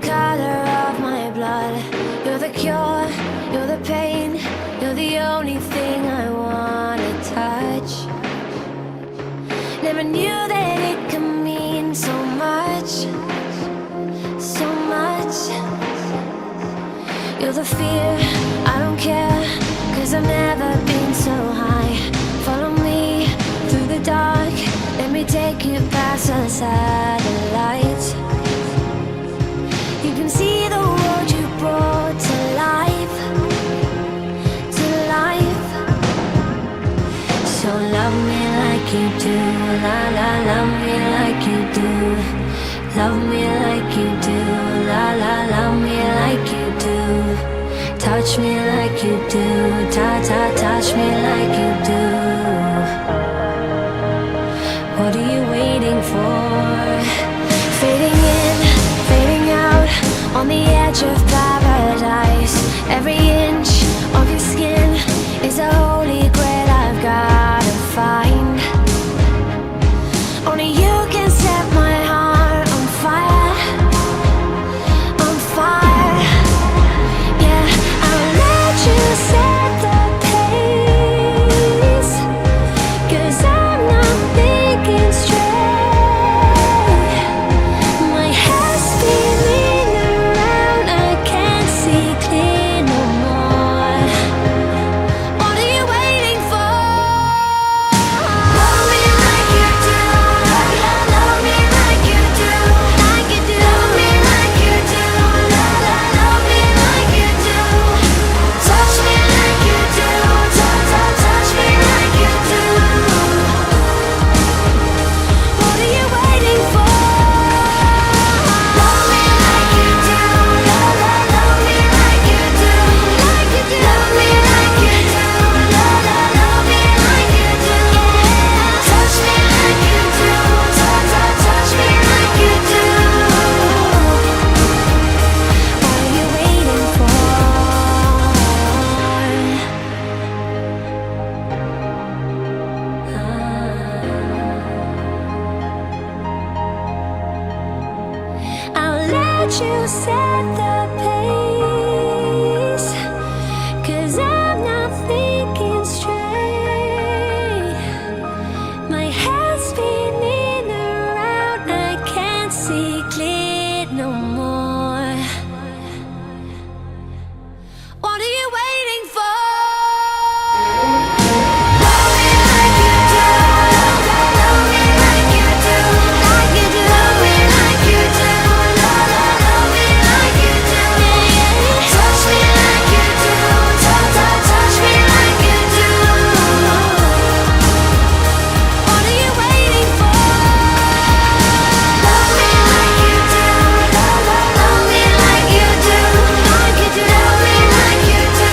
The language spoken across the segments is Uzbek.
the color of my blood. You're the cure, you're the pain. You're the only thing I wanna touch. Never knew that it could mean so much, so much. You're the fear, I don't care, 'cause I've never been so high. Follow me through the dark, let me take you past the satellites. You can see the world you brought to life, to life. So love me like you do, la la, love me like you do. Love me like you do, la la, love me like you do. Touch me like you do, ta ta, touch me like you do. What are you waiting for? Fading in, fading out, on the edge of paradise. Every inch of your skin is a holy grail I've gotta find. Only you can set my heart on fire, on fire. Yeah, I'll let you set the pace, 'cause I'm not thinking straight. My head's spinning around, I can't see clear no more. What are you waiting for? Love me like you do, love me like you do, like you do. Love me like you do, la la, love me like you do. Touch me like you do, ta ta, touch me like you do. What are you waiting for? Love me like you do, la la, love me like you do, like you do. Love me like you do, la la, love me like you do. Touch me like you do, ta ta, touch me like you do. What are you waiting for? I'll let you set the pace, 'cause I'm not thinking straight. My head's spinning around, I can't see clear no more. What are you waiting for? Love me like you do, love me like you do, like you do. Love me like you do, la la, love me like you do. Touch me like you do, ta ta, touch me like you do. What are you waiting for? Love me like you do, la la, love me like you do, like you do. Love me like you do,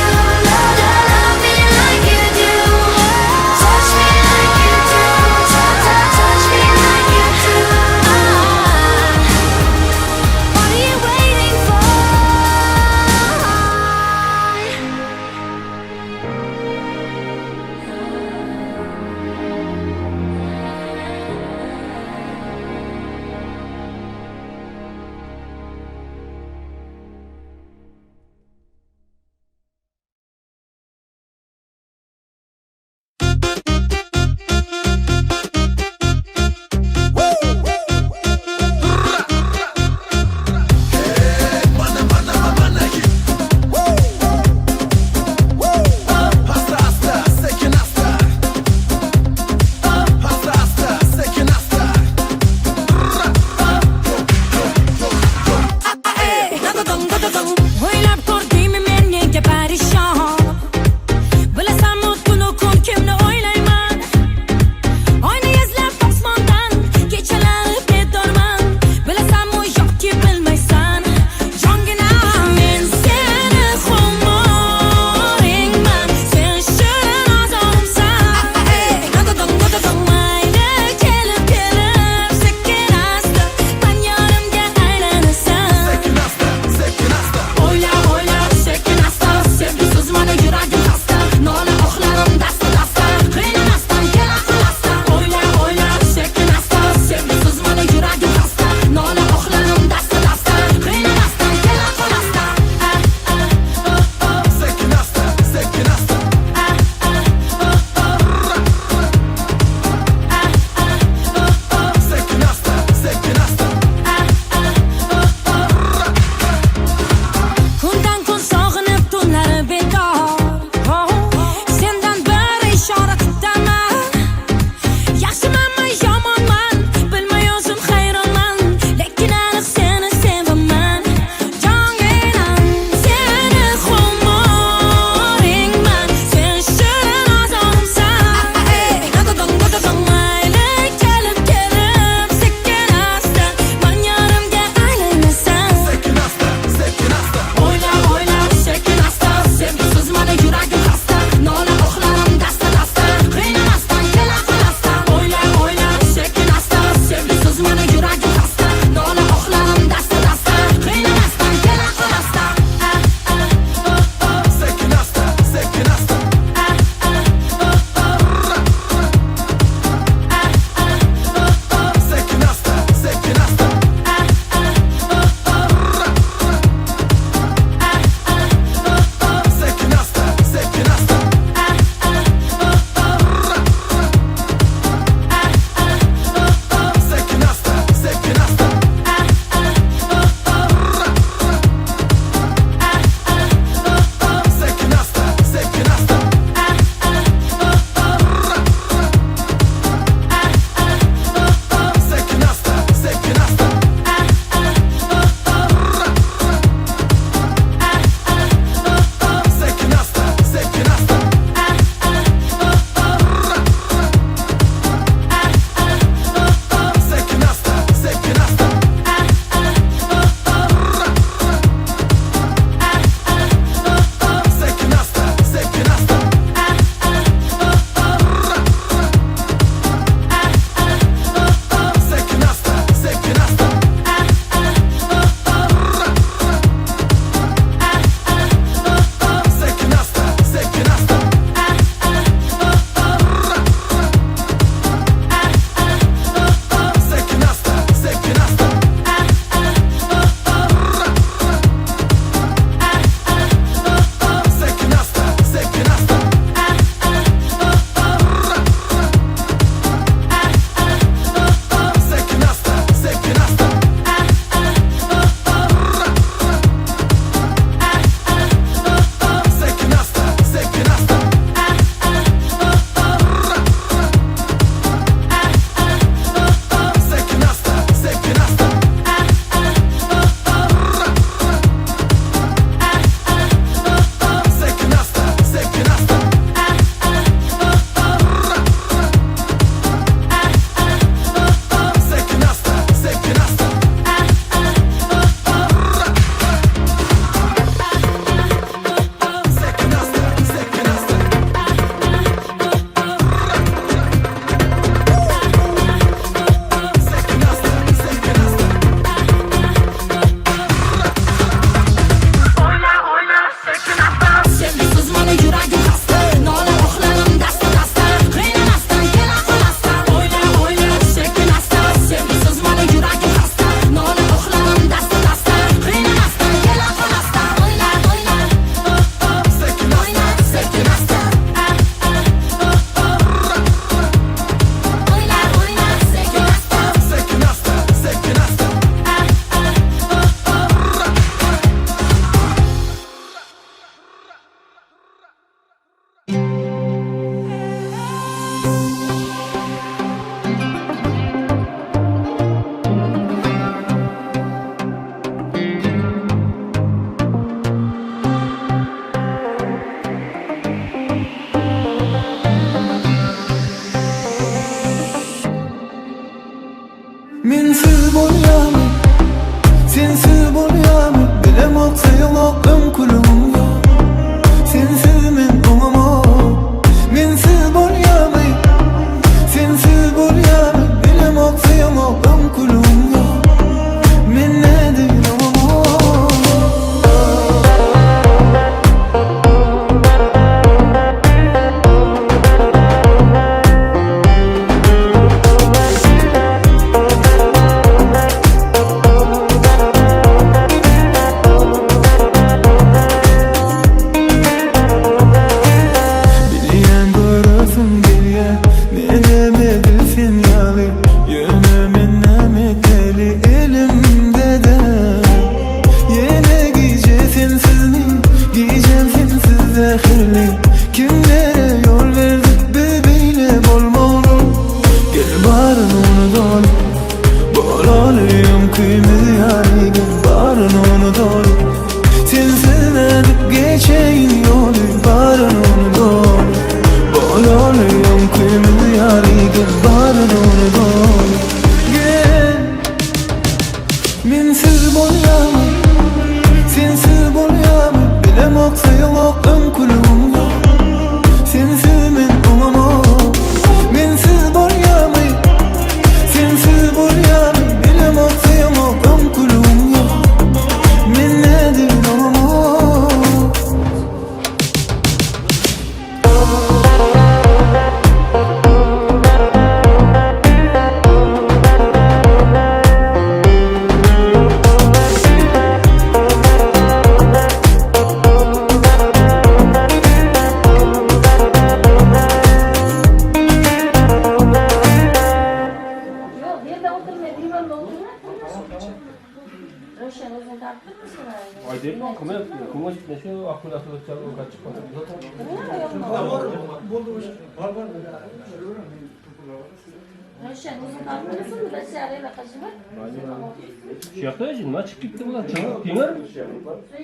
Şu yoqda nima chiqib ketdi bular? Chiqib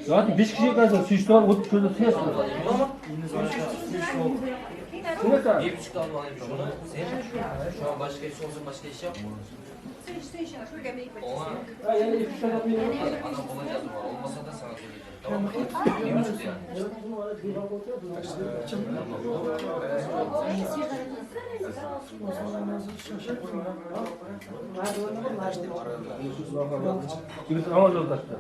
Zaten 5 kishi ekansan, suyishtirib o'tib ko'zda suyasizlar. Bir buçuk almalıymış onu. Sen şu an başka iş olsa başka iş yap. Ona adam bulacağız mı? Olmasa da sana söyleyeceğim. Tamam mı? 1,5 yani. Ama yoldaşlar.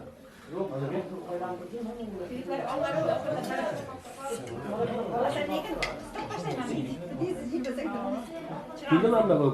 Bildin mi bu?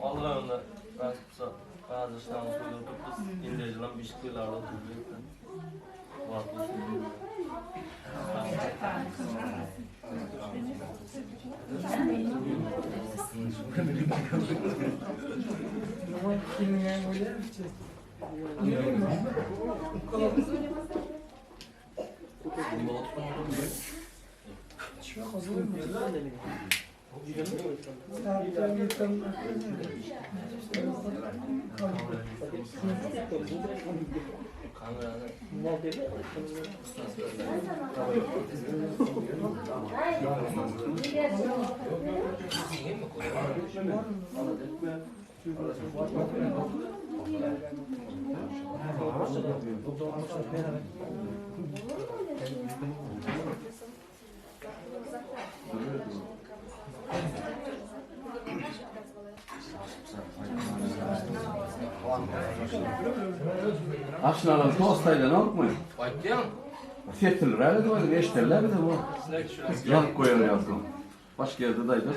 Allah'ım bazı işlerimiz uydurduk biz indirilen bir şeylerle oturduk. Aşnalar tostayla ne yapmayın? Setirler öyle de var, eşterler de bu. Yanıp koyar yazdım. Başka yerde dayı da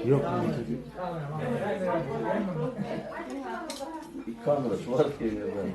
Yok. Kamera var ki ben.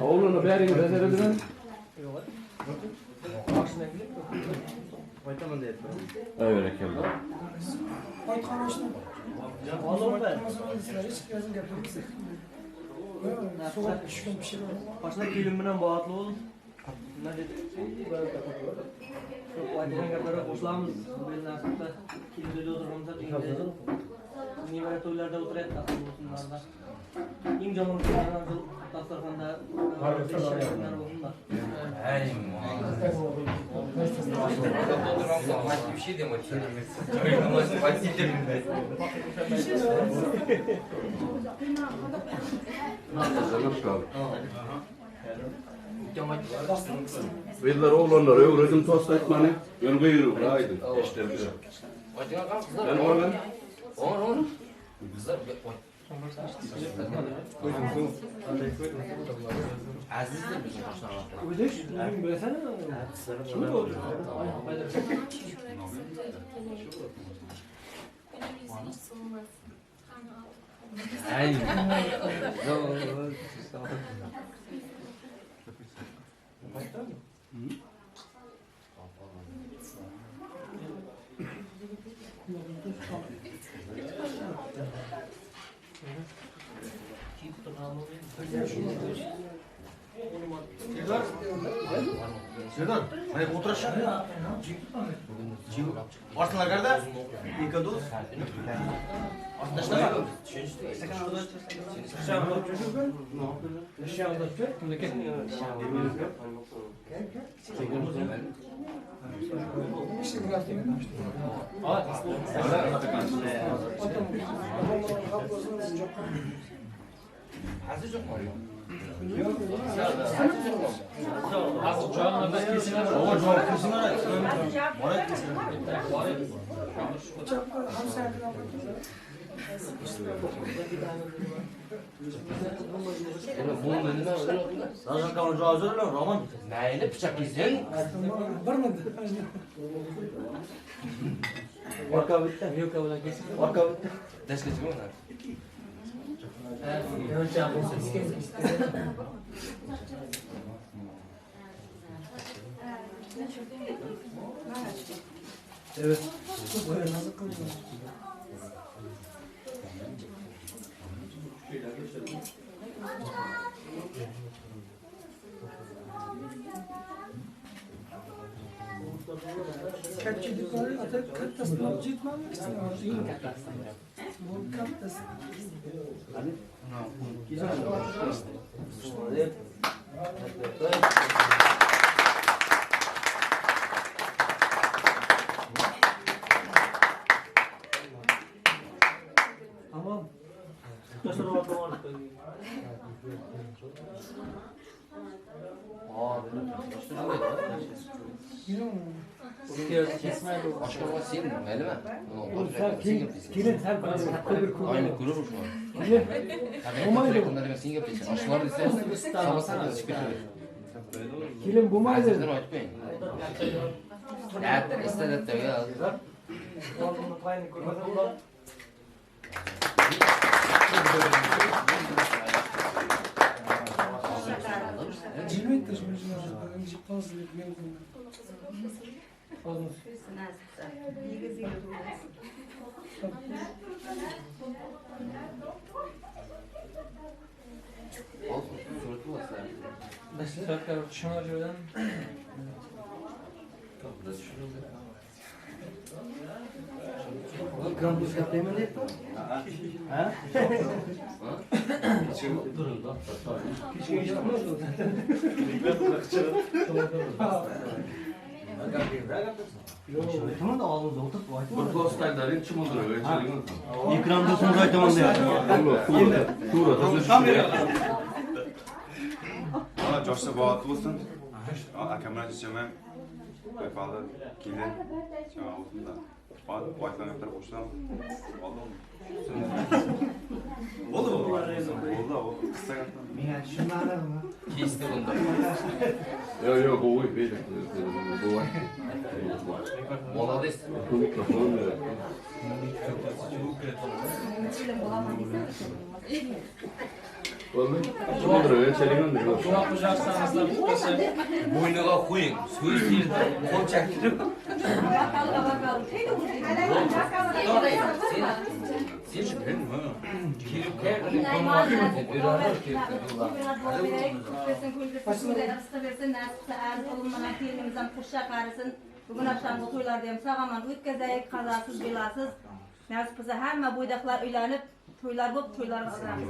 Oğlunu bäriňe rezeredilen. Evet, keldi. Başına kelin bilan boatli bo'ldim. Nima dedi? Ko'p aytilgan gaplarga qo'shilamiz. Bu yil nasibda kelin to'yda o'tirganmiz, nevara to'ylarda o'tiryapti aslida. Eng yomon kunlardan dasturxonda kunlar bo'lsin-da. Bir şey demek. Bizler oğlanlar öğredim tost etmeni. Ben kıyırım, aydın. Ben oğlan. Olur. Kızlar Azizdir bizim Serdar, hani oturashın. Arslanlar nerede? İlk dost. Arslanlar. Neyli bıçak izin? Destek mi onlar? Evet. Tamam. Kelin bo'lmaydi. Bir dostayların çımıldır öyle. Ekranda sonra aytaman da. Valla coşsa baatlı olsun. Akamlar cicemem vefalı gelin cema olsun da. Bu aytlanıplar boşlam. Oldu mu? Oldu mu? Oldu o. Kısa kaptan. Kesti bunda. Yok yok o değil. Bu. Молодец. Bu mikrofon. Bo'yniga qo'ying. So'z yerda qo'l chaktirib. Sen bilma. Kelib Bugun akşam bu to'ylarda ham sog'-omon o'tkazaylik, qazosiz, belosiz. Nasib qilsa hamma bo'ydoqlar uylanib, to'ylar bo'lib, to'ylarga qilamiz.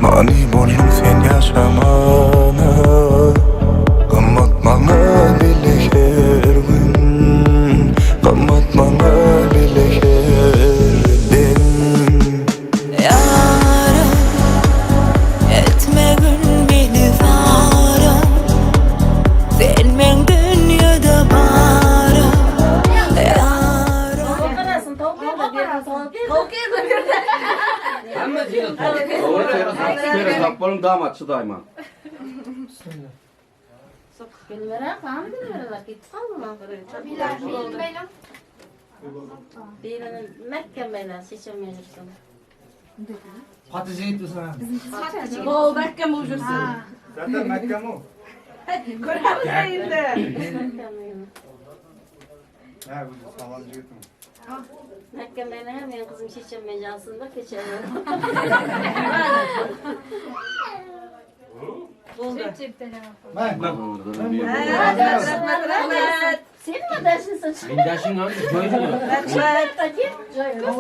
Mani boldum sen yaşamanı Qimmat bana bile her gün Qimmat bana bile her dem Yarım etme gün beni varım Sen men dünyada barım Yarım Hamma joyda To'g'ri, tera topib oling, damatchi doimo. Bol mahkam bo'lib yursin. Zaten mahkam u. Ko'ramiz endi. Ha, bu sog'lom yigitim. Benim kızım çiçeğim mecasında keçerim. Rahmat. Sen mi dersin saçın? Men dashing ham joy yo'q.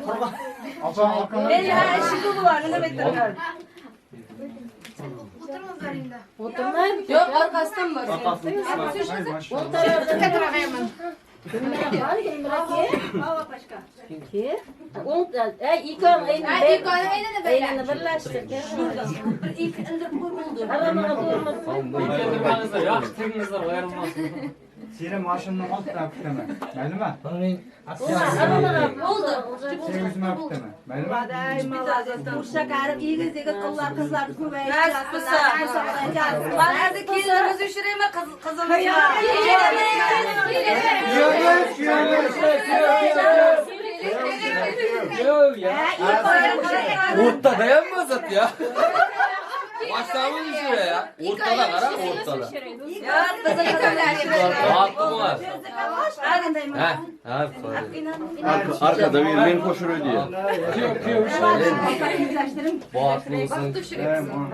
Rahmat. Bella işi dolu var, ne demek takar? Oturmayın. Yok, arkasından mı? O tarafta. Ki? Elini birleştir. Bir ilk indirip qo'y bo'ldi. Aramağa doğurmasın. Yaxshi tingizlar, ayrilmasin. Seni mashinani oldidan kutaman. Maylimi? Aramağa Bo'ldi. Seni o'zim olib kutaman. Maylimi? Qo'sha qarib, egiz yigit qizlar qizlar ko'payib. Nasib qilsa. Hozir kelinimiz ushiraymi, qizimiz? O'rtada dayanmaz at ya. Başlamız şuraya ya. Ortada qara, o'rtada. Rahat bo'lmas. Ha, ha. Arkada bir men qo'shiradi diye. Boğatlı olsun.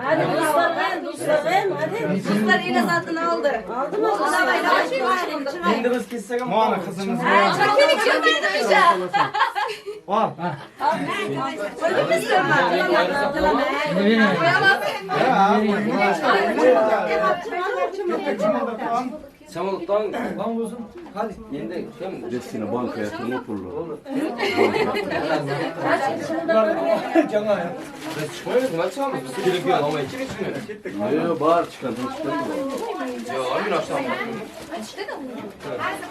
Hadi dostlar, dostlar, hadi. Qizlar ena zatini oldi. Oldu mu? Endi biz ketsak ham Mana qizimiz. Ol. Samolyotdan hadi endi kim Destini banka yatırma pullu. Biz chiqmaymiz, nima chiqamiz? Biz kelib kelib olmay kim chiqmaydi? Yo'q, bor chiqadi, chiqadi. Yo'q, men ochdan. Thank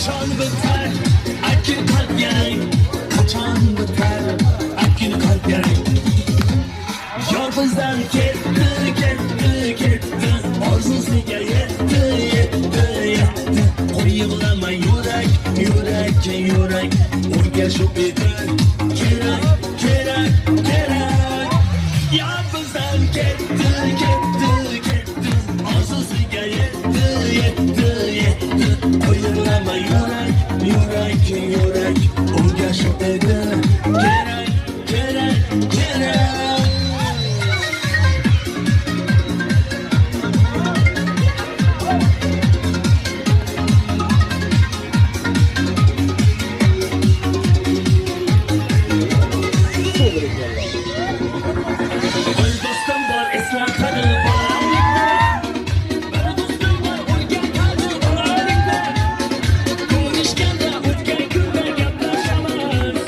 Qachon bitar akin qalb yarang? Qachon bitar akin qalb yarang? Yor bizdan ketdi, ketdi, ketdi. Orzusiga yetdi, yetdi, yetdi. Qo'y yig'lama yurak, yurak, yurak. Unga shu edi kerak, kerak, kerak. Yor bizdan ketdi, ketdi, ketdi. Orzusiga yetdi, yetdi, yetdi. Qo'y yig'lama yurak, yurak, yurak. Unga shu edi kerak, kerak, kerak. Bir do'stim bor, eslar qani bolalikda. Bir do'stim bor, o'lgan qani bolalikda. Ko'rishganda o'tgan kunda gaplashamiz.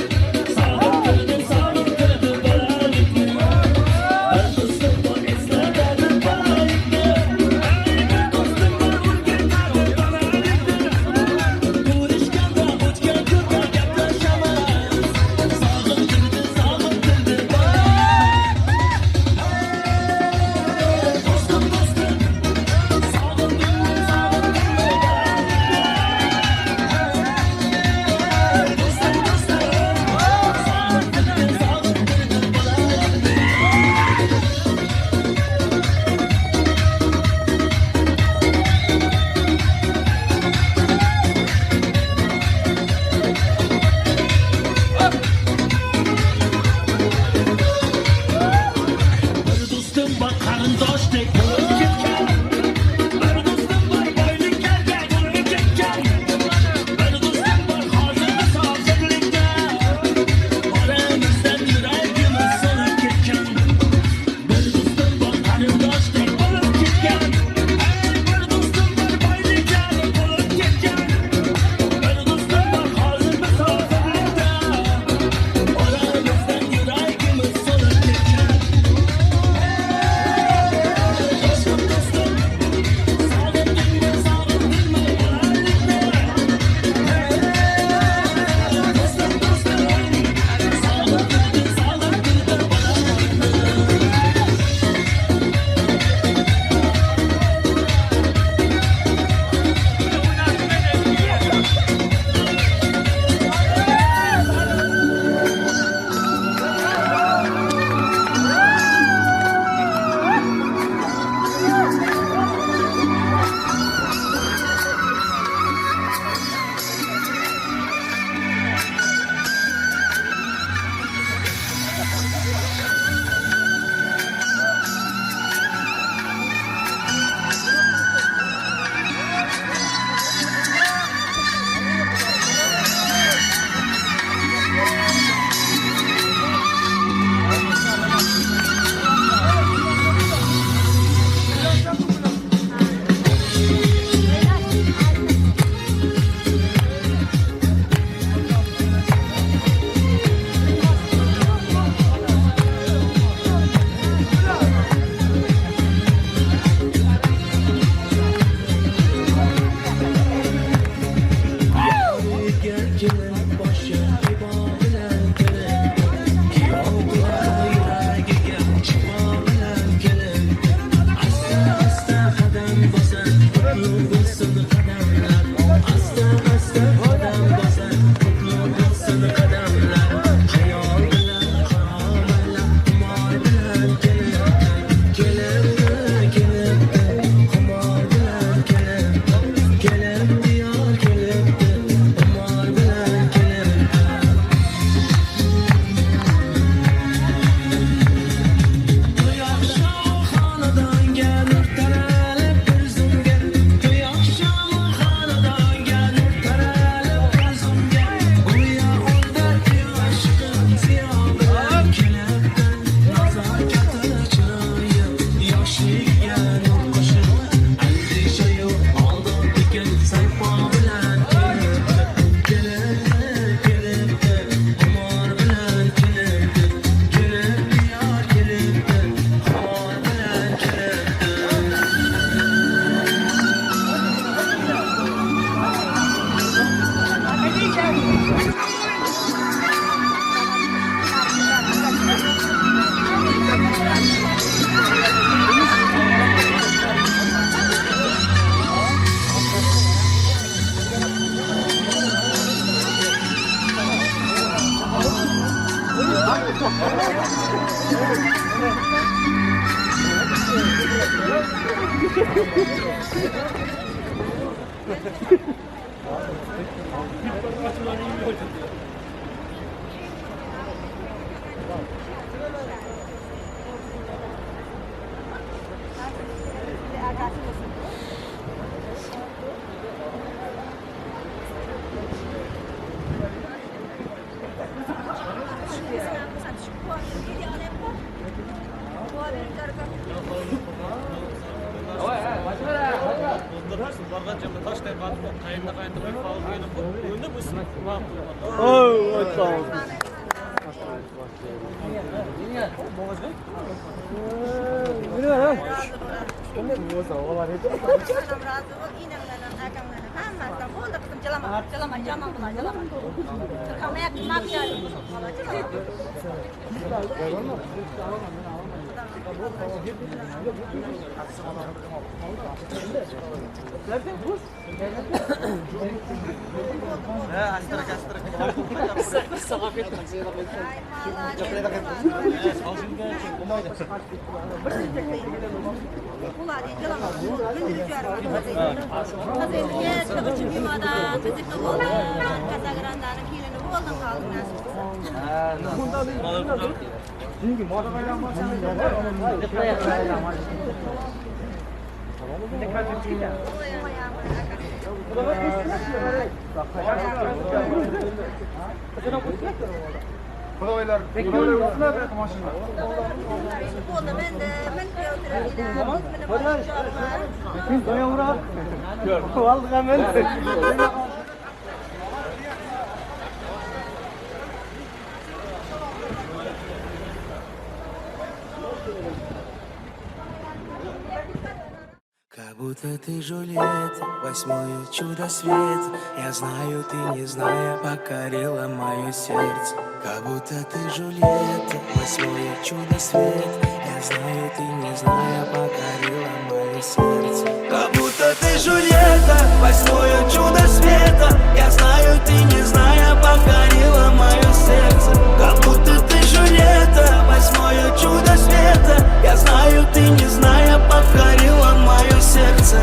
Как будто ты Джульетта, восьмое чудо света. Я знаю, ты, не зная, покорила мое сердце. Как будто ты Джульетта, восьмое чудо света. Я знаю, ты, не зная, покорила мое сердце. Как будто ты Джульетта, восьмое чудо света. Я знаю, ты, не зная, покорила мое сердце. Как будто ты Джульетта, восьмое чудо света. Я знаю, ты, не зная, покорила мое сердце.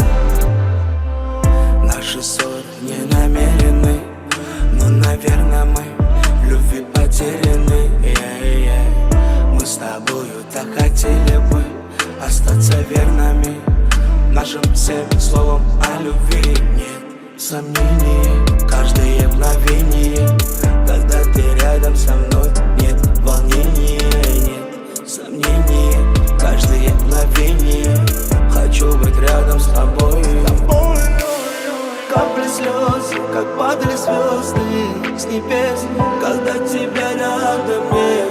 Наши ссоры не намерены, но, наверное, мы в любви потеряны. Мы с тобою так хотели бы остаться верными нашим всем словом о любви. Нет сомнений, каждое мгновение, когда ты рядом со мной, нет волнения, нет сомнений, каждое мгновение хочу быть рядом с тобой. Капли слез, как падали звезды с небес, когда тебя рядом нет.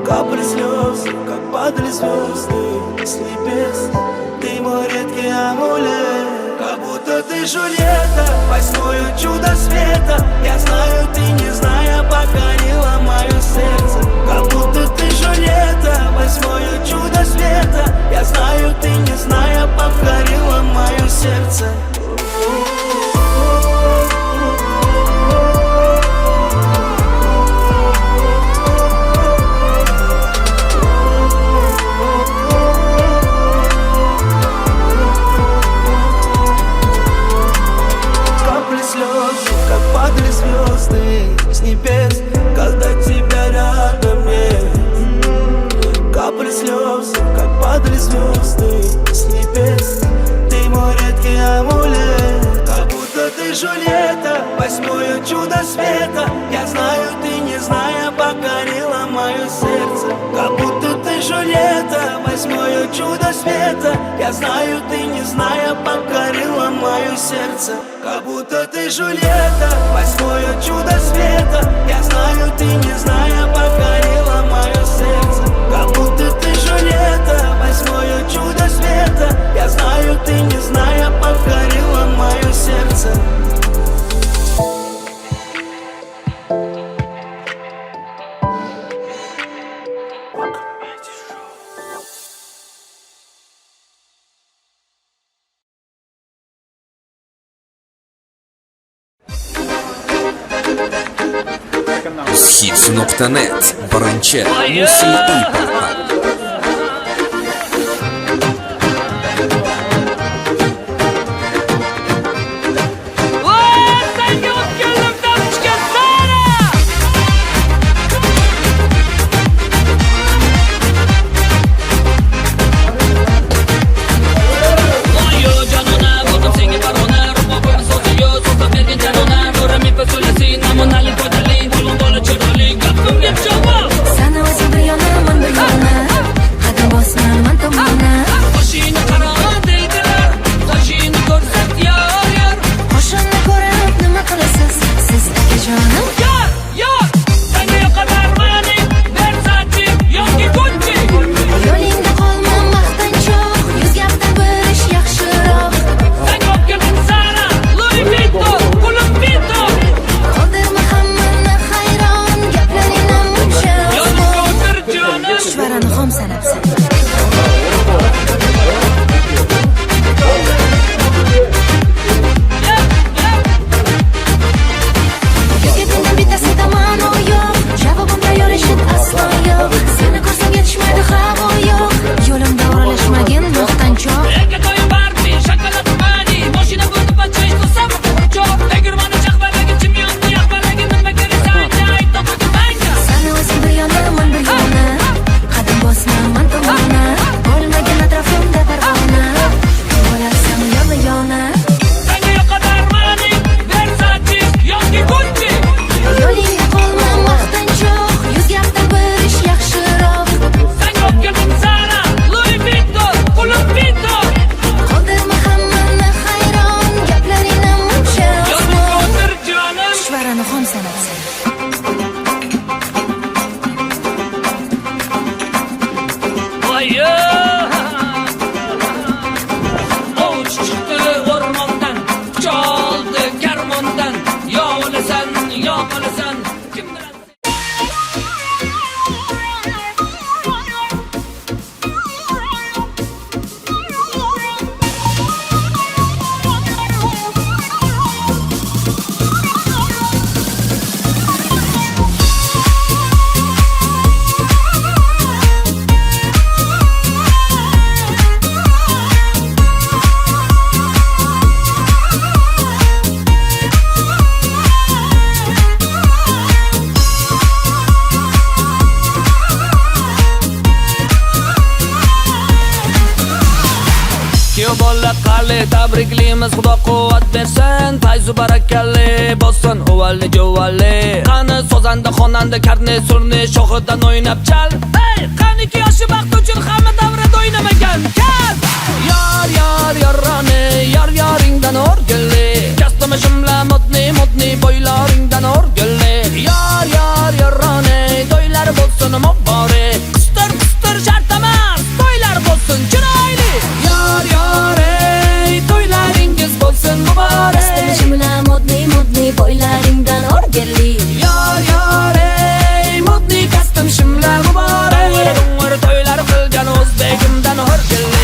Капли слез, как падали звезды с небес, ты мой редкий амулет. Как будто ты Джульетта, восьмое чудо света. Я знаю, ты, не зная, покорила мое сердце. Как будто ты Джульетта, восьмое чудо света. Я знаю, ты, не зная, покорила мое сердце. Капли слез, как падали звезды с небес, когда тебя рядом нет. Капли слез, как падали звезды с небес, ты мой редкий амулет. Как будто ты Джульетта, восьмое чудо света. Я знаю, ты, не зная, покорила мое сердце. Как будто ты Джульетта, восьмое чудо света. Я знаю, ты, не зная, покорила мое сердце. Как будто ты Джульетта, восьмое чудо света. Я знаю, ты, не зная, покорила мое сердце. Как будто ты Джульетта, восьмое чудо света. Я знаю, ты, не зная, покорила мое сердце. Hits.net birinchi musiqiy portal. Senga o'tgandim topishga sara. Voy jonona, bo'ldim senga parvona, rubo bo'y so'zi yo'q, so'zlab bergin janona, ko'ra mepa so'lasin, namunali foydali, to'lin bola chiroyli, gapimga javob. Sani o'zing bir yona, man bir yona, qadam bosma man tomona. Qoshingni qaro deydilar, qoshingni ko'rsat yor yor. Qoshimni ko'rib nima qilasiz siz akajonim? Yor yor, senga yoqalar maning, Versace yoki Gucci. Yo'lingda qolma maqtanchoq, yuz gapdan bir ish yaxshiroq. Senga olib keldim Zara, Louis Vuitton, pulim biton. Qoldirma hammani hayron, gaplaringni muncha Yonimga o'tir jonim. Chuchvarani xom sanabsan. Yuz gapingdan bittasida ma'no yo'q, javobim tayyor eshit aslo yo'q. Seni ko'rsam yetishmaydi havo yo'q, yo'limda o'ralashmagin maqtanchoq. Erka to'yim Barbie, shokolad mani, mashina bo'ldi pachaydi sama cho'q. Tegirmoni chaqbalagi, chimyonni yoqbalagi, nima kerak sanga ayt topildi manga. Sani o'zing bir yona, man bir yona, qadam bosma man tomona. Bo'lmagin atrofimda parvona, bo'larsan yona yona. Senga yoqalar maning, Versace yoki Gucci. Yo'lingda qolma maqtanchoq, yuz gapdan bir ish yaxshiroq. Senga olib keldim Zara, Louis Vuitton, pulim biton. Qoldirma hammani hayron, gaplaringni muncha Yonimga o'tir jonim. Chuchvarani xom sanabsan. Voy Ovchi chiqdi o'rmondan, choldi karmondan, yo o'lasan, yo qolasan, kim biladi? Kuyov bola qali tabriklaymiz, Xudo quvvat bersin, fayzu barakali bo'lsin uvalli juvali. Qani sozanda, xonanda, karni, surni shoxidan o'ynab chal. Ey, qaniki yoshi baxt uchun hamma davrada o'ynamagan kal. Yor yor yoroni, yor yoringdan o'rgilli. Kastumi shimla modni modni boylaringdan o'rgilli. Yor yor yoroni, to'ylar bo'lsin muborak. Qistir qistir shart emas, to'ylar bo'lsin chiroyli. Yor yor ey, to'ylaringiz bo'lsin muborak. Shimla modni modni boylaringdan o'rgilli. Yor yor ey, modni kostum shimla muborak. To'ylar qilgan o'zbegimdan o'rgilli.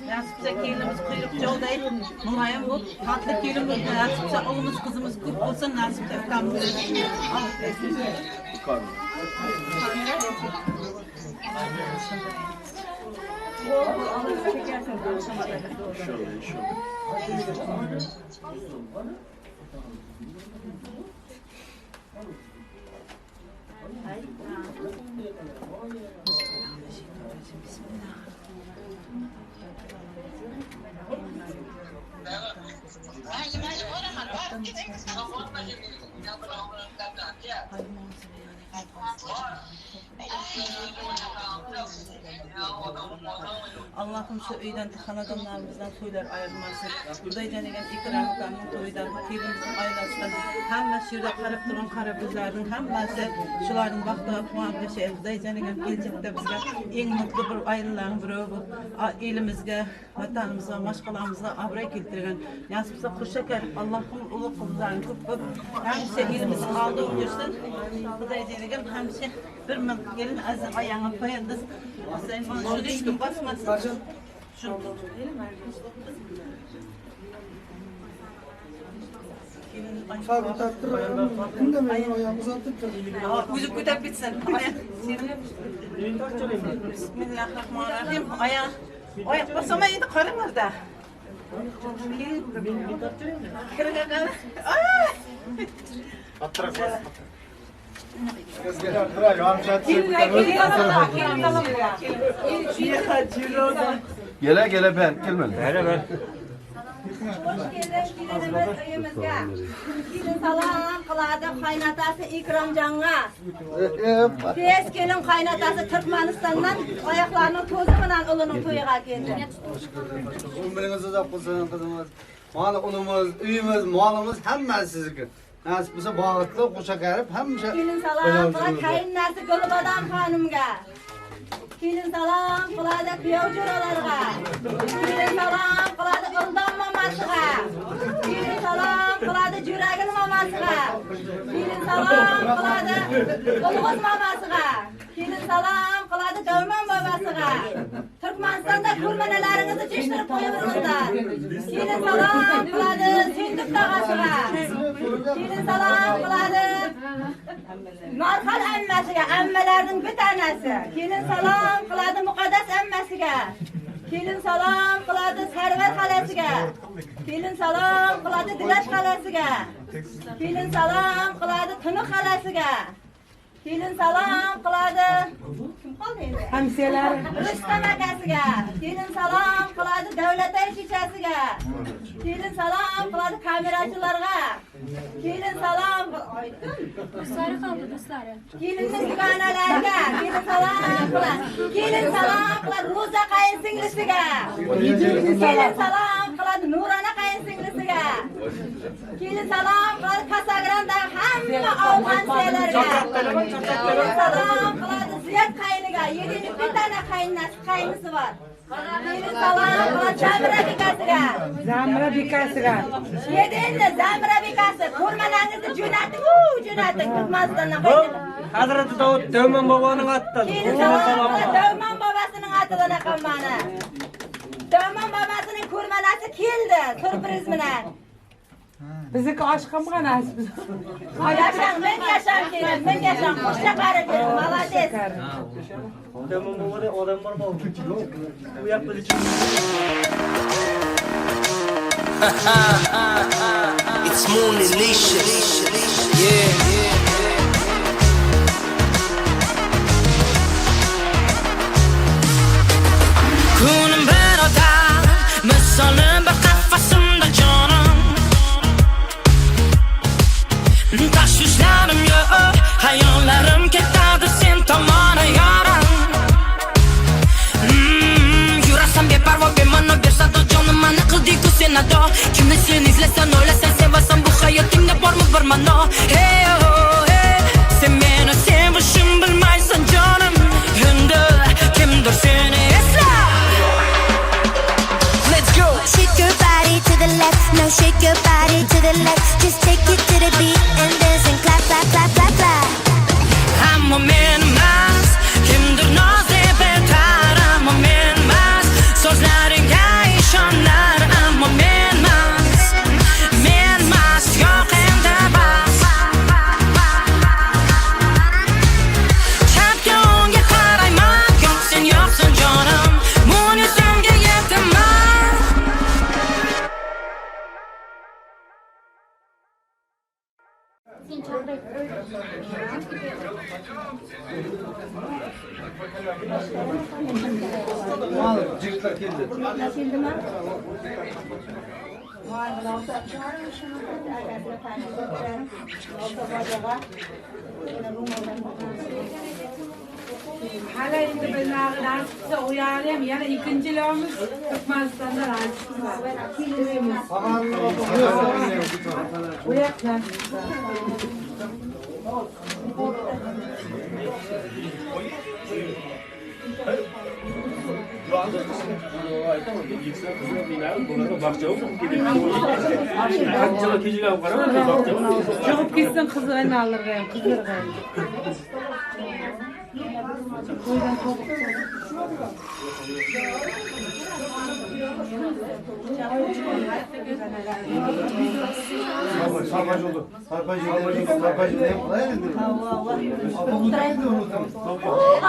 Nasipse kelinimiz quyruqchovday muloyim bo'lib, tatlı kelin bo'lib, nasipse o'g'limiz qizimiz ko'p bo'lsin, nasipse ukamiz. Allah'ım şu uydan xonadonlarimizdan to'ylar ayirmasin. Xudoyjon degan Ikrom ukamning to'yidan, bu kelinimizning oilasidan, hamma shu yerda qarab turgan qara ko'zlarning hammasi shularning baxtiga quvonib yashaydi. Xudoyjon degan kelajakda bizga eng mutlu bir oilalarning biri bu elimizga, vatanimizga, mashqalamizga obro'y keltirgan. Nasib bo'lsa qo'sha Allohim ulug' qizlarni ko'p ko'p hamisha elimiz oldi yursin. Xudoyjon degan hamisha bir ming gelin aziz oyog'ini qo'yindiz. Sen bana şu düşkün basmasın. Şu. O'zi ko'tarib ketsin. Bismillahirrohmanirrohim. Oyoq. Oyoq bosma endi qaranglar-da. Kirgan. Gele gele ben gelmedi. Hele ben. Hoş geldin kelinimiz uyimizga. Kelin salom qiladi qaynotasi Ikromjonga. Tez kelin qaynotasi Turkmanistondan oyoqlarining to'zi bilan o'g'lining to'yiga keldi. Umringiz uzoq bo'lsin qizimiz. Mana ulimiz, uyimiz, molimiz hammasi sizniki. Nasib bo'lsa baxtli qo'sha qarib hamisha. Kelin salom qiladi qaynonasi Gulbadam xonimga. Kelin salom qiladi kuyov jo'ralarga. Kelin salom qiladi Ildon mamasiga. Kelin salom qiladi Jo'ragul mamasiga. Kelin salom qiladi Ulg'uz mamasiga. Kelin salom qiladi Davman bobosiga. Turkmanistonda ko'rmanalaringizni jishtirib qo'yibsizlar. Kelin salom qiladi Suyundik tog'asiga. Kelin salom qiladi Marhal ammasiga, ammalarning bir tanasi. Kelin salom qiladi Muqaddas ammasiga. Kelin salom qiladi Sarvar xolasiga. Kelin salom qiladi Dilash xolasiga. Kelin salom qiladi Tiniq xolasiga. Kelin salom qiladi kim qoldi endi? Hamsiyalar. Rustam akasiga. Kelin salom qiladi Davlatay chechasiga. Kelin salom qiladi kamerachilarga. Kelin salom aytdim. Do'stlari qoldi, do'stlari. Kelinning dugonalariga kelin salom qiladi. Kelin salom qiladi Ro'za qayinsinglisiga. Kelin salom qiladi Nurona qayinsinglisiga. Kelin salom qiladi Kasagrandagi hamma ovqatchilarga. Kelin salom qiladi Ziyad qayniga. Yedining bir tane qaynasi, qaynisi bor. Kelin salom qiladi Zamira bekasiga. Zamira bekasiga. Yedinni Zamira bekasi. Ko'rmanangizni jo'nating, jo'nating Turkmanistondan qaytib. Hazrati Davud Davman boboning atidan. Kelin salom qiladi Davman bobosining atidan aqammani. Davman bobosining ko'rmanasi keldi surpriz bilan. Bizniki osh qilmagan biz. Yashang, ming yashang kelin, ming yashang, qo'sha qari kelin, молодец. Davman boboda odam bor bu. U yoq biz uchun. It's Moon and Nisha. Yeah. Kunim bir otar, misolim bir qafasimda jonim. Tashvishlarim yo'q, hayollarim ketadi sen tomona yorim. Yurasan beparvo, bema'no bersado jonim, mani qilding-ku sen ado. Kimni sen izlasan, o'ylasan, sevasan, bu hayotingda bormi bir ma'no? Hey, oh, hey. Sen meni sevishim bilmaysan jonim. Endi kimdir seni eslar. Let's go. Shake your body to the left, now shake your body to the left. Just take it to the beat and dance and clap, clap, clap, clap, clap. Ammo men emas, kimdir noz deb aytar, ammo men emas. So'zlaringga ishonar, ammo men emas. Men emas, yo'q endi bas. Chapga o'ngga qarayman, yo'qsin, yo'qsin jonim. Munisimga yetaman. Jigitlar keldi. Keldimi? Hali endi bir nasib qilsa u yog'ini ham yana ikkinchi yilimiz Turkmanistonda nasib qilsa. U yoqdan. Chiqib ketsin qizlarni alirga ham, qizlarga ham. To'ydan to'g'ri. Sarpaj oldu. Sarpaj oldu. Sarpaj oldu.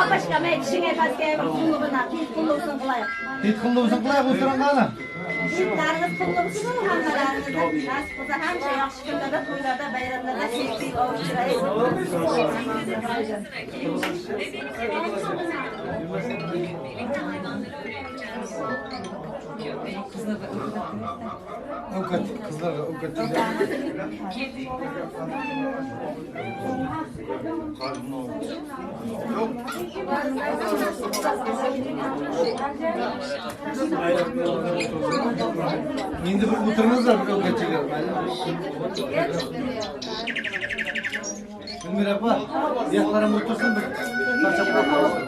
Apashka, men tishingga pastga qulluqini, tez qulluqsin qilaylik. Tez qulluqsin qilaylik, o'tirangani. Yurtlarimiz qulluq bo'lsin, hammalarimizga nasib qilsa hamma yaxshi kunlarda, to'ylarda, bayramlarda sevgi qovushtiraylik. Avukat kızlarga avukat. Yok. Endi bir o'tiringizlar bir ovqatchiga. Gulmira opa, yoqlarim o'tirsin bir. Charchab qoldi.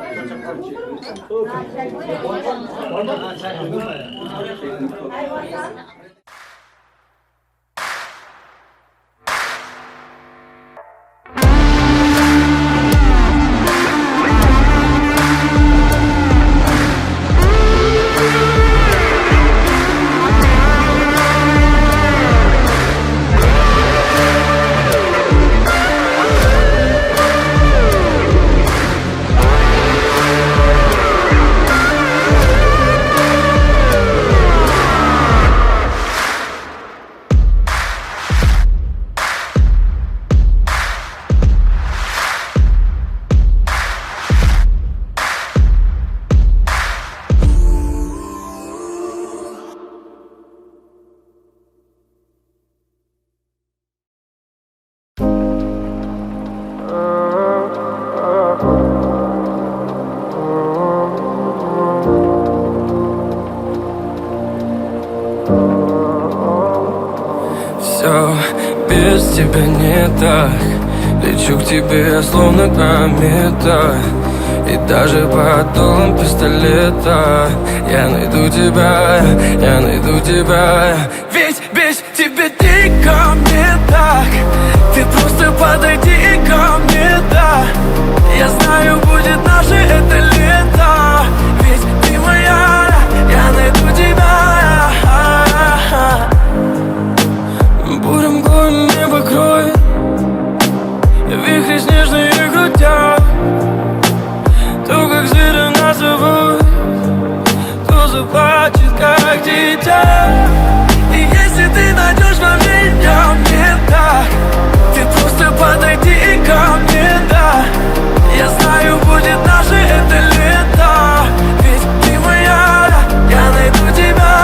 Charchab qoldi. Без тебя не так. Лечу к тебе, словно комета. И даже под дулом пистолета я найду тебя, я найду тебя. Ведь без тебя дико мне так. Ты просто подойди ко мне, да. Я знаю, будет наше это лето. Ведь ты моя, я найду тебя. Бурым мглой небо кроет, вихри снежные крутят. То, как зверя нас зовут, то заплачет, как дитя. И если ты найдешь во меня мне так, ты просто подойди ко мне, да. Я знаю, будет наше это лето. Ведь ты моя, я найду тебя.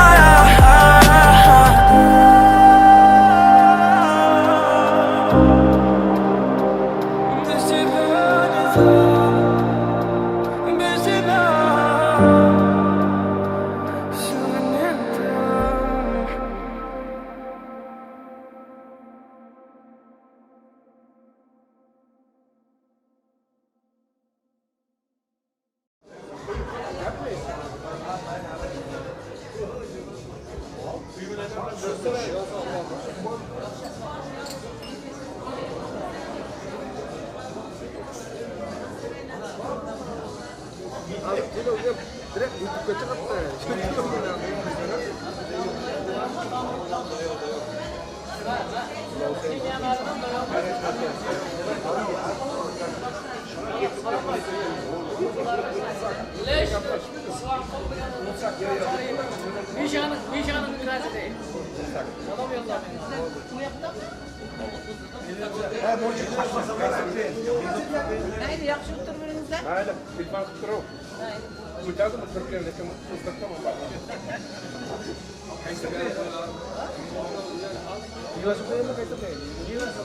Mayli, yaxshi o'tirib. Mayli, telefon qilib turaver. O'tadimi turib, lekin o'zgartirman. Qaysi Yuvasi qo'yaymi, qaysi qo'yaymi? Yuvasi.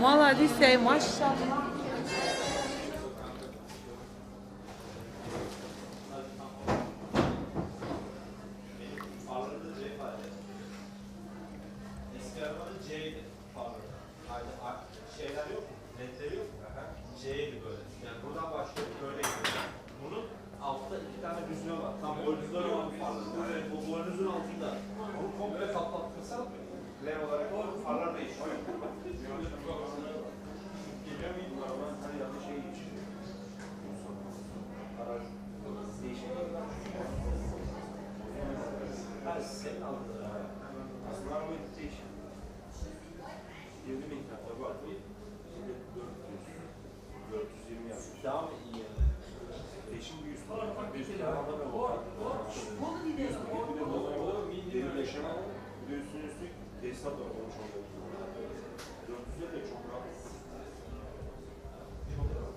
Молодец, maşallah. Eski arabada C'ydi farları. Şeyler yok mu? Ledleri yok mu? C'ydi böyle. Yani buradan başlıyor böyle gidiyor. Bunun altta iki tane düzme var. Tam boynuzları var bu farların. Evet, bu boynuzun altında. Bunu komple kaplattırsan L olarak farlar değişiyor. Geliyor muyum? Arabanın her yerde şey geçiyor. Araj değişiyor. Ha, senin aldığın araba. Aslında araba değişiyor. 20 miktarda var. Şimdi 400, 420 yapmış. Daha mı iyi yani? Değişim bir 100 tane. 100 tane adam var. 100 bir de derin yaşama, bir de üstüne üstlük tesisat var. Onu çok 400'e de çok rahat. Çok rahat.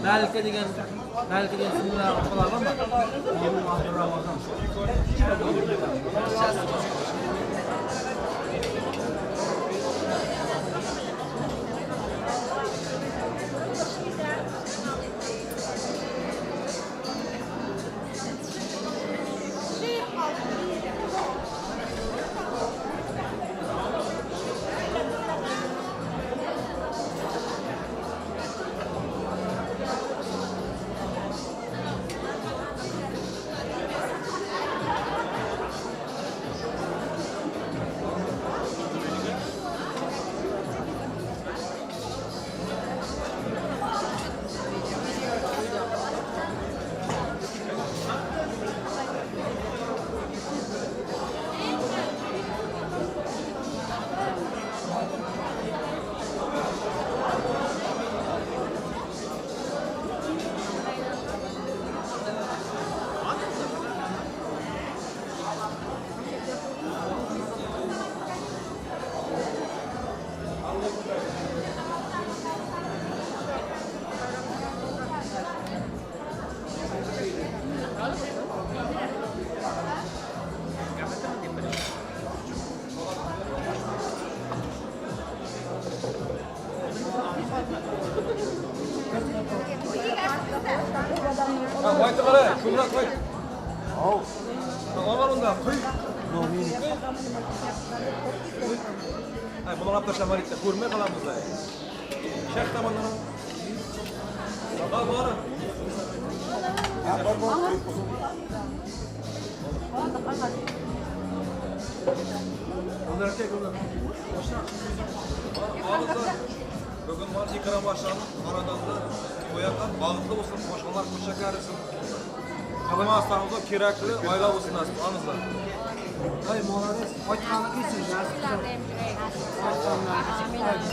Malika degan Malika degan singlar opalar bormi? Abdurahmon. Kerakli oila bo'lsin nasib qilingizlar. Ay, молодец. Aytgani kelsin, nasib qilsin. Aytganlaringiz.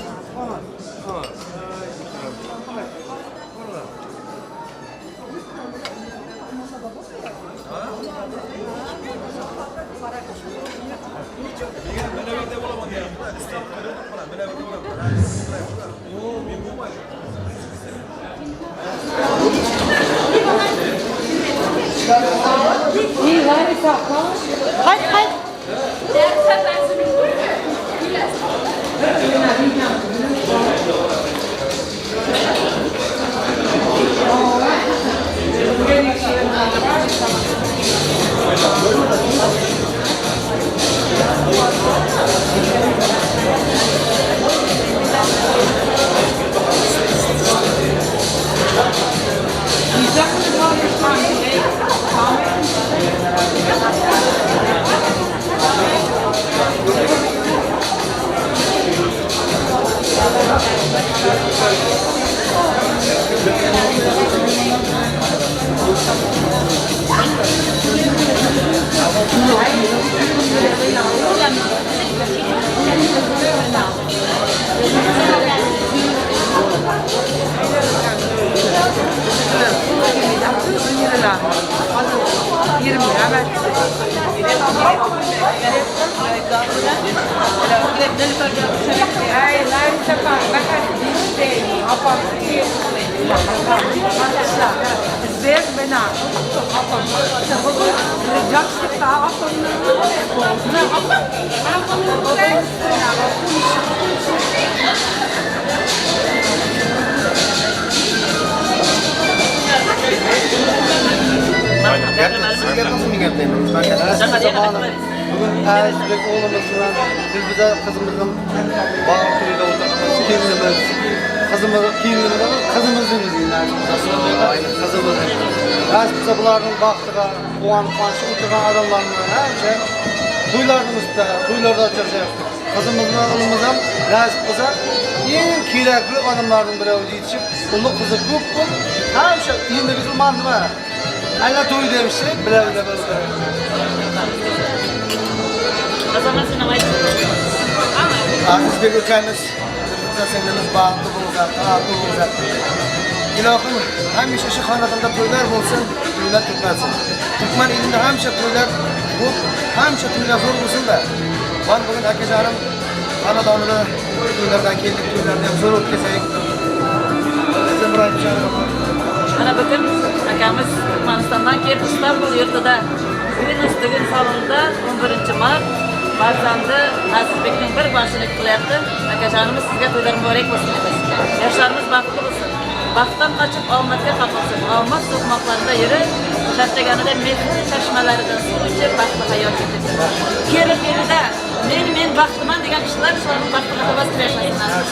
Bugün Azizbek oğlumuz bilan Dilfuza qizimizning bog'i to'yida o'tiribmiz. Kelinimiz, qizimiz, kelinimiz, qizimiz deymiz endi. Qizimiz. Nasib bo'lsa bularning baxtiga quvonib quvonishib o'tirgan odamlar bilan hamisha to'ylarning ustida, to'ylarda uchrashyapmiz. Qizimiz bilan o'g'limiz ham nasib bo'lsa eng kerakli odamlarning biri yetishib, ulug' qizi ko'p ko'p hamisha endi biz nima? Alla to'y demiştik, bilamiz. Azizbek ukamiz, Dilfuza singlimiz baxtli bo'lsin, qanoatli bo'lsin. Ilohim hamisha shu xonadonda to'ylar bo'lsin, to'ylar turmasin. Turkman elida hamisha to'ylar ko'p, hamisha to'ylar zo'r bo'lsin-da. Man bugun akajonim xonadonida to'ylardan keldik, to'ylarni ham zo'r o'tkazaylik. Mana bugun akamiz Turkmanistondan kelib Istanbul yurtida Venus tugun salonida 11 mart farzandi Azizbekning bir boshini qilyapti. Akajonimiz sizga to'ylar muborak bo'lsin deymiz. Yoshlarimiz baxtli bo'lsin. Baxtdan qochib omadga qopilsin. Omad so'qmoqlarida yurib, charchaganida mehr chashmalaridan suv ichib baxtli hayot kechirsin. Kelib yerida men baxtliman degan kishilar shularning baxtiga havas qilib yashasin.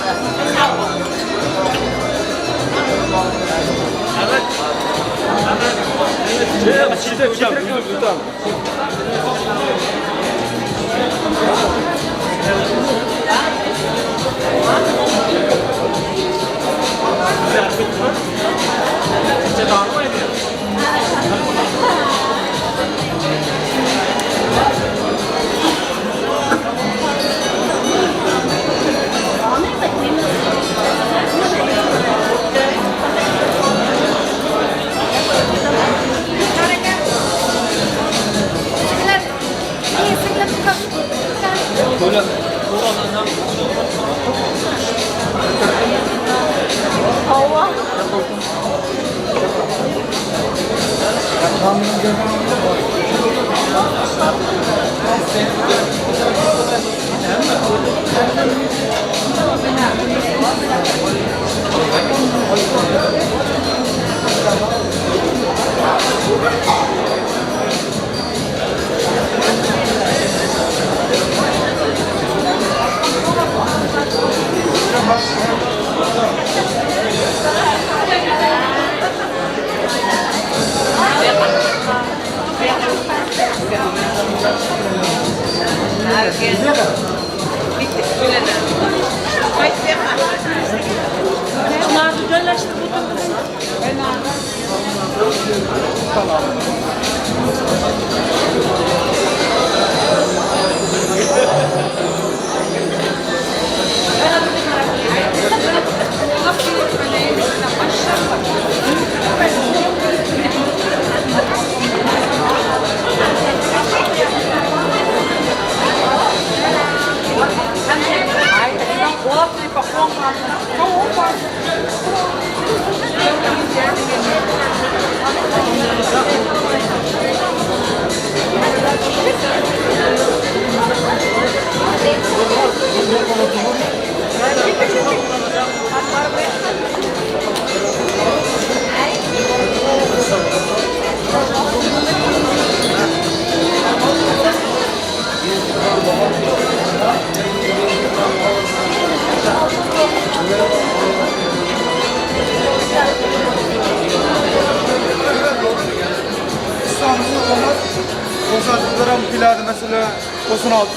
Keladi mesela 96.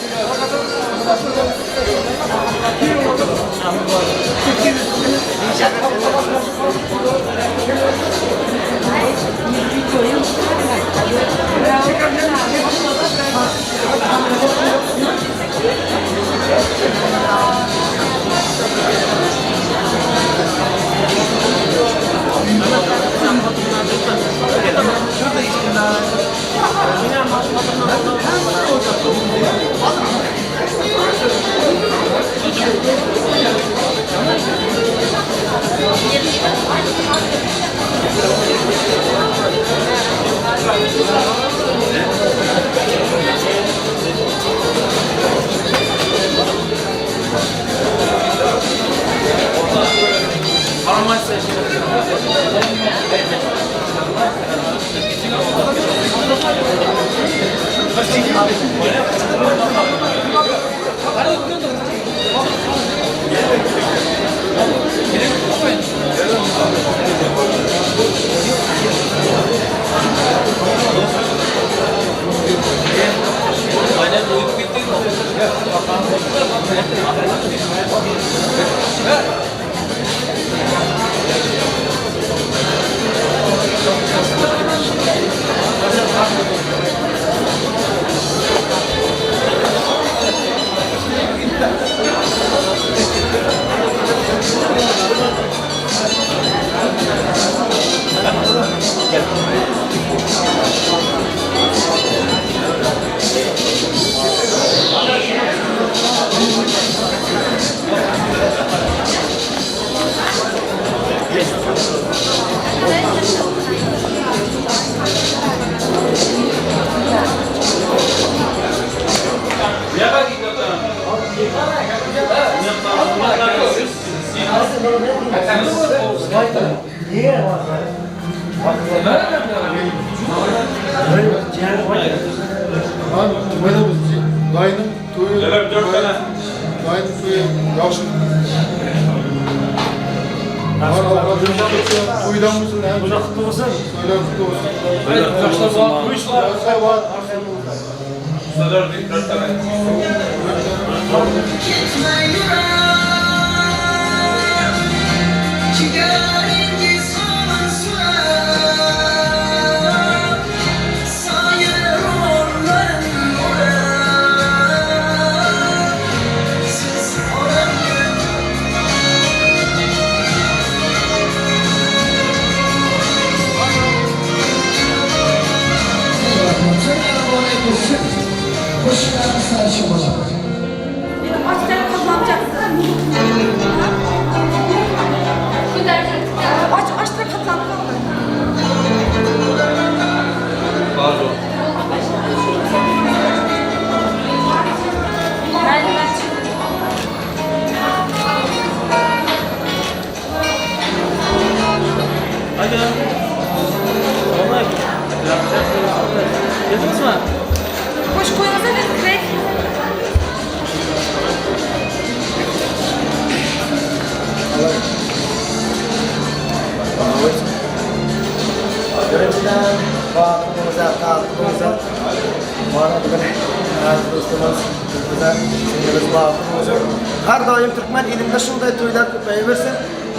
Har doim Turkman elimda shunday to'ylar ko'payaversin.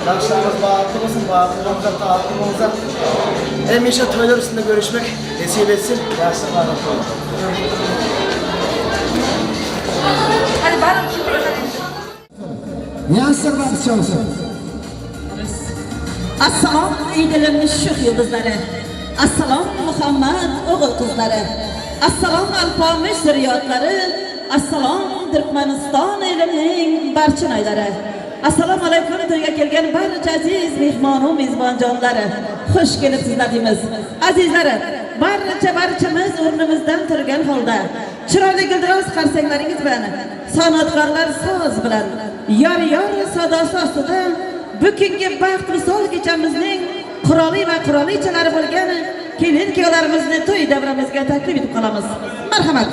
Yaxshilarimiz baxtli bo'lsin, baxtli bo'lsin, taatli bo'lsin. Hemişe to'ylar üstünde görüşmek nasip etsin. Yaxshi baxtli. Hadi barın kim Yasir baxtli olsun. Assalom edilimni shuh yulduzlari. Assalom Muhammad o'g'il qizlari. Assalom Alpomish zurriyotlari. Assalom Turkmaniston elinin barchinoylari. Assalomu alaykum to'yga kelgan barcha aziz mehmon va mezbonjonlari. Xush kelibsizlar deymiz. Azizlari, barchamiz o'rnimizdan turgan holda chiroyli guldiroz qarsaklaringiz bilan, san'atkorlar soz bilan, yor-yor sadosi ostida bugungi baxt visol kechamizning qiroli va qirolichalari bo'lgan kelin kuyovlarimizni to'y davramizga taklif etib qolamiz. Marhamat.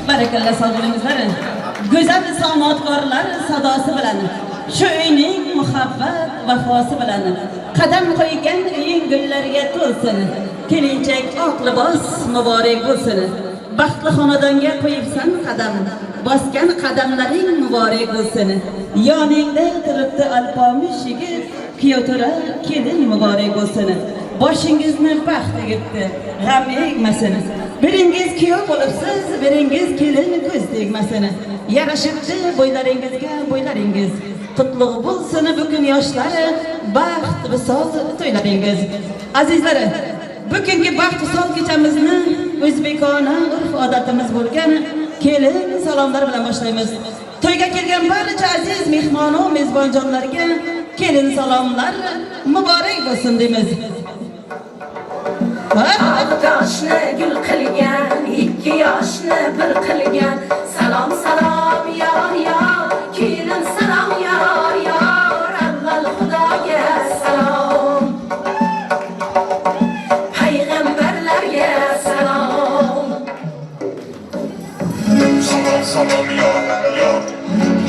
Barakalla sog'lig'ingizlar. Go'zal san'atkorlar sadosi bilan, shu uyning muhabbat vafosi bilan qadam qo'ygan uying gullarga to'lsin. Kelinchak oq libos muborak bo'lsin. Baxtli xonadonga qo'yibsan qadam, bosgan qadamlaring muborak bo'lsin. Yoningda turibdi alpomish yigit, kuyov to'ra kelin muborak bo'lsin. Boshingizni baxt egibdi, g'am egmasin. Biringiz kuyov bo'libsiz, biringiz kelin, ko'z tegmasin. Yarashibdi bo'ylaringizga bo'ylaringiz. Qutlug' bo'lsin bugun yoshlari, baxt visol to'ylaringiz. Azizlar, bugungi baxt visol kechamizni o'zbekona urf-odatimiz bo'lgan kelin salomlar bilan boshlaymiz. To'yga kelgan barcha aziz mehmon va mezbonjonlarga kelin salomlar muborak bo'lsin deymiz. Toshni gul qilgan, ikki yoshni bir qilgan. Salom salom yor yor, kelin salom yor yor. Avval Xudoga salom, payg'ambarlarga salom. Salom salom yor yor,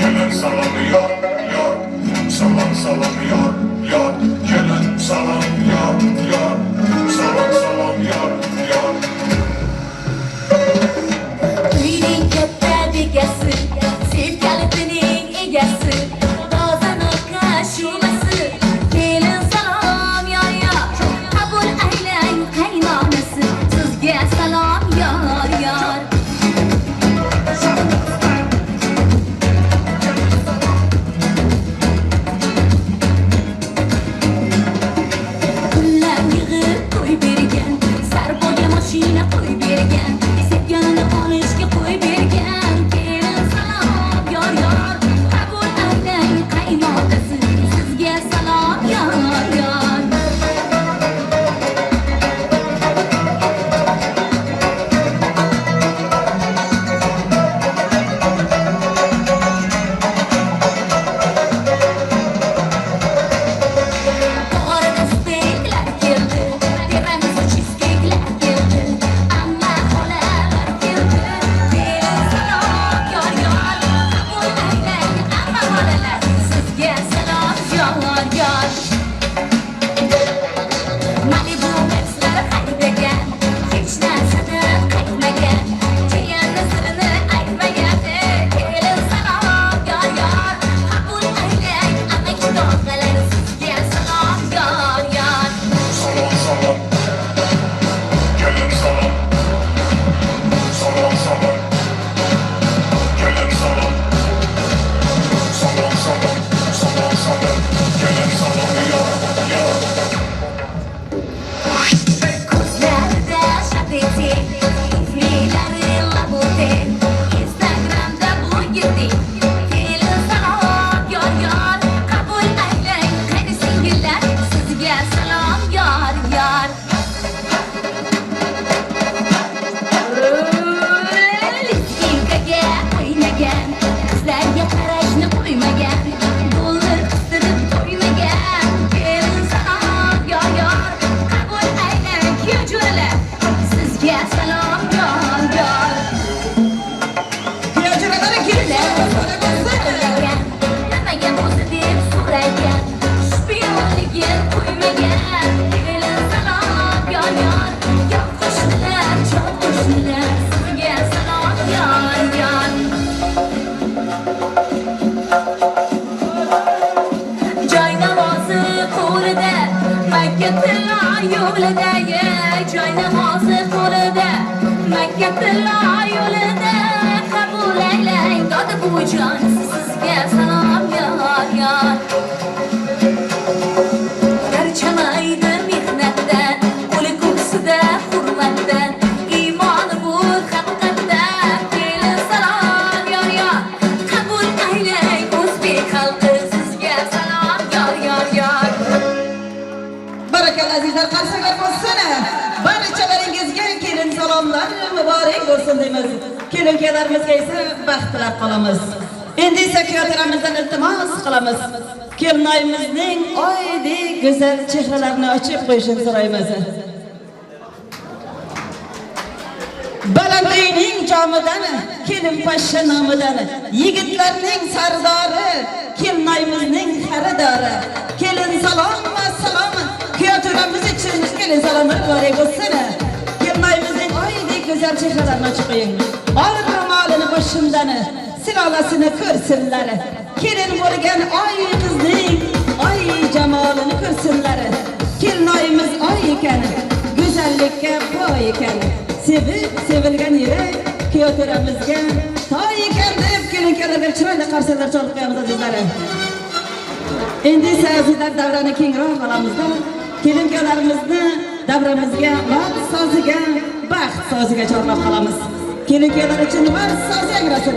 kelin salom yor yor. Salom salom yor yor, kelin salom yor yor. Salom salom yor yor. Uyning katta bekasi, sevkalitining egasi, toza noqa shumasi, kelin salom yor yor, qabul aylang qaynonasi, sizga salom yor yor. Pullar yig'ib qo'y bergan, sarpoga mashina qo'y bergan, sepganini olishga qo'y bergan. Kelin salom yor yor, qabul aylang qaynotasi, sizga salom yor yor. To'g'rida steyklar keldi, tiramisu cheesecakelar keldi, amma xolalar keldi. Kelin salom yor yor, qabul aylang amma xolalar, sizga salom yor yor. Malibu Mercedes haydagan, hech narsadan qaytmagan, jiyanni sirini aytmagan. Kelin salom yor yor, qabul aylang amakidon, Makka tillo yo'lida, joy namozi qo'lida. Makka tillo yo'lida qabul aylang dod buvijon, sizga salom yor yor. Charchamaydi mehnatdan, qo'li ko'ksida hurmatdan, iymoni bo'l haqiqatdan. Kelin salom yor yor, qabul aylang o'zbek xalqi, sizga salom yor yor yor. Barakalla azizlar, qarsaklar bo'lsin. Barchalaringizga kelin salomlar muborak bo'lsin deymiz. Kelin kuyovlarimizga esa baxt tilab qolamiz. Endi esa kuyovlarimizdan iltimos qilamiz. Kelinoyimizning oydek go'zal chehralarini ochib qo'yishini so'raymiz. Baland uyning jomidan, kelin pashsha nomidan, yigitlarning sardori, kelinoyimizning xaridori. Kelin salom va salom, kuyovlarimiz uchun kelin salom muborak bo'lsin. Kelinoyimizning oydek go'zal chehralarini ochib qo'ying. Olib ro'molini boshimdan, silolasini ko'rsinlar. Kelin bo'lgan oy qizning oy jamolini ko'rsinlar. Kelinoyimiz oy ekan, go'zallikka boy ekan. Sevib sevilgan yurak kuyovlarimizga toy ekan deb kelin kuyovlarga chiroyli qarsaklar chalib qo'yamiz azizlar. Endi esa azizlar davrani kengroq olamizda kelin kuyovlarimizni davramizga vaqt soziga, baxt soziga chorlab qolamiz. Kelin kuyovlar uchun vaqt sozi yangrasin.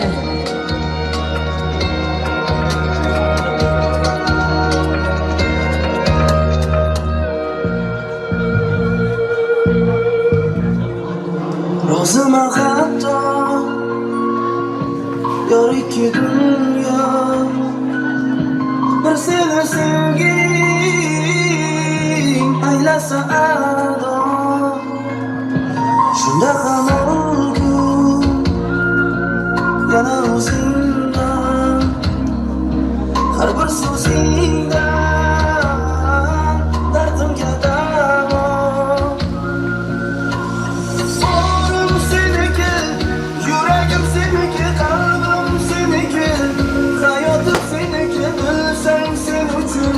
Roziman hatto yor ikki dunyo bir seni sevging aylasa ado, shunda ham olgu yana o'zingdan har bir so'zingdan dardimga davo. Orim seniki, yuragim seniki, qalbim seniki, hayotim seniki, bilsang sen uchun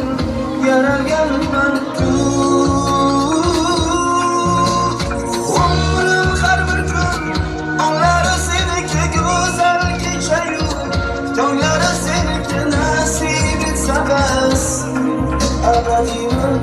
yaralganman-ku. Umrim har bir kun, onlari seniki, go'zal kechayu tonglari seniki, nasib etsa bas abadiyman.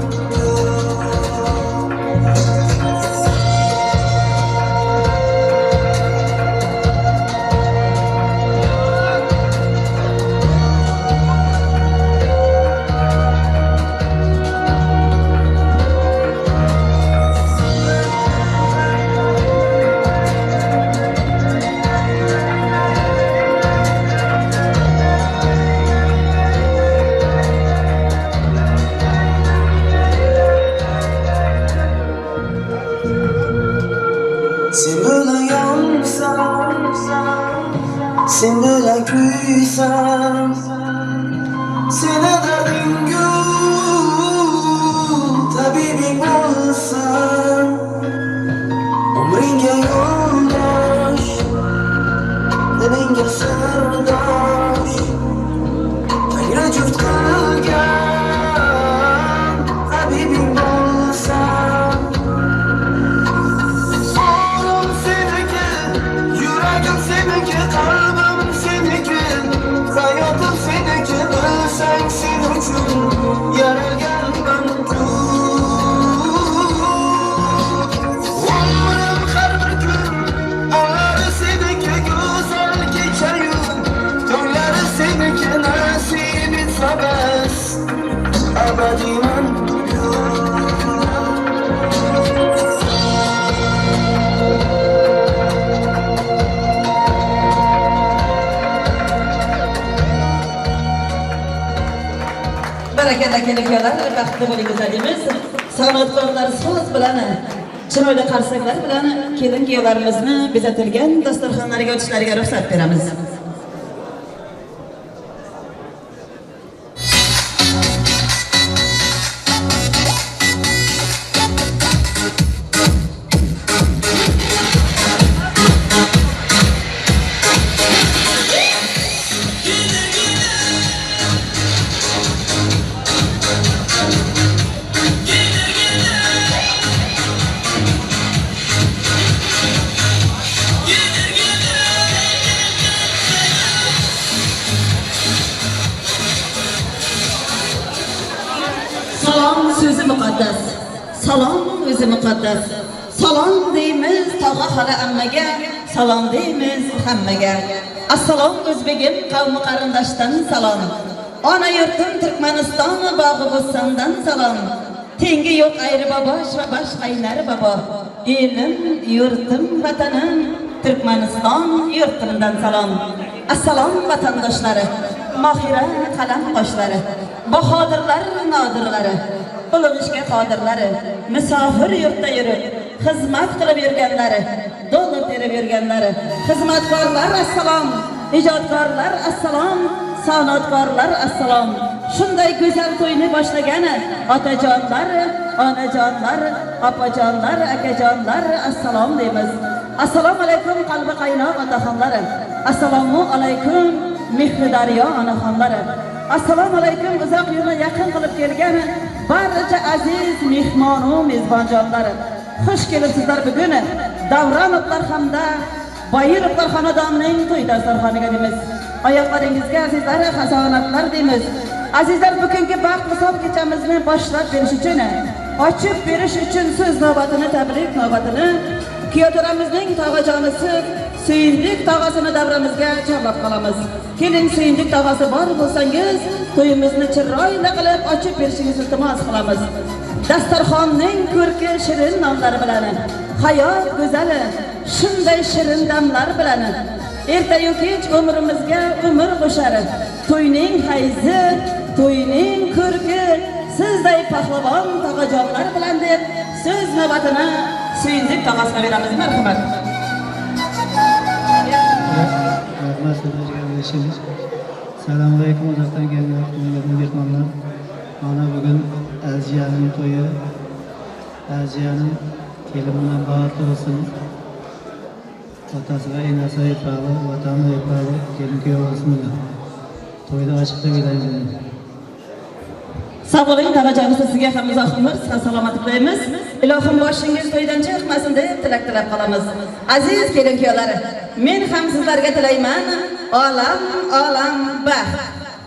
Sen bilan yonsam, sen bilan kuysam, seni dardingu tabibing bo'lsam, umringga yo'ldosh, dilingga sirdosh, Tangri juft qilgan habibing bo'lsam. Orim seniki, yuragim seniki, qalbim seniki, hayotim seniki, bilsang sen uchun yaralganman-ku. Umrim har bir kun, onlari seniki, go'zal kechayu tonglari seniki, nasib etsa bas abadiyman. Barakalla kelin kuyovlar, baxtli bo'ling deymiz. San'atkorlar so'z bilan, chiroyli qarsaklar bilan kelin kuyovlarimizni bezatilgan dasturxonlarga o'tishlariga ruxsat beramiz. Gelir gelir. Salom so'zi muqaddas, salom o'zi muqaddas. Salom deymiz tog'a xola ammaga, salom deymiz hammaga. Assalom o'zbegim qavmi qarindoshdan salom. Ona yurtim Turkmaniston bog'i Bo'stondan salom. Tengi yo'q ayri bobosh va bosh qaynar bobo. Elim, yurtim, vatanim Turkmaniston yurtimdan salom. Assalom vatandoshlari, mohira qalam qoshlari, bahodirlar nodirlari, ulug' ishga qodirlari, musofir yurtda yurib, xizmat qilib yurganlari, dollar terib yurganlari, xizmatkorlar assalom, ijodkorlar assalom, san'atkorlar assalom. Shunday go'zal to'yni boshlagani otajonlar, onajonlar, opajonlar, akajonlar assalom deymiz. Assalomu alaykum qalbi qaynoq otaxonlari. Assalomu alaykum mehri daryo onaxonlari. Assalomu alaykum uzoq yo'lni yaqin qilib kelgan barcha aziz mehmon va mezbonjonlari. Xush kelibsizlar bugun Davronovlar hamda Boyirovlar xonadonining to'y dasturxoniga deymiz. Oyoqlaringizga azizlar hasonatlar deymiz. Azizlar, bugungi baxt hisob kechamizni boshlab berish uchun, ochib berish uchun so'z navbatini, tabrik navbatini kuyovto'ramizning tog'ajonisi Suyundik tog'asini davramizga chorlab qolamiz. Keling Suyundik tog'asi, bor bo'lsangiz to'yimizni chiroyli qilib ochib berishingizni iltimos qilamiz. Dasturxonning ko'rki shirin nonlari bilan, hayot go'zali shunday shirin damlar bilan, ertayu kech umrimizga umr qo'shar. To'yning hayzi, to'yning ko'rki sizday pahlavon tog'ajonlar bilan deb so'z navbatini Suyundik tog'asiga beramiz. Marhamat. Rahmat sizlarga berishimiz. Assalomu alaykum uzoqdan kelgan mehmonlar. Mana bugun Aziyaning to'yi. Aziyaning kelin bilan baxtli bo'lsin. Otasi va enasi vefalı, vatanı vefalı, kelin kuyov bo'lsin. To'yda ochiq deb o'ylayman. Sog' bo'ling tog'ajonimiz, sizga ham uzoq umr, sihat salomatlik tilaymiz. Ilohim boshingiz to'ydan chiqmasin deb tilak tilab qolamiz. Aziz kelin kuyovlari, men ham sizlarga tilayman olam olam baxt.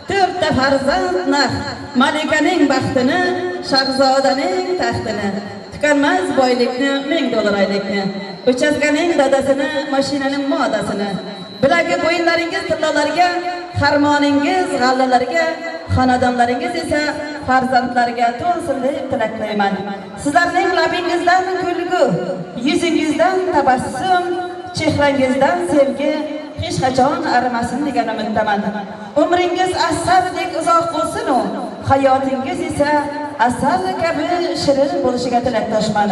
To'rtta farzand naq, malikaning baxtini, shahzodaning taxtini, tukanmas boylikni, 1000 dollar oylikni, uchastkaning dadasini, mashinaning modasini, bilagi bo'yinlaringiz tillolarga, xarmoningiz g'allalarga, xonadonlaringiz esa farzandlarga to'lsin deb tilak tilayman. Sizlarning labingizdan kulgu, yuzingizdan tabassum, chehrangizdan sevgi hech qachon arimasin degan umiddaman. Umringiz asaldek uzoq bo'lsin u, hayotingiz esa asal kabi shirin bo'lishiga tilakdoshman.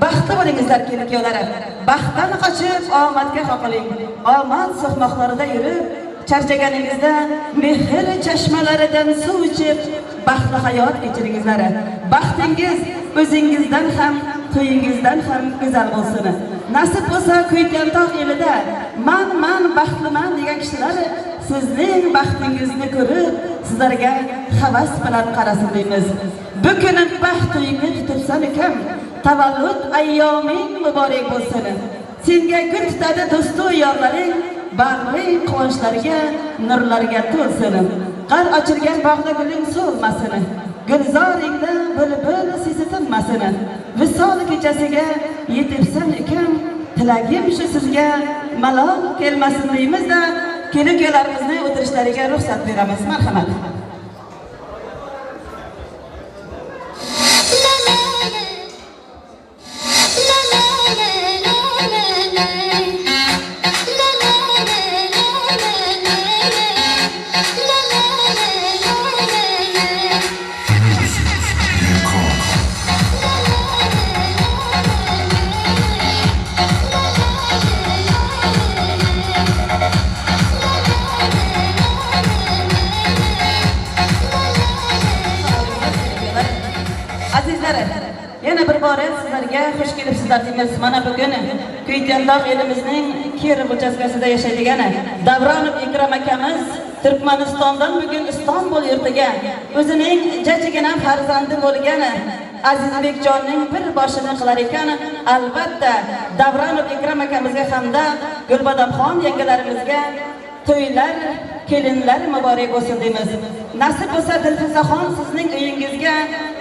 Baxtli bo'lingizlar kelin kuyovlari. Baxtdan qochib omadga qoqiling. Omad so'qmoqlarida yurib, charchaganingizda mehr chashmalaridan suv ichib baxtli hayot kechiringizlar. Baxtingiz o'zingizdan ham, to'yingizdan ham go'zal bo'lsin. Nasib bo'lsa Kuytantog' elida man baxtliman degan kishilar sizning baxtingizni ko'rib, sizlarga havas bilan qarasin deymiz. Bu kuni baxt to'yingni tutibsan ekan, tavallud ayyoming muborak bo'lsin. Senga gul tutadi do'stu yorlaring, bag'ring quvonchlarga, nurlarga to'lsin. Qar ochilgan bog'da guling so'lmasin. Gulzoringda bulbul sesi tinmasin. Visol kechasiga yetibsan ekan, tilagim shu sizga malol kelmasin deymiz-da, kelin kuyovlarimizni o'tirishlariga ruxsat beramiz. Marhamat. Yana bir bora sizlarga xush kelibsizlar deymiz. Mana bugun Kuytantog' elimizning Kirov uchastkasida yashaydigan Davronov Ikrom akamiz Turkmanistondan bugun Istanbul yurtiga o'zining jajjigina farzandi bo'lgan Azizbekjonning bir boshini qilar ekan, albatta Davronov Ikrom akamizga hamda Gulbadomxon yangalarimizga to'ylar, kelinlar muborak bo'lsin deymiz. Nasib bo'lsa Dilfuzaxon sizning uyingizga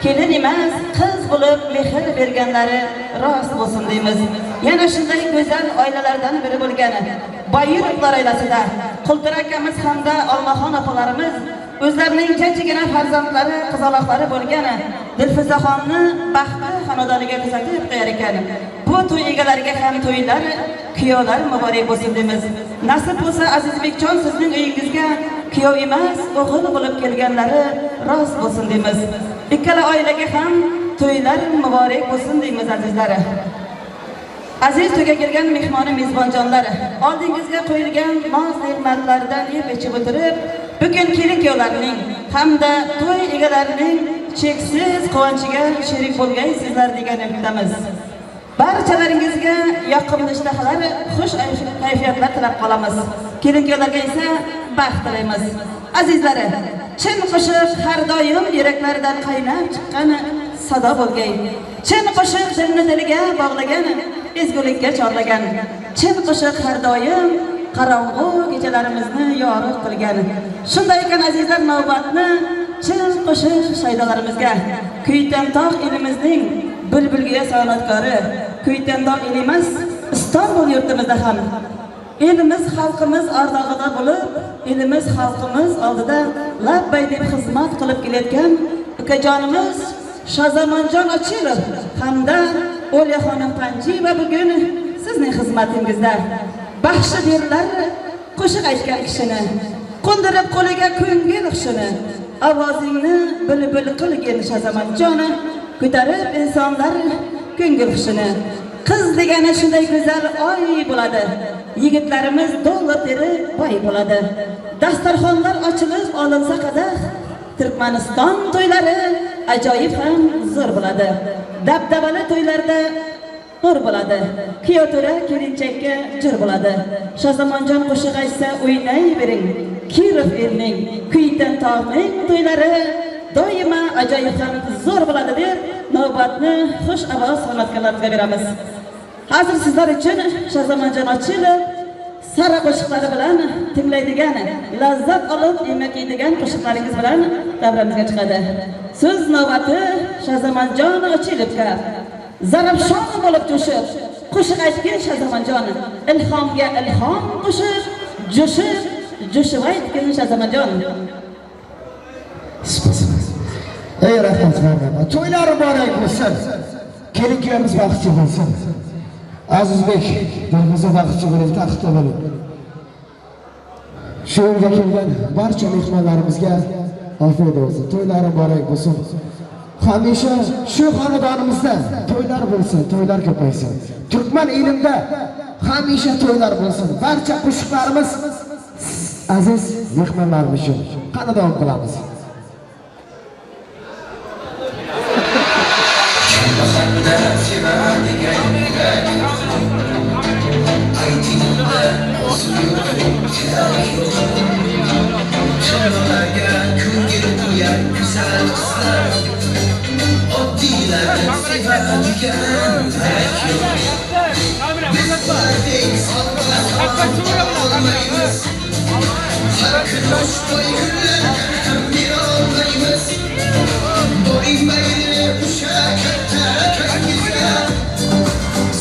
kelin emas, qiz bo'lib mehr berganlari rost bo'lsin deymiz. Yana shunday go'zal oilalardan biri bo'lgan Boyirovlar oilasida Qultur akamiz hamda Olmaxon opalarimiz o'zlarining jajjigina farzandlari, qizaloqlari bo'lgan Dilfuzaxonni baxtli xonadoniga kuzatib qo'yar ekan. Bu to'y egalariga ham to'ylar, kuyovlar muborak bo'lsin deymiz. Nasib bo'lsa Azizbekjon sizning uyingizga kuyov emas, o'g'il bo'lib kelganlari rost bo'lsin deymiz. Ikkala oilaga ham to'ylar muborak bo'lsin deymiz azizlar. Aziz to'yga kelgan mehmoni mezbonjonlar, oldingizga qo'yilgan noz ne'matlardan yeb ichib o'tirib, bugun kelin kuyovlarning hamda to'y egalarining cheksiz quvonchiga sherik bo'lgaysizlar degan umiddamiz. Barchalaringizga yoqimli ishtahalar, xush kayfiyatlar tilab qolamiz. Kelin kuyovlarga esa baxt tilaymiz. Azizlari, chin qo'shiq har doim yuraklardan qaynab chiqqan sado bo'lgay. Chin qo'shiq dilni dilga bog'lagan, ezgulikka chorlagan. Chin qo'shiq har doim qorong'u kechalarimizni yorug' qilgan. Shunday ekan azizlar, navbatni chin qo'shiq shaydolarimizga, Kuytantog' elimizning bulbulga sanoatkori, Kuytantog' elimiz Istanbul yurtimizda ham elimiz xalqimiz ardog'ida bo'lib, elimiz xalqimiz oldida labbay deb xizmat qilib kelayotgan ukajonimiz Shozamonjon Ochilov hamda O'lyaxonim Panjiyeva bugun sizning xizmatingizda. Baxshi derlar qo'shiq aytgan kishini, qo'ndirib qo'liga ko'ngil hushini, ovozingni bulbul qilgin Shozamonjon, ko'tarib insonlar ko'ngil hushini. Qiz degani shunday go'zal oy bo'ladi, yigitlarimiz dollar terib boy bo'ladi. Dasturxonlar ochilib olinsa qadah, Turkmaniston to'ylari ajoyib ham zo'r bo'ladi. Dabdabali to'ylarda nur bo'ladi. Kuyov to'ra kelinchakka jur bo'ladi. Shozamonjon qo'shiq aytsa o'ynay bering. Kirov elning, Kuytantog'ning to'ylari doimo ajoyib ham zo'r bo'ladi deb navbatni xush ovoz san'atkorlarimizga beramiz. Hozir sizlar uchun Shozamonjon Ochilov sara qo'shiqlari bilan tinglaydigan, lazzat olib yemak yeydigan qo'shiqlaringiz bilan davramizga chiqadi. So'z navbati Shozamonjon Ochilovga. Zarafshon bo'lib jo'shib, qo'shiq aytgin Shozamonjon, ilhomga ilhom qo'shib, jo'shib, jo'shib aytgin Shozamonjon. Ey rahmat, rahmat. To'ylar muborak bo'lsin. Kelin kuyovimiz baxtli bo'lsin. Azizbek, Dilfuza baxtli bo'ling, taxtda bo'ling. Shu yerga kelgan barcha mehmonlarimizga ofiyat bo'lsin. To'ylar muborak bo'lsin. Hamisha shu xonadonimizda to'ylar bo'lsin, to'ylar ko'paysin. Turkman elimda hamisha to'ylar bo'lsin. Barcha qo'shiqlarimiz aziz mehmonlarimiz uchun. Qani davom qilamiz.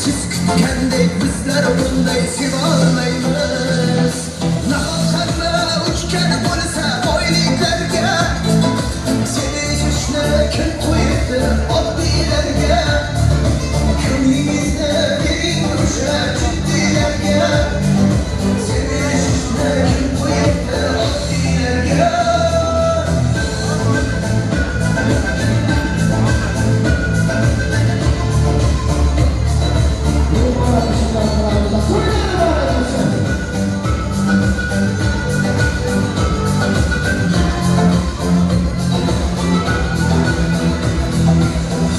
Siz kutgandek bizlar bunday sevolmaymiz. Nahot hamma uchgan bo'lsa boyliklarga, sevishni kim qo'yibdi oddiylarga? Ko'nglingizni bering o'sha jiddiylarga, sevishni kim qo'yibdi oddiylarga?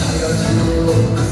Hayot yo'q.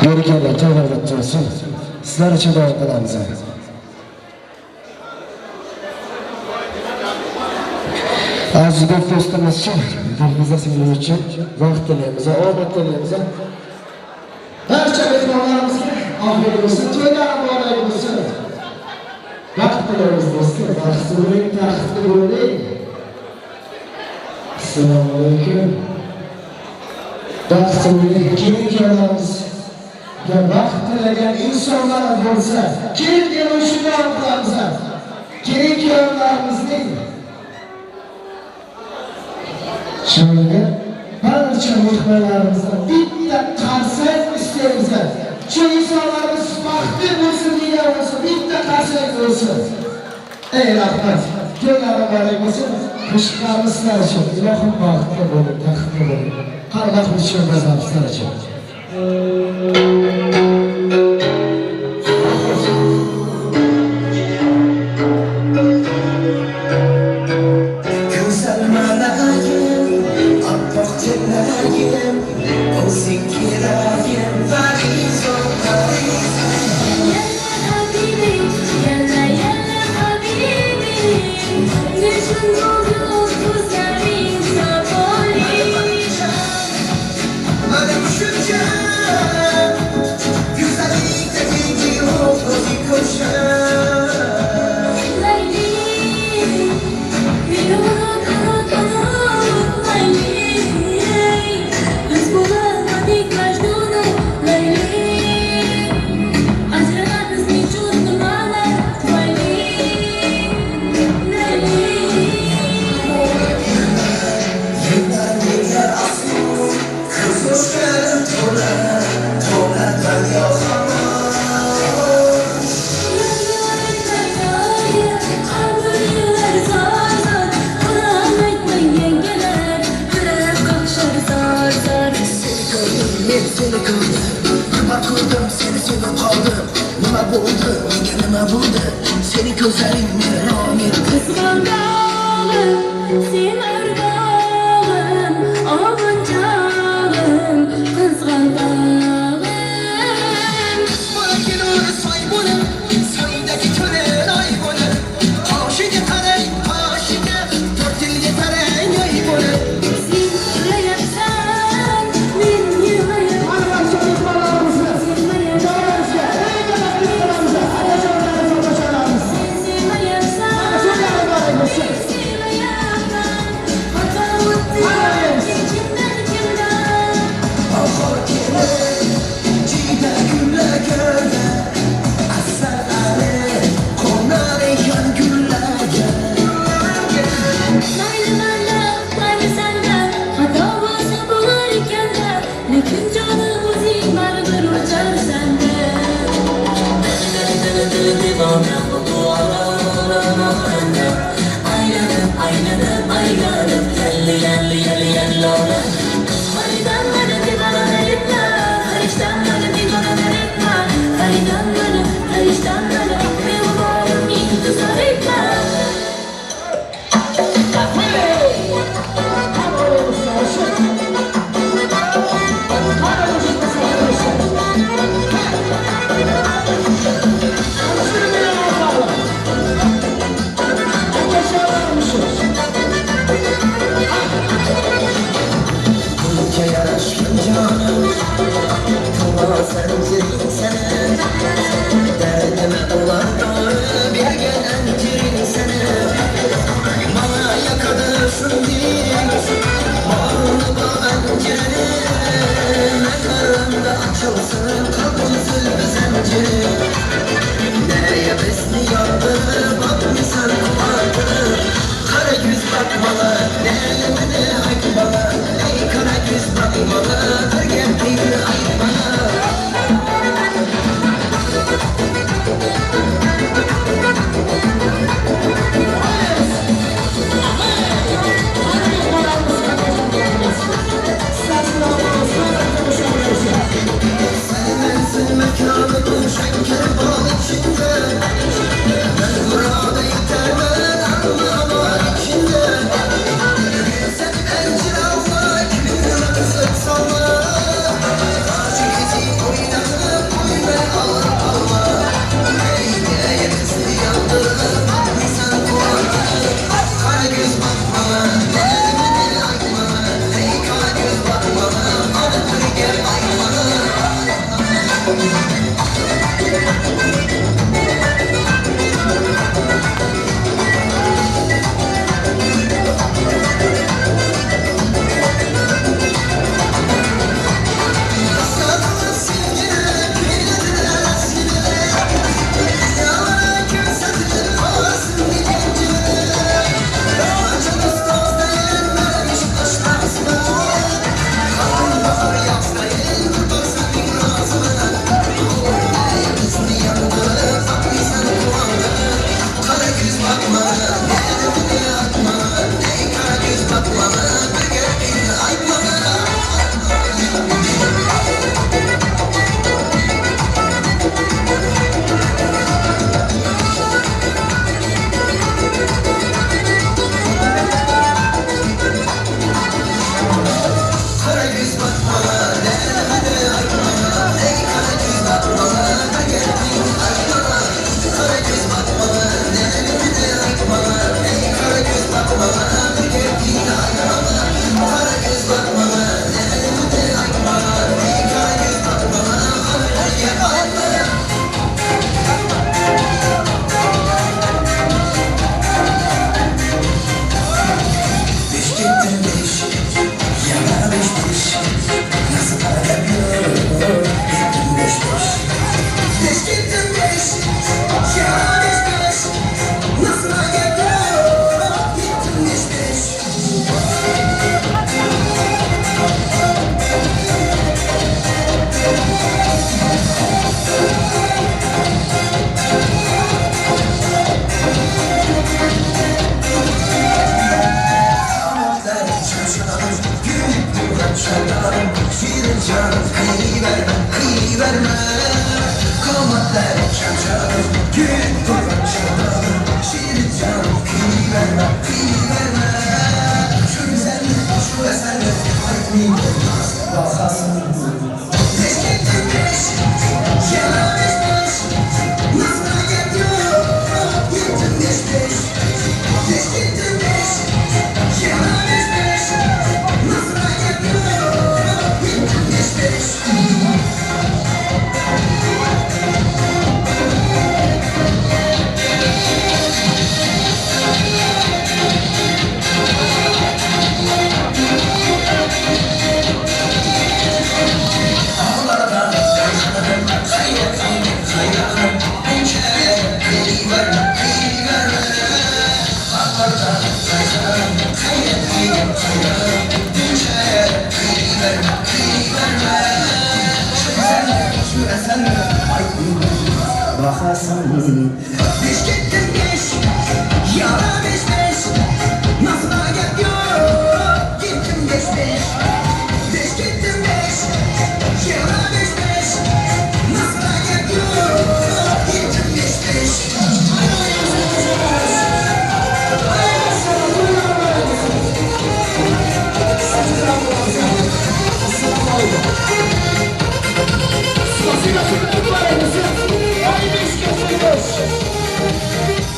Berekalar, to'ylar o'tsin. Sizlar uchun duo qilamiz. Azizbek do'stimiz uchun, Dilfuza singlimiz uchun vaqt tilaymiz, omad tilaymiz. Barcha mehmonlarimizga omad bo'lsin, to'ylar muborak bo'lsin. Baxt tilaymiz do'stlar, baxtli bo'ling, taxtli bo'ling. Assalomu alaykum. Baxtli bo'ling, kelin kuyovlarimiz baxt tilagan insonlar bo'lsa, kelin kuyov shunday qilamiz. Kelin kuyovlarimizning shunga barcha mehmonlarimizdan bitta qarsak istaymiz. Shu insonlarimiz baxtli bo'lsin degan bo'lsa, bitta qarsak bo'lsin. Ey rahmat, to'ylar muborak bo'lsin. Qo'shiqlarimiz sizlar uchun. Ilohim baxtli bo'ling, taxtli bo'ling. Har vaqt uchun sizlar uchun. Güzel.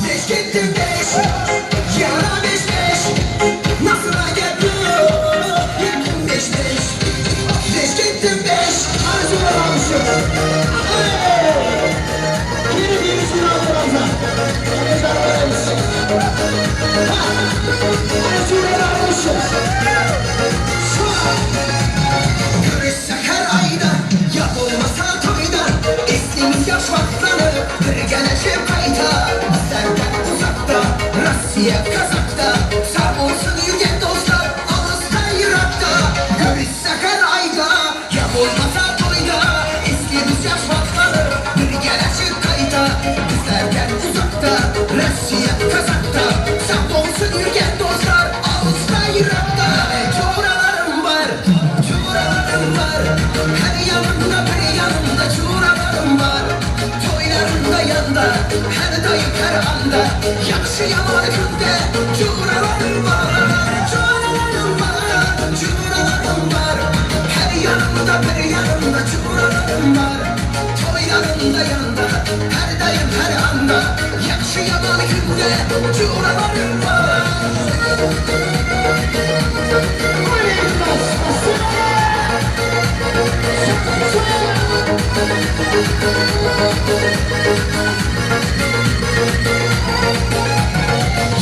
Beş gittim beş.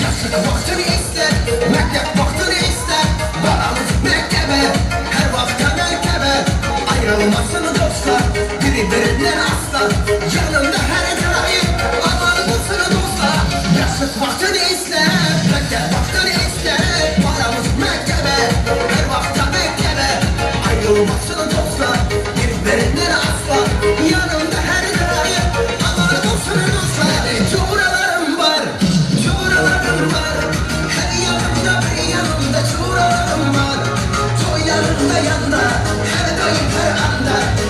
Yaşlık vaxtını ister, məktəb vaxtını ister. Varamız məktəbə, hər vaxta mərkəbə. Ayrılmasın dostlar, biri-birindən asla. Yanında hər daim, aman olsun dostlar. Yaşlık vaxtını ister, məktəb vaxtını ister. Varamız məktəbə, hər vaxta mərkəbə. Ayrılmasın dostlar, biri-birindən asla. Yanında hər daim, aman olsun dostlar. Çoğralarım var, çoğralarım var. Her yanımda bir yanımda çoğralarım var. Toylarımda yanda, her daim her anda.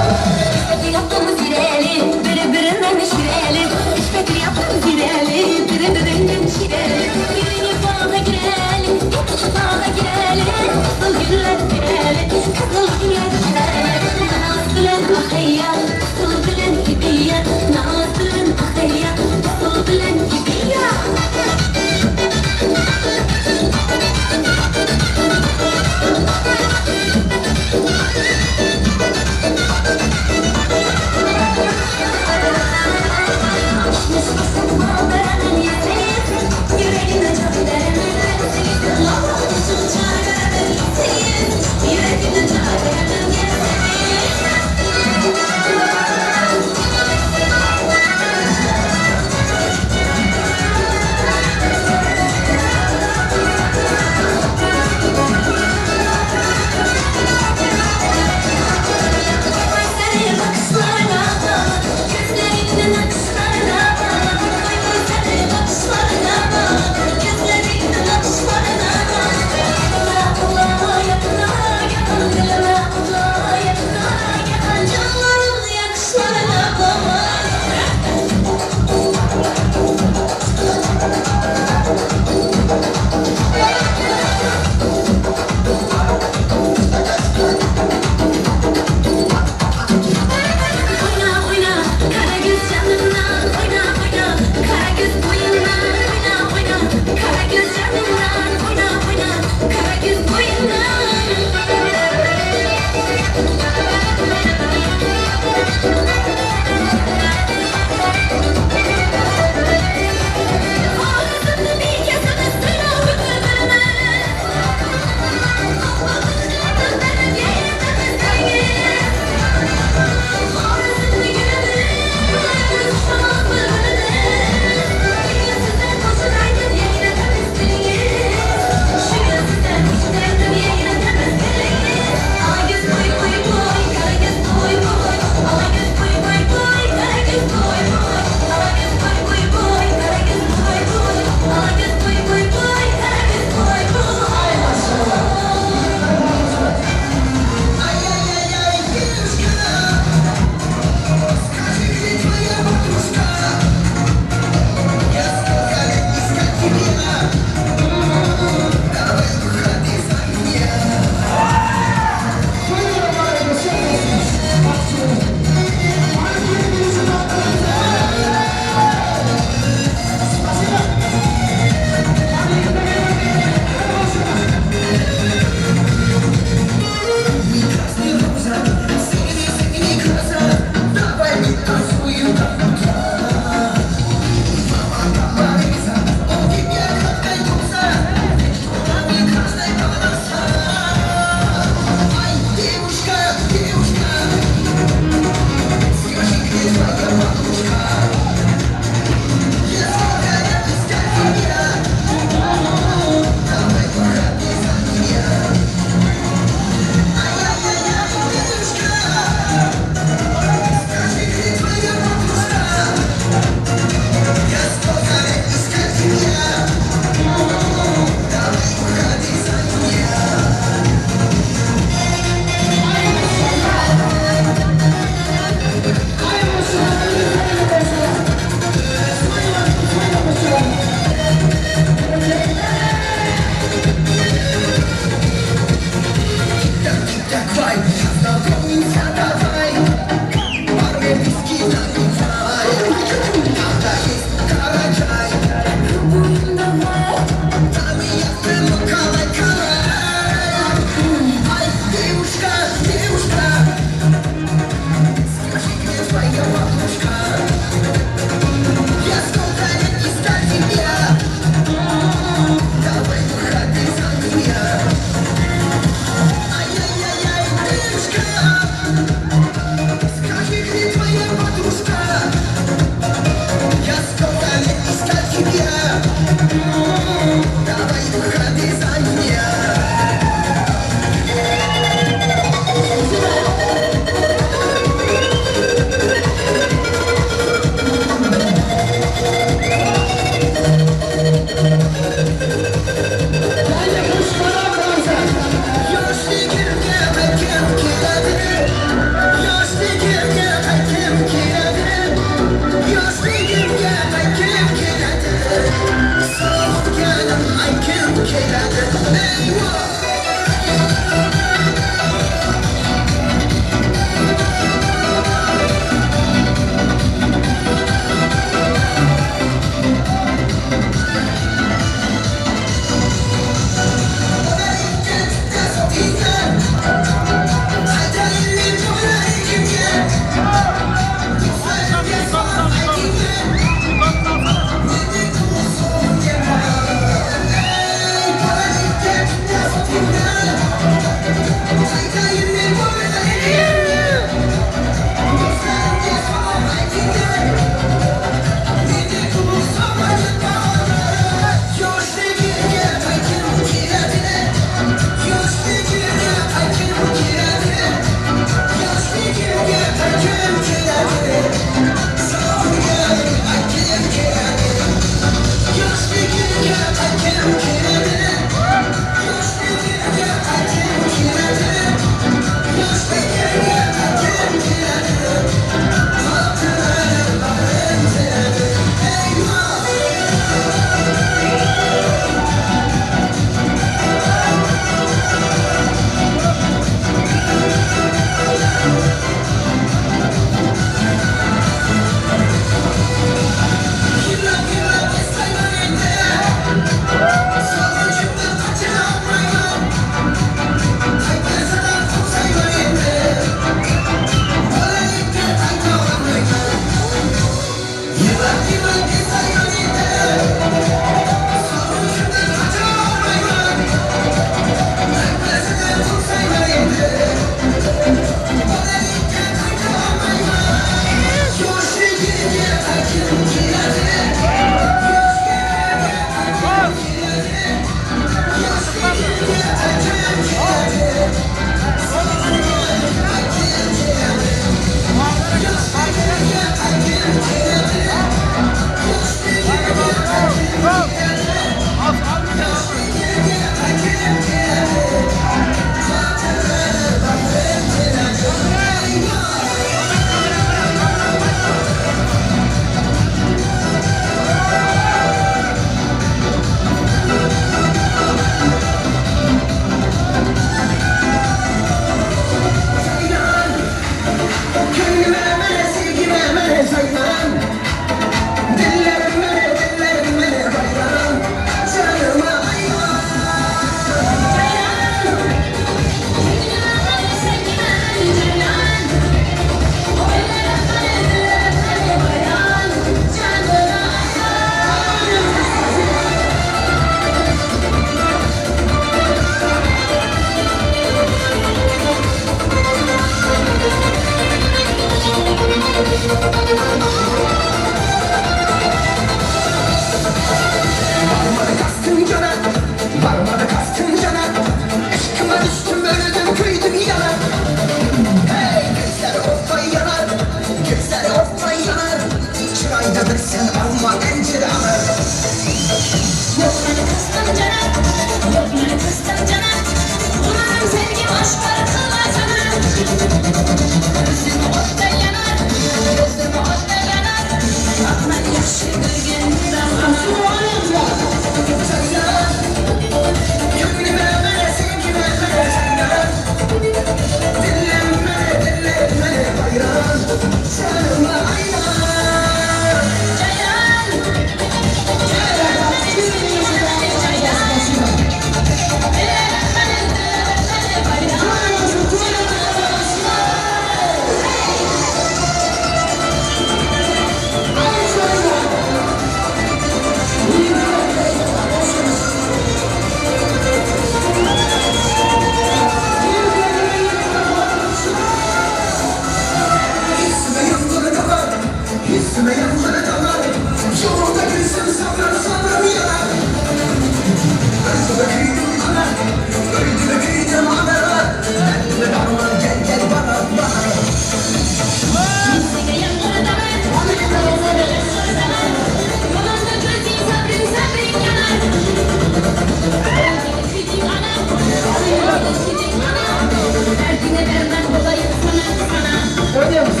O'ynaymiz.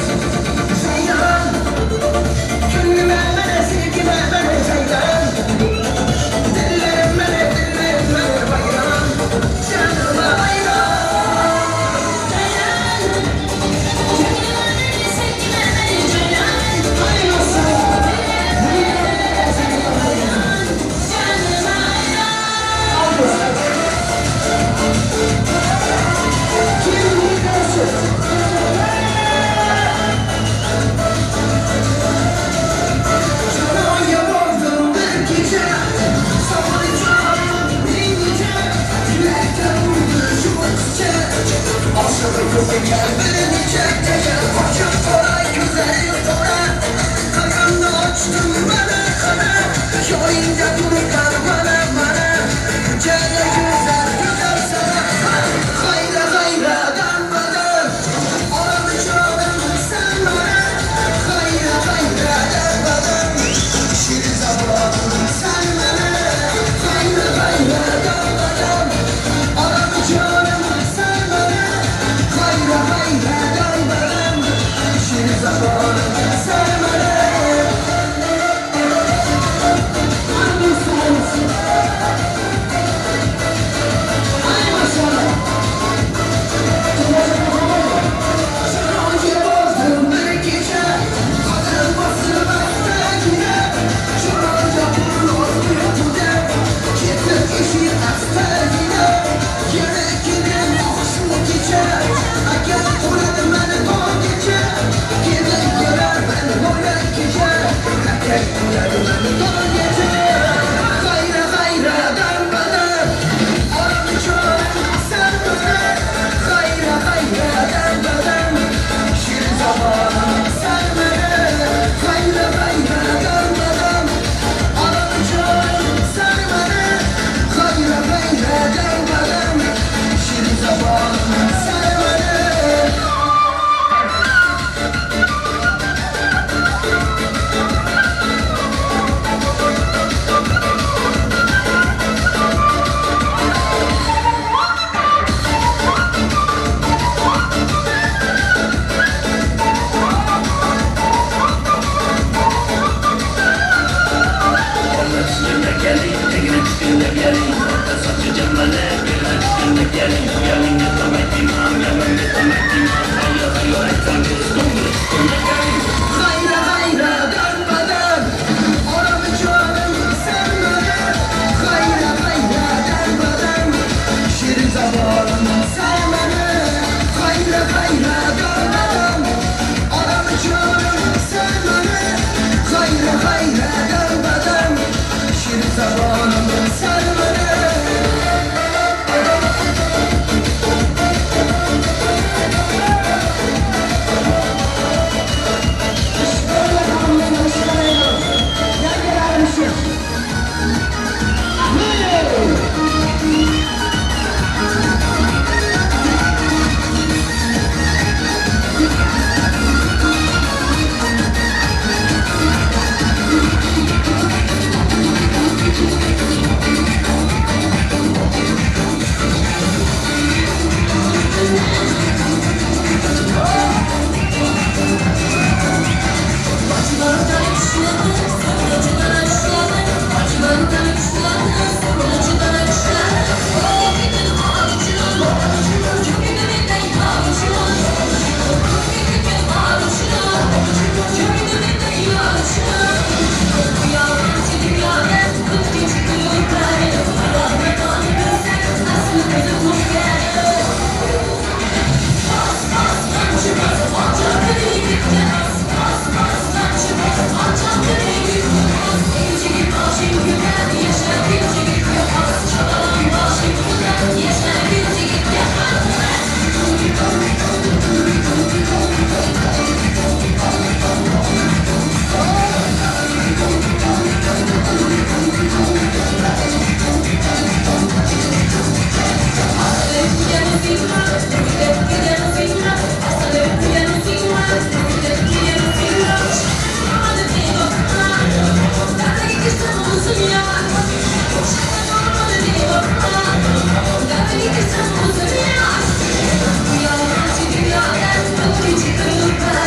Ceylan, gönlüme mene, sevgime mene Ceylan. Dillerim mene, dillerim mene bayram. Canıma bayram. Ceylan, gönlüme mene, sevgime mene Ceylan. Hayır olsun. Dillerim mene, sevgime bayram. Canıma bayram. Kim gidersin? Thank you.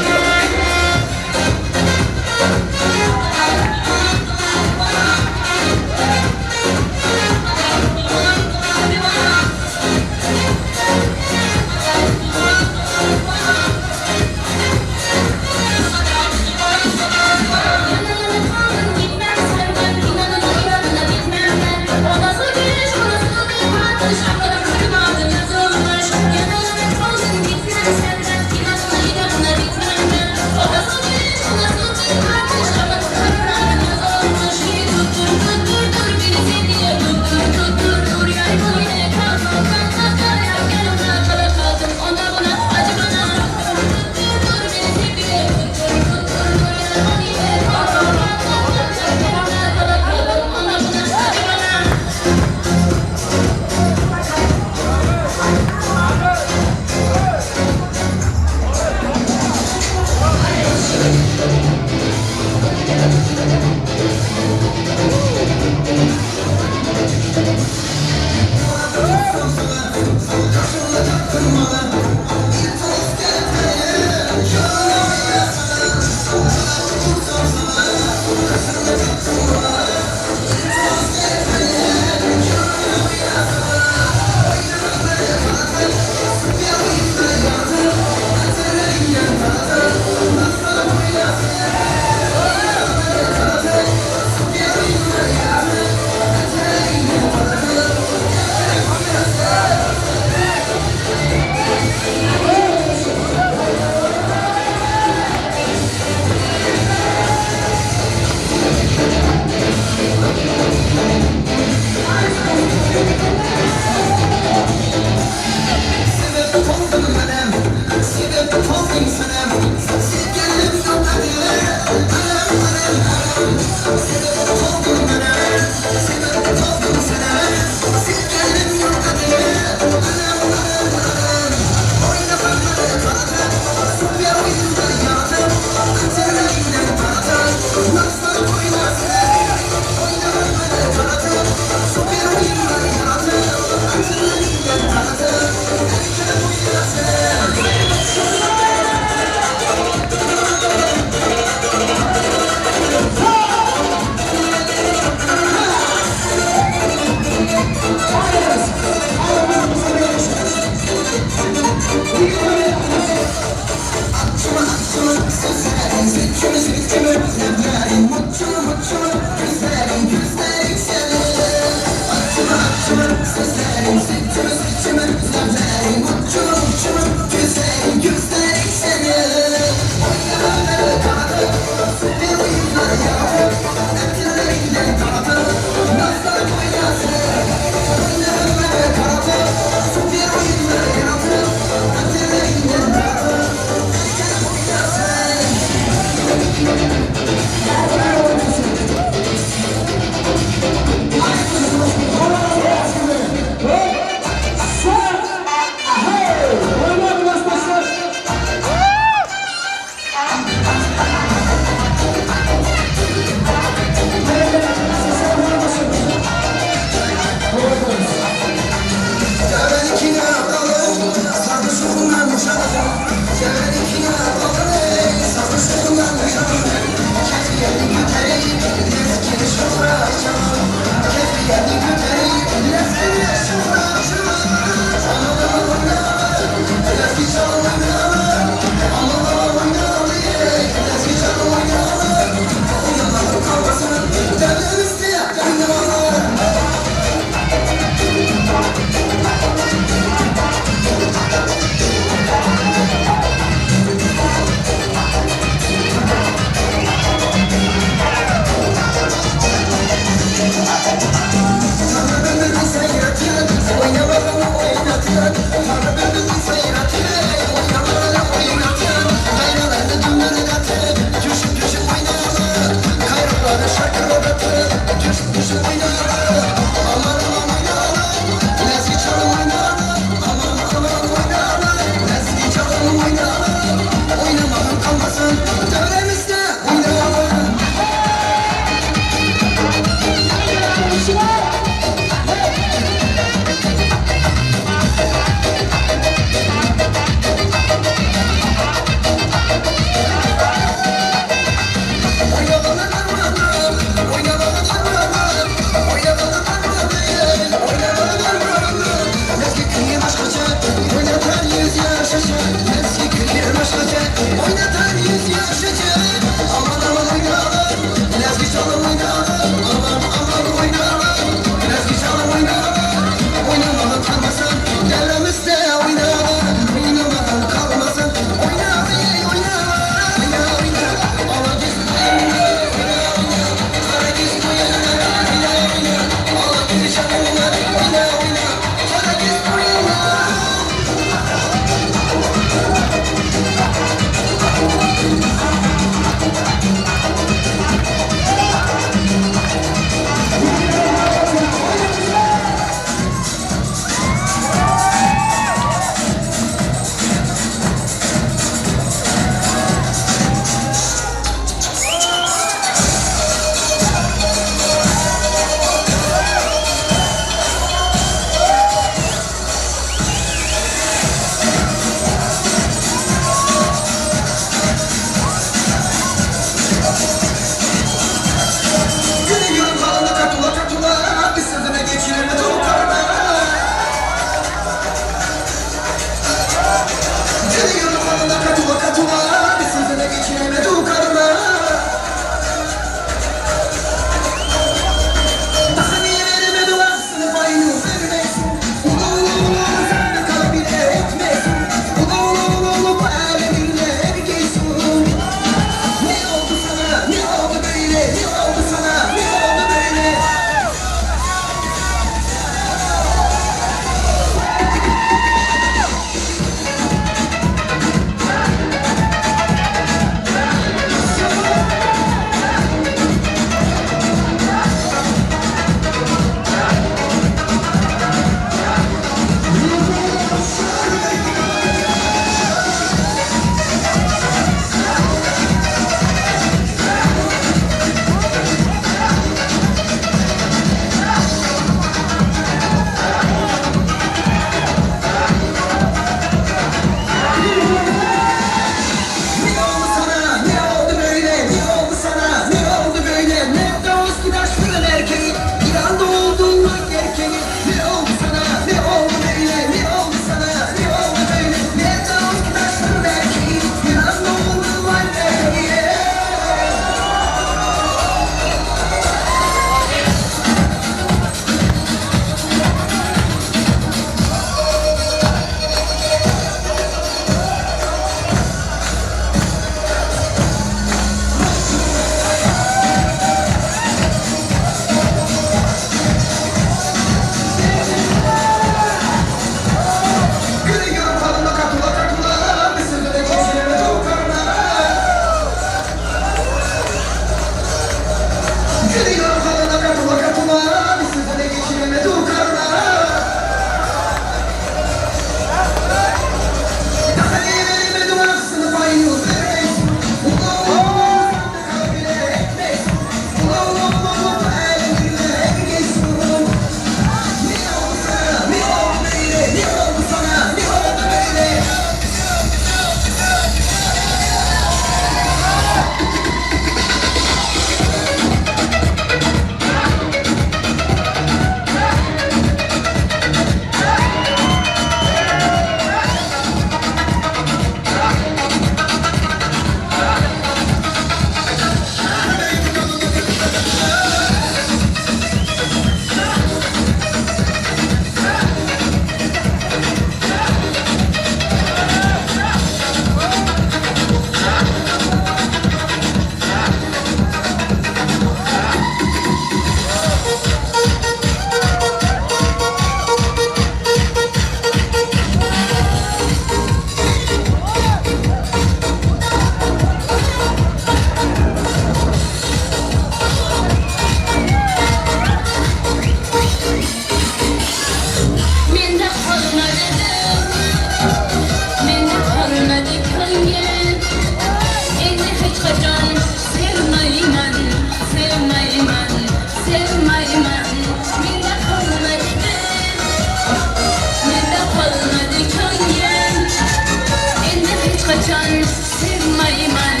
Sevmayman,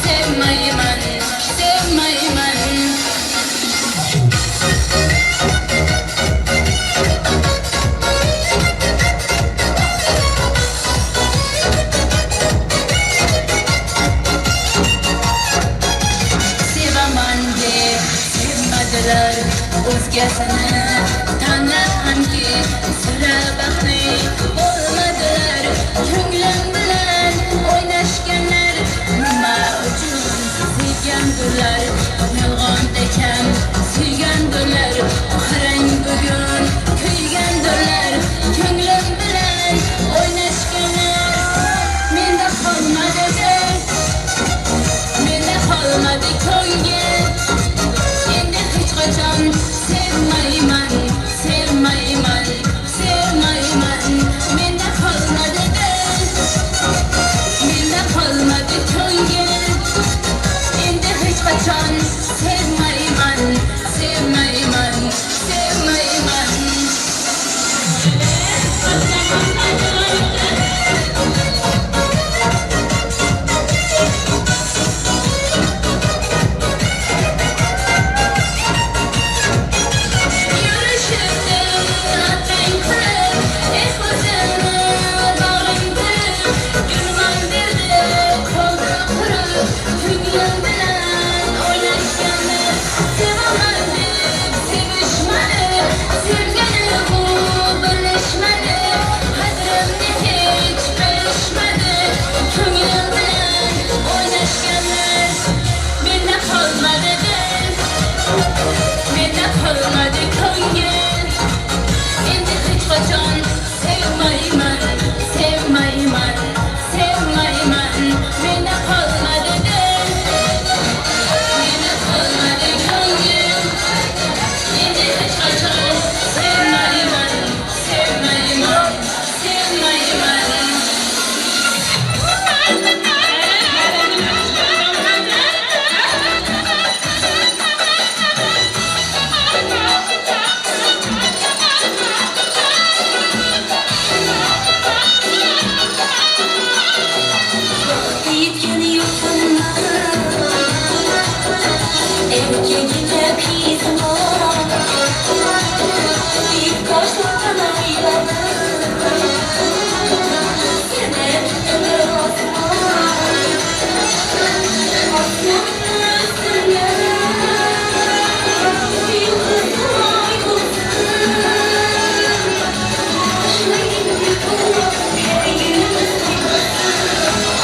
sevmayman, sevmayman. Sevaman deb sevmadilar o'zgasini, tanlab hamki sira baxtli bo'lmadilar. Ko'nglim bilan o'ynashganlar nima uchun sevgandirlar, yolg'onda kam suygandirlar, qarang bugun kuygandirlar. Ko'nglim bilan o'ynashganlar menda qolmadi dil, menda qolmadi ko'ngil. Endi hech qachon sevmayman, sevmayman, sevmayman. Menda qolmadi dil, menda qolmadi ko'ngil. Endi hech qachon sevmayman, sevmayman, sevmayman. Yurishibdi otang qilib, eh o'zini bag'rim qilib, gulman berdi qoldi qurib, ko'nglim bilan o'ynashganlar. Sevaman deb sevishmadi, sevgani bu bilishmadi, qadrimni hech bilishmadi, ko'nglim bilan o'ynashganlar. Menda qolmadi dil, menda qolmadi ko'ngil. Endi hech qachon sevmayman, sevmayman, sevmayman. Menda qolmadi dil, menda qolmadi ko'ngil. Endi hech qachon sevmayman, sevmayman, sevmayman. Yetgani yo'qman, erkagida pizmon, ilk boshdan ayladim seni tutdi osmon, osmonni ustida yulduz oy bo'lsin, boshlaydi her yuz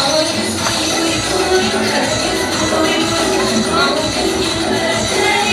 Ay yüz kuy kuy, kır yüz kuy kuy, al ko'ngil bir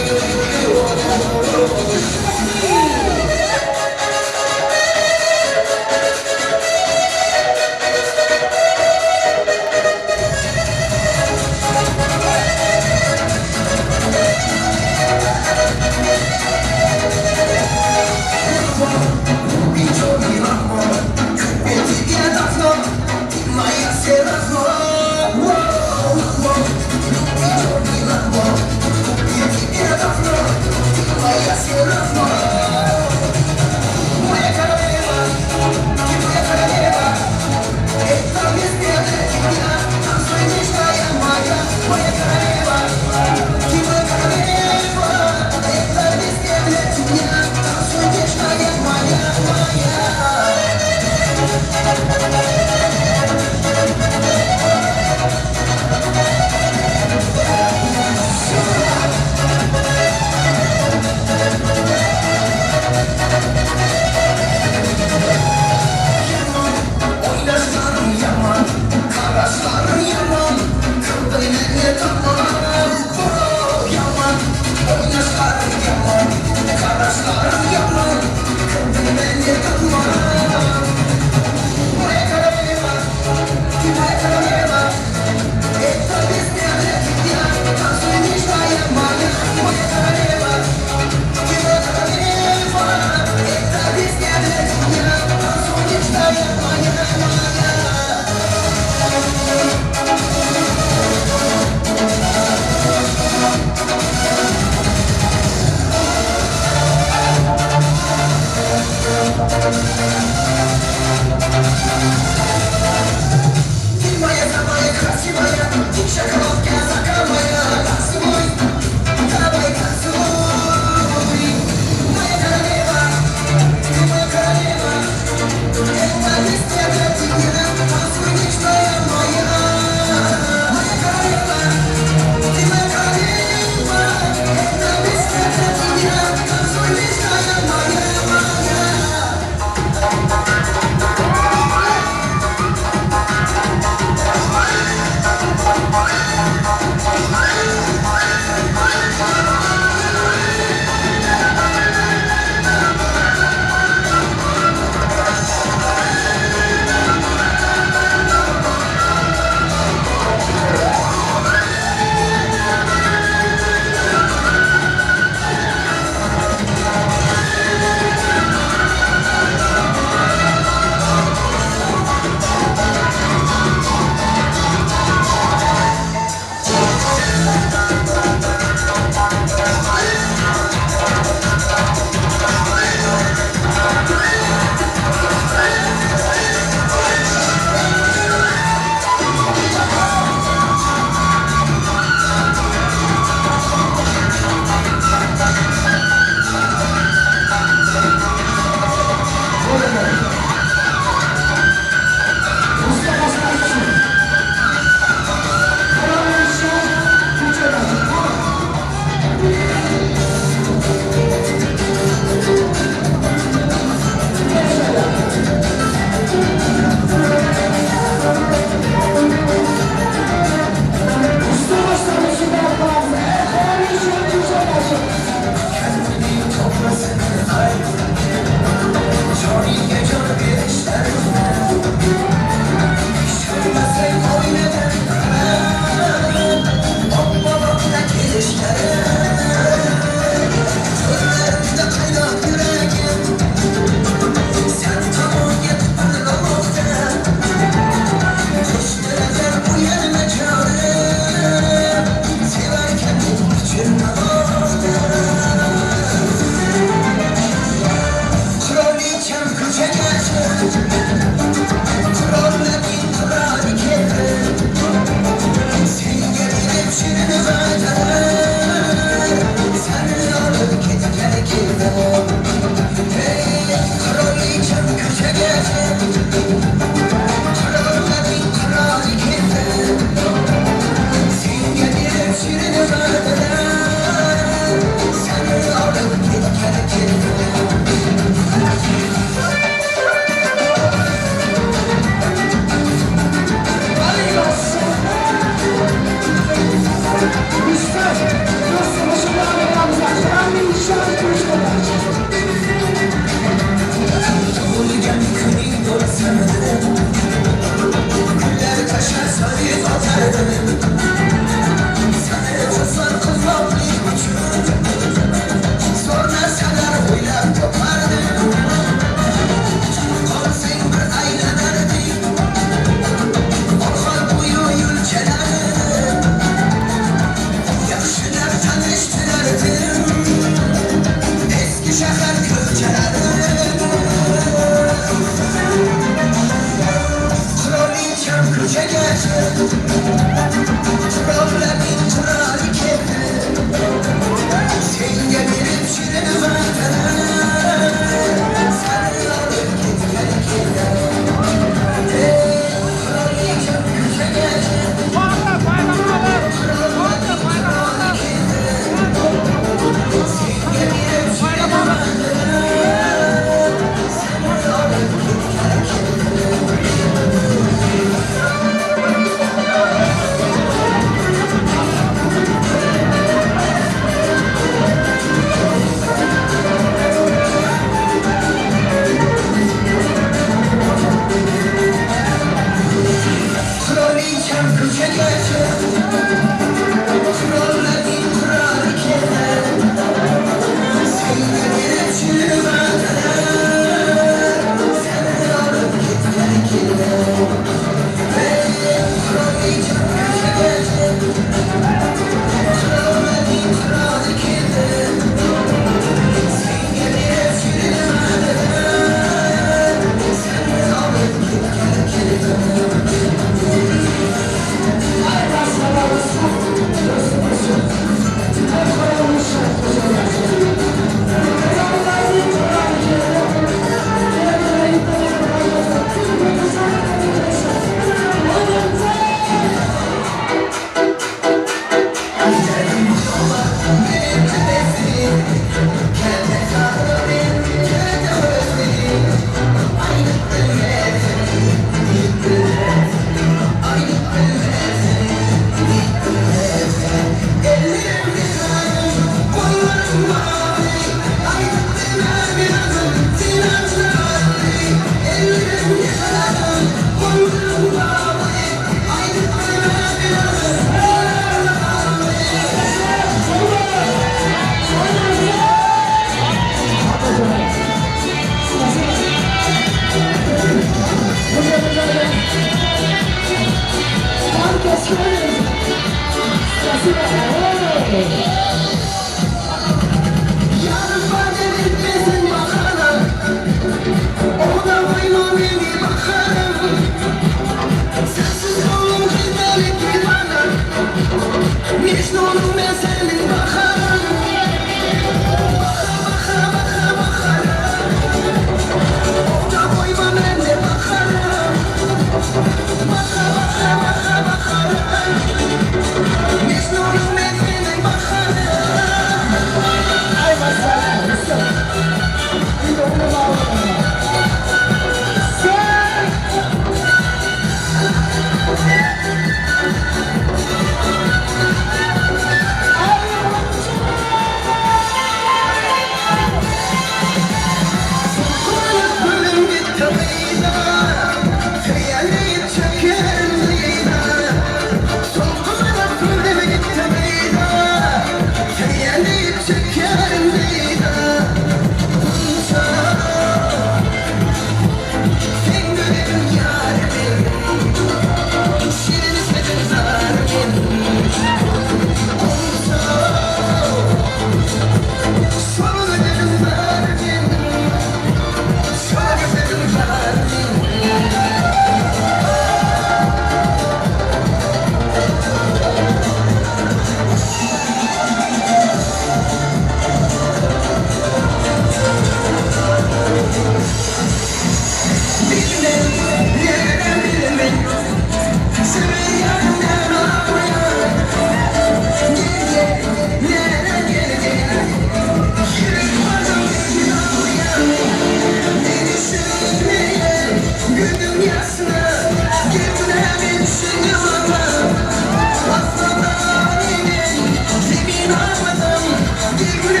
Yakalarsan.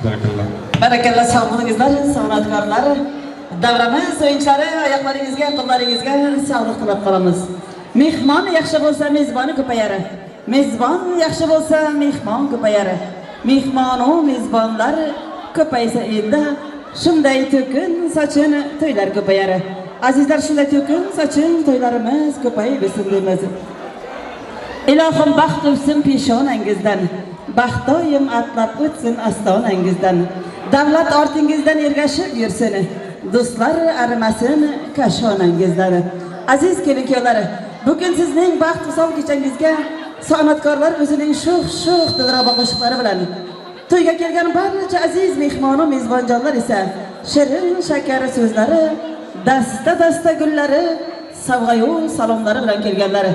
Barakalla. Barakalla, sog' bo'lingizlar, san'atkorlar. Davramiz o'yinchilari, oyoqlaringizga, qo'llaringizga sog'liq tilab qolamiz. Mehmon yaxshi bo'lsa, mezboni ko'payar. Mezbon yaxshi bo'lsa, mehmon ko'payar. Mehmon u mezbonlar ko'paysa elda, shunday to'kin sochin to'ylar ko'payar. Azizlar, shunday to'kin sochin to'ylarimiz ko'payib bersin deymiz. Ilohim baxt o'psin peshonangizdan, baxt doim atlab o'tsin ostonangizdan. Davlat ortingizdan ergashib yursin, do'stlar arimasin kashonangizdan. Aziz kelin-kuyovlar, bugun sizning baxt visol kechangizga san'atkorlar o'zining sho'x-sho'x dilrabo qo'shiqlari bilan to'yga kelgan barcha aziz mehmon va mezbonjonlar esa shirin shakar so'zlari, dasta-dasta gullari, sovg'ayu salomlari bilan kelganlar.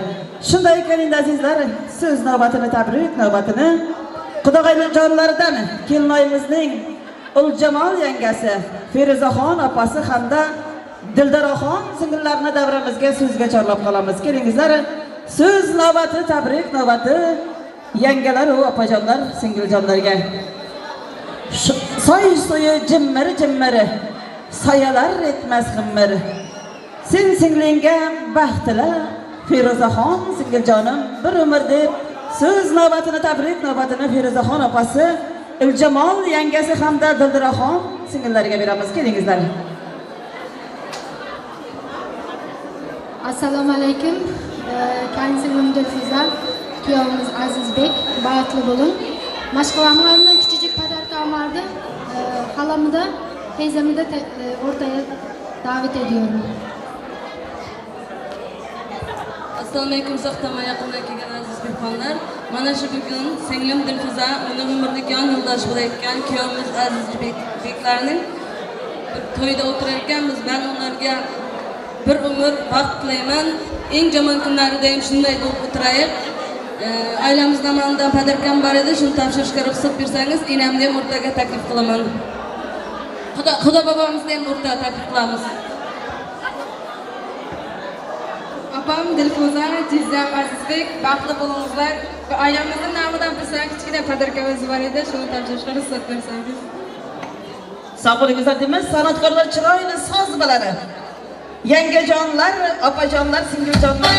Shunday ekan endi azizlar, so'z navbatini, tabrik navbatini qudag'ayjonlardan kelinoyimizning Uljamol yangasi Feruzaxon opasi hamda Dildaroxon singillarni davramizga so'zga chorlab qolamiz. Kelingizlar, so'z navbati, tabrik navbati yangalar va opajonlar, singiljonlarga. Soy suyi jimmiri jimmiri, soyalar etmas g'immir. Sen singlingga baxt tila, Feruzaxon singiljonim bir umr deb so'z navbatini, tabrik navbatini Feruzaxon opasi, Uljamol yangasi hamda Dildiroxon singillariga beramiz. Kelingizlar. Assalomu alaykum. Kansinglim Dilfuza, kuyovimiz Azizbek, baxtli bo'ling. Mashg'ulotlarni kichik podarkam vardı. Halamı da, teyzemi de ortaya davet ediyorum. Assalomu alaykum, uzoqdan va yaqindan kelgan aziz mehmonlar. Mana shu bugun singlim Dilfuza, uni umrlik yon yo'ldosh bo'layotgan kuyovimiz Azizbeklarning bir to'yida o'tirar ekanmiz. Men ularga bir umr baxt tilayman. Eng yomon kunlarida ham shunday bo'lib o'tiraylik. Oilamiz nomidan podarkam bor edi, shuni topshirishga ruxsat bersangiz, enamni ham o'rtaga taklif qilaman. Xudo bobomizni ham o'rtaga taklif qilamiz. Opam Dilfuza, jizzam Azizbek, baxtli bo'lingizlar. Oilamizning nomidan bizdan kichkina podarkamiz bor edi, shuni topshirishga ruxsat bersangiz. Sog' bo'lingizlar deymiz. San'atkorlar chiroyli soz biladi. Yangajonlar, opajonlar, singiljonlar.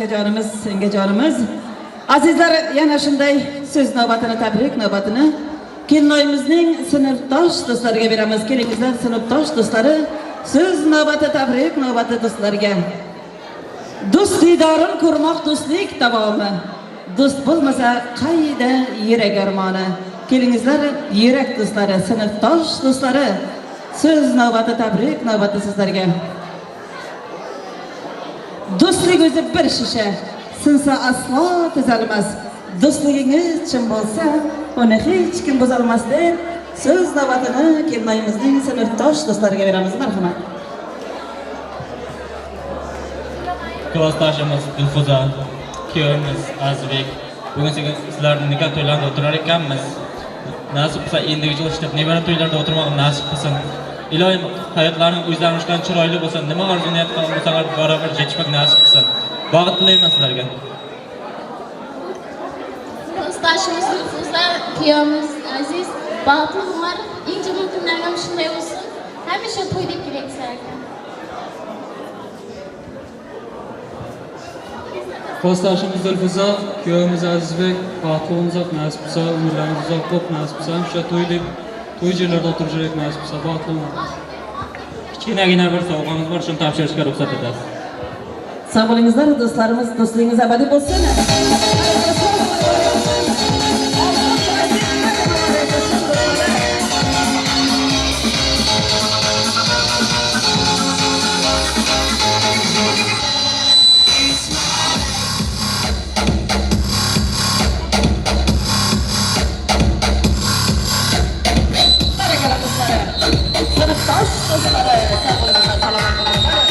Akajonimiz, sengajonimiz. Azizlar, yana shunday so'z navbatini, tabrik navbatini kelinoyimizning sinfdosh do'stlariga beramiz. Kelingizlar, sinfdosh do'stlari, so'z navbati, tabrik navbati do'stlarga. Do'st didorin ko'rmoq do'stlik davomi. Do'st bo'lmasa qayda yurak armoni. Kelingizlar, yurak do'stlari, sinfdosh do'stlari, so'z navbati, tabrik navbati sizlarga. Do'stlik o'zi bir shisha, sinsa aslo tuzalmas. Do'stligingiz chin bo'lsa, uni hech kim buzolmas deb so'z navbatini kelinoyimizning sinfdosh do'stlariga beramiz. Marhamat. Klassdoshimiz Dilfuza, kuyovimiz Azizbek, bugun sizlarning nikoh to'ylarida o'tirar ekanmiz. Nasib qilsa endigi yil ishlab nevara to'ylarida o'tirmoq nasib qilsin. Iloyim hayotlaring o'zlaringizdan chiroyli bo'lsin, nima orzu niyat qilgan bo'lsanglar barobar yetishmak nasib qilsin. Baxt tilayman sizlarga. Klassdoshimiz Dilfuza, kuyovimiz Aziz, baxtli umr, eng yomon kunlar ham shunday bo'lsin. Hamisha to'y deb kerak sizlarga. Klassdoshimiz Dilfuza, kuyovimiz Azizbek, baxtli bo'lsak nasib qilsa, umrlaringiz uzoq bo'lib nasib qilsa, hamisha to'y deb to'y jerlarda o'tirishak nasib qilsa, baxtli bo'ling. Kichkinagina bir sovg'amiz bor, shuni topshirishga ruxsat etasiz. Sog' bo'lingizlar, do'stlarimiz, do'stligingiz abadiy bo'lsin. Sinfdosh do'stlari, sog' bo'lingizlar, salomat bo'lingizlar.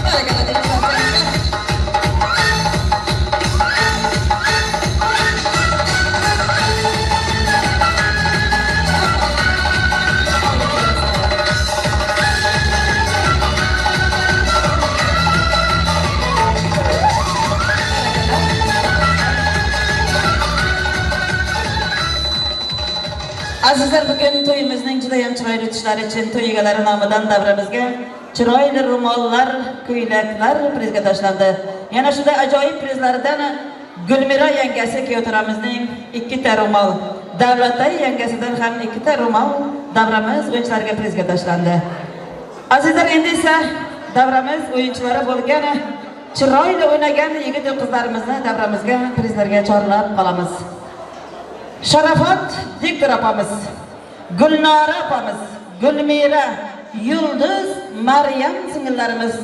Barakalla deymiz. Azizlar, bugun to'yimizning juda ham chiroyli o'tishlari uchun to'y egalari nomidan davramizga chiroyli ro'mollar, ko'ylaklar prizga tashlandi. Yana shunday ajoyib prizlardan Gulmira yangasi kuyovto'ramizning 2 ta ro'mol, Davlatay yangasidan ham 2 ta ro'mol davramiz o'yinchilariga prizga tashlandi. Azizlar, endi esa davramiz o'yinchilari bo'lgan chiroyli o'ynagan yigit va qizlarimizni davramizga prizlarga chorlab qolamiz. Sharafat diktor opamiz, Gulnora opamiz, Gulmira, Yulduz, Maryam singillarimiz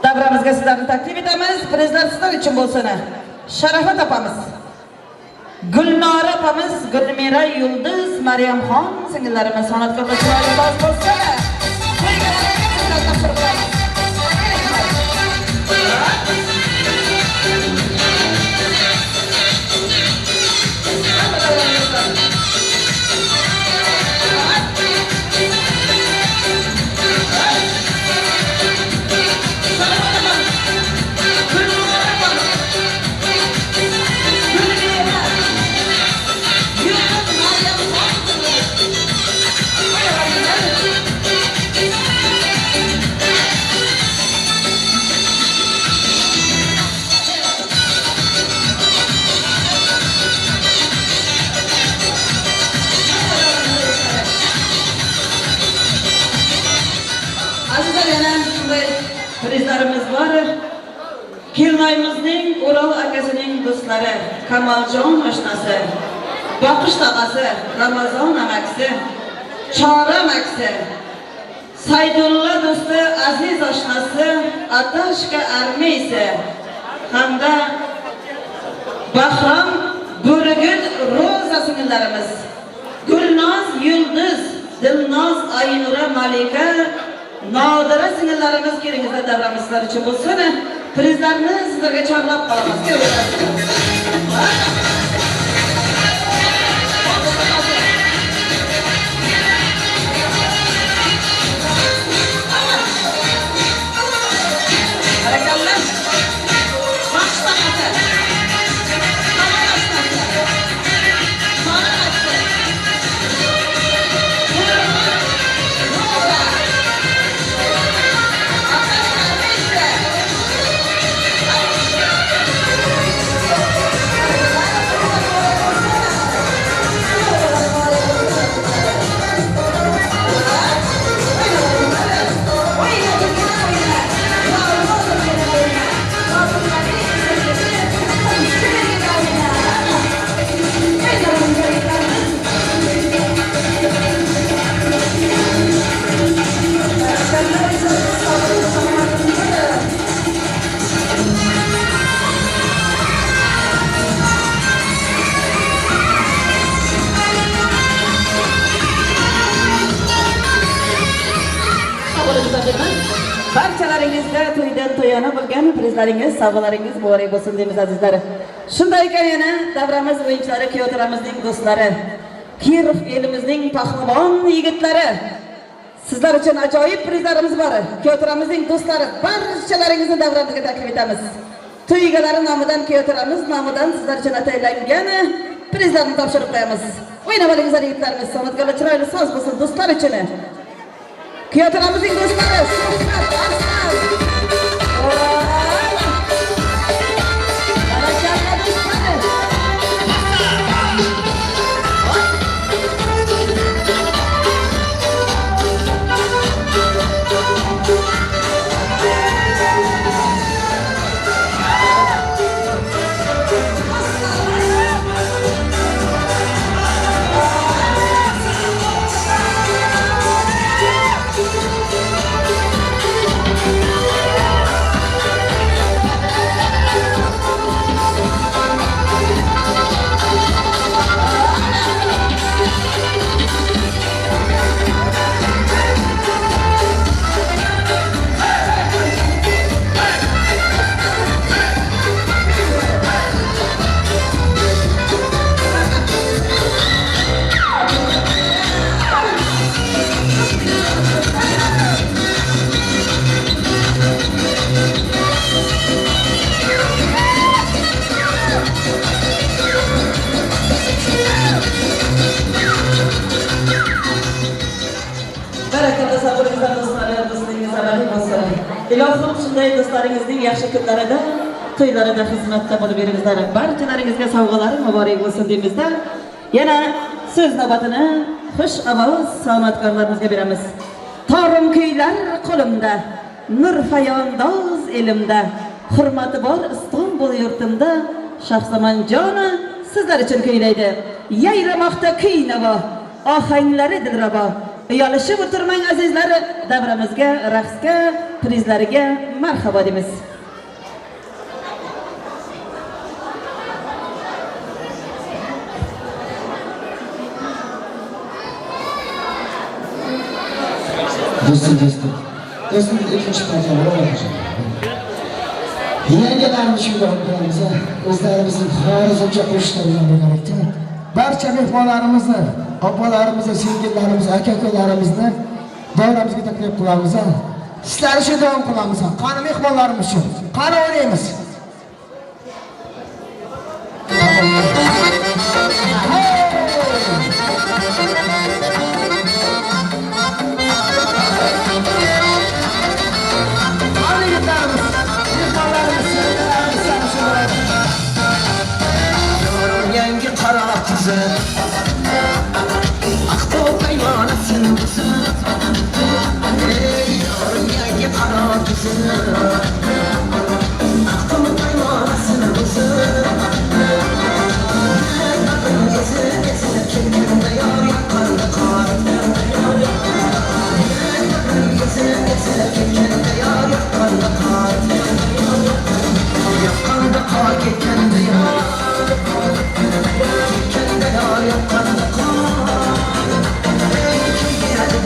davramizga sizlarni taklif etamiz. Prizlar sizlar uchun bo'lsin. Sharafat opamiz, Gulnora opamiz, Gulmira, Yulduz, Maryamxon singillarimiz san'atkorlar chiroyli soz bo'lsin. Azizlar, yana shunday prizlarimiz bor. Kelinoyimizning O'rol akasining do'stlari, Kamoljon oshnasi, Boqish tog'asi, Ramazon amakisi, Chora amakisi, Saydulla do'sti, Aziz oshnasi, Atashka armiysi hamda Bahrom Bo'rigul Ro'za singillarimiz, Gulnoz Yulduz, Dilnoz Aynura Malika, Nodira singillarimiz kelingizlar, davramiz sizlar uchun bo'lsin. Prizlarni sizlarga chorlab qolamiz. Barakalla. Baxsh tog'asi. Kamol oshnasi. Chora amakisi. Ro'za. Atash armiysi. To'ydan to'yona bo'lgan prizlaringiz, sovg'alaringiz muborak bo'lsin deymiz azizlar. Shunday ekan yana davramiz o'yinchilari, kuyovto'ramizning do'stlari, Kirov elimizning pahlavon yigitlari. Sizlar uchun ajoyib prizlarimiz bor. Kuyovto'ramizning do'stlari, barchalaringizni davramizga taklif etamiz. To'y egalari nomidan, kuyovto'ramiz nomidan sizlar uchun ataylangan prizlarni topshirib qo'yamiz. O'ynab olingizlar yigitlarimiz, san'atkorlar chiroyli soz bo'lsin do'stlar uchun. Kuyovto'ramizning do'stlari, Suhbat, Arslan. Barakalla do'stlari. Barakalla sabringizlar do'stlari, do'stligingiz abadiy bo'lsin. Ilohim shunday do'stlaringizning yaxshi kunlarida, to'ylarida xizmatda bo'lib beringizlar. Barchalaringizga sovg'alari muborak bo'lsin deymizda. Yana so'z navbatini xush ovoz san'atkorlarimizga beramiz. Torim kuylar qo'limda, nur fayondoz elimda, hurmati bor Istanbul yurtimda, Shahzaman joni sizlar uchun kuylaydi. Yayramoqda kuy navo, ohanglari dilrabo. Uyalishib o'tirmang azizlar, davramizga, raqsga, prizlariga marhabo deymiz. Do'stim, do'stim. Do'stim ikkinchi partiya bo'ladi. Yangilarni shu qo'yamiz. O'zlarimizning xorizmcha qo'shiqlar bilan birgalikda barcha mehmonlarimizni, opalarimizni, singillarimizni, aka-ukalarimizni davramizga taklif qilamiz. Sizlar shu davom qilamiz. Qani mehmonlarimiz shu. Qani o'ynaymiz. Qani yigitlarimiz, mehmonlarimiz, singillarimiz, sizlar. Yangi qora qizi Aqto paymonasin buzib. Ey yorim yangi qora qizi Aqto paymonasin buzib. Ezib ezib ketganda yor yoqqanda qor. Ezib ezib ketganda yor yoqqanda qor. Yoqqanda qor ketganda yor. Ketganda yor yoqqanda qor. Ey kim keladi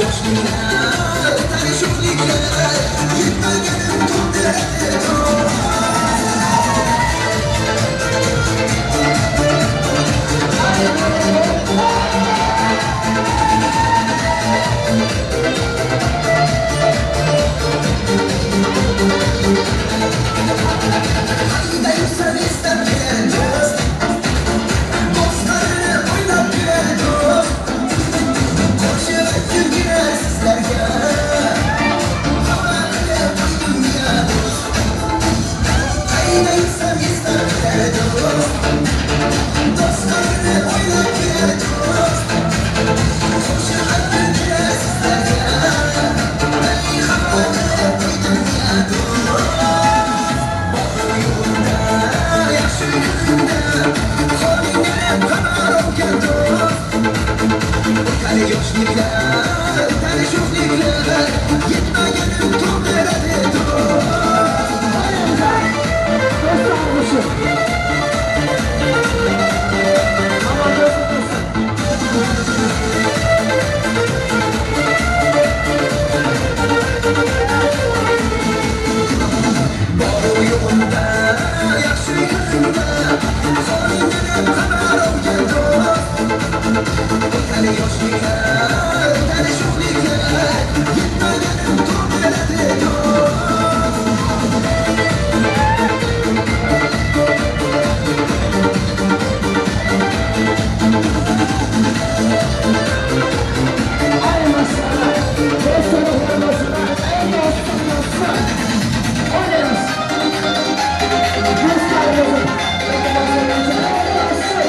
Yoshliklar, o'tar sho'xliklar, yetmaganim to'ldiradi do'st. Qayda yursam esdan kelar do'st, do'stlarini o'ylab kular do'st. Qo'shib kulgilar sizlarga, xabar qilib qo'ydim ya do'st. Qayda yursam esdan kelar do'st, do'stlarini o'ylab kular do'st. Qo'shib kulgilar sizlarga, xabar qilib qo'ydim ya do'st. Yaxshi kunda holingdan xabar olgan do'st. O'tar yoshliklar, o'tar sho'xliklar, yetmaganim to'ldiradi do'st. Do'stlar qo'shiq. Aman do'stlar do'stlar. Boru yo'g'imda, yaxshi kunda holingdan xabar olgan do'st. O'tar yoshliklar, o'tar sho'xliklar, yetmaganim to'ldiradi do'st. Ay maşallah. Do'stlar o'rtasida, ey do'stim do'stlar. O'ynaymiz. Do'stlar bo'lsin. Ey do'stlar.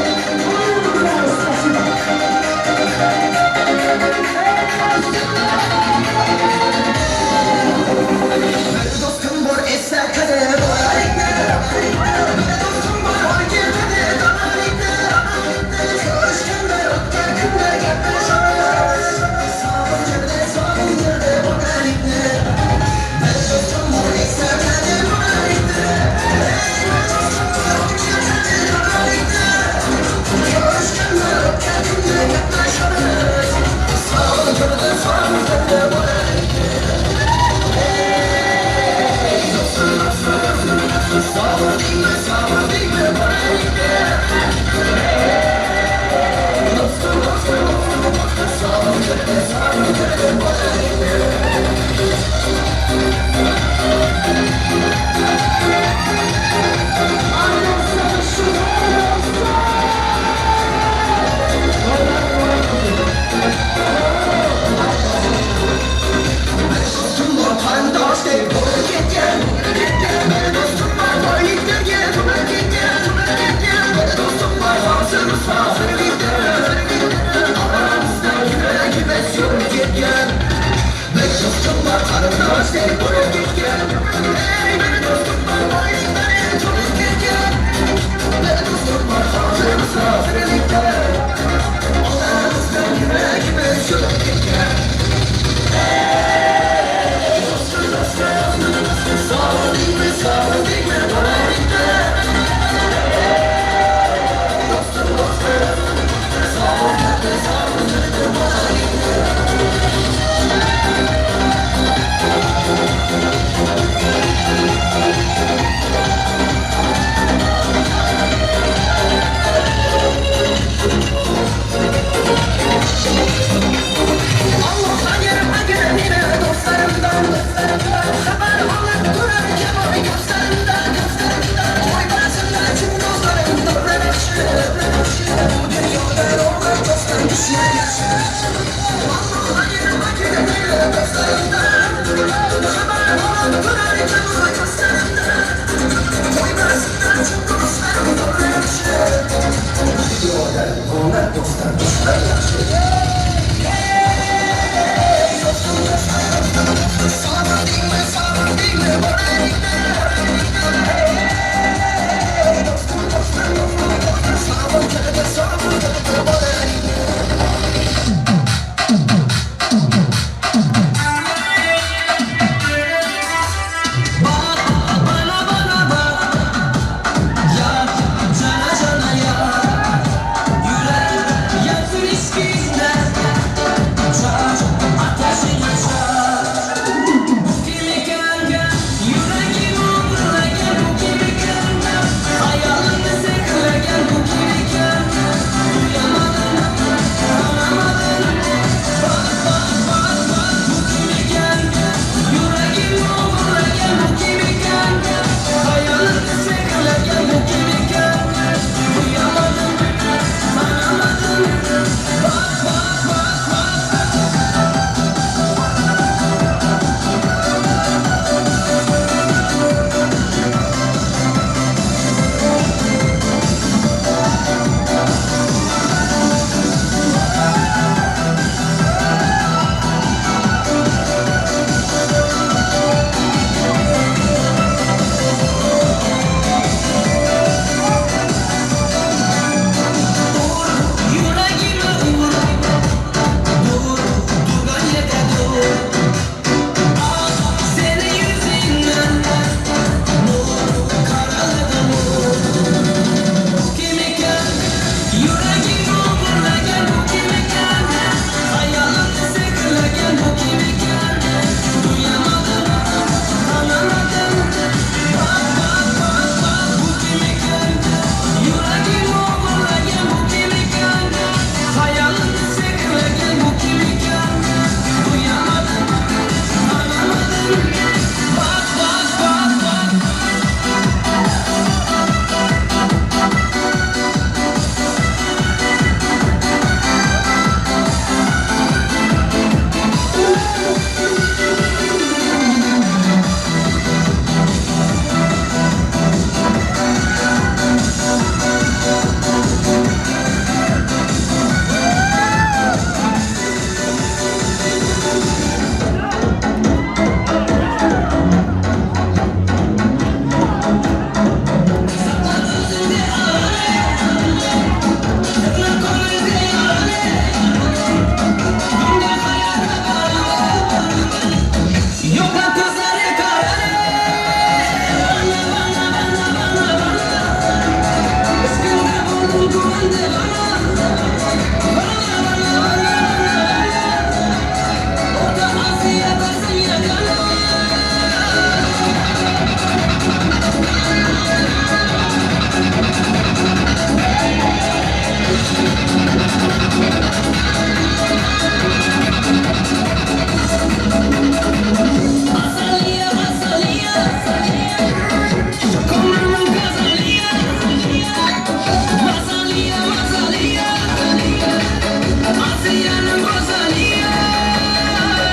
Aziyanın güzeli.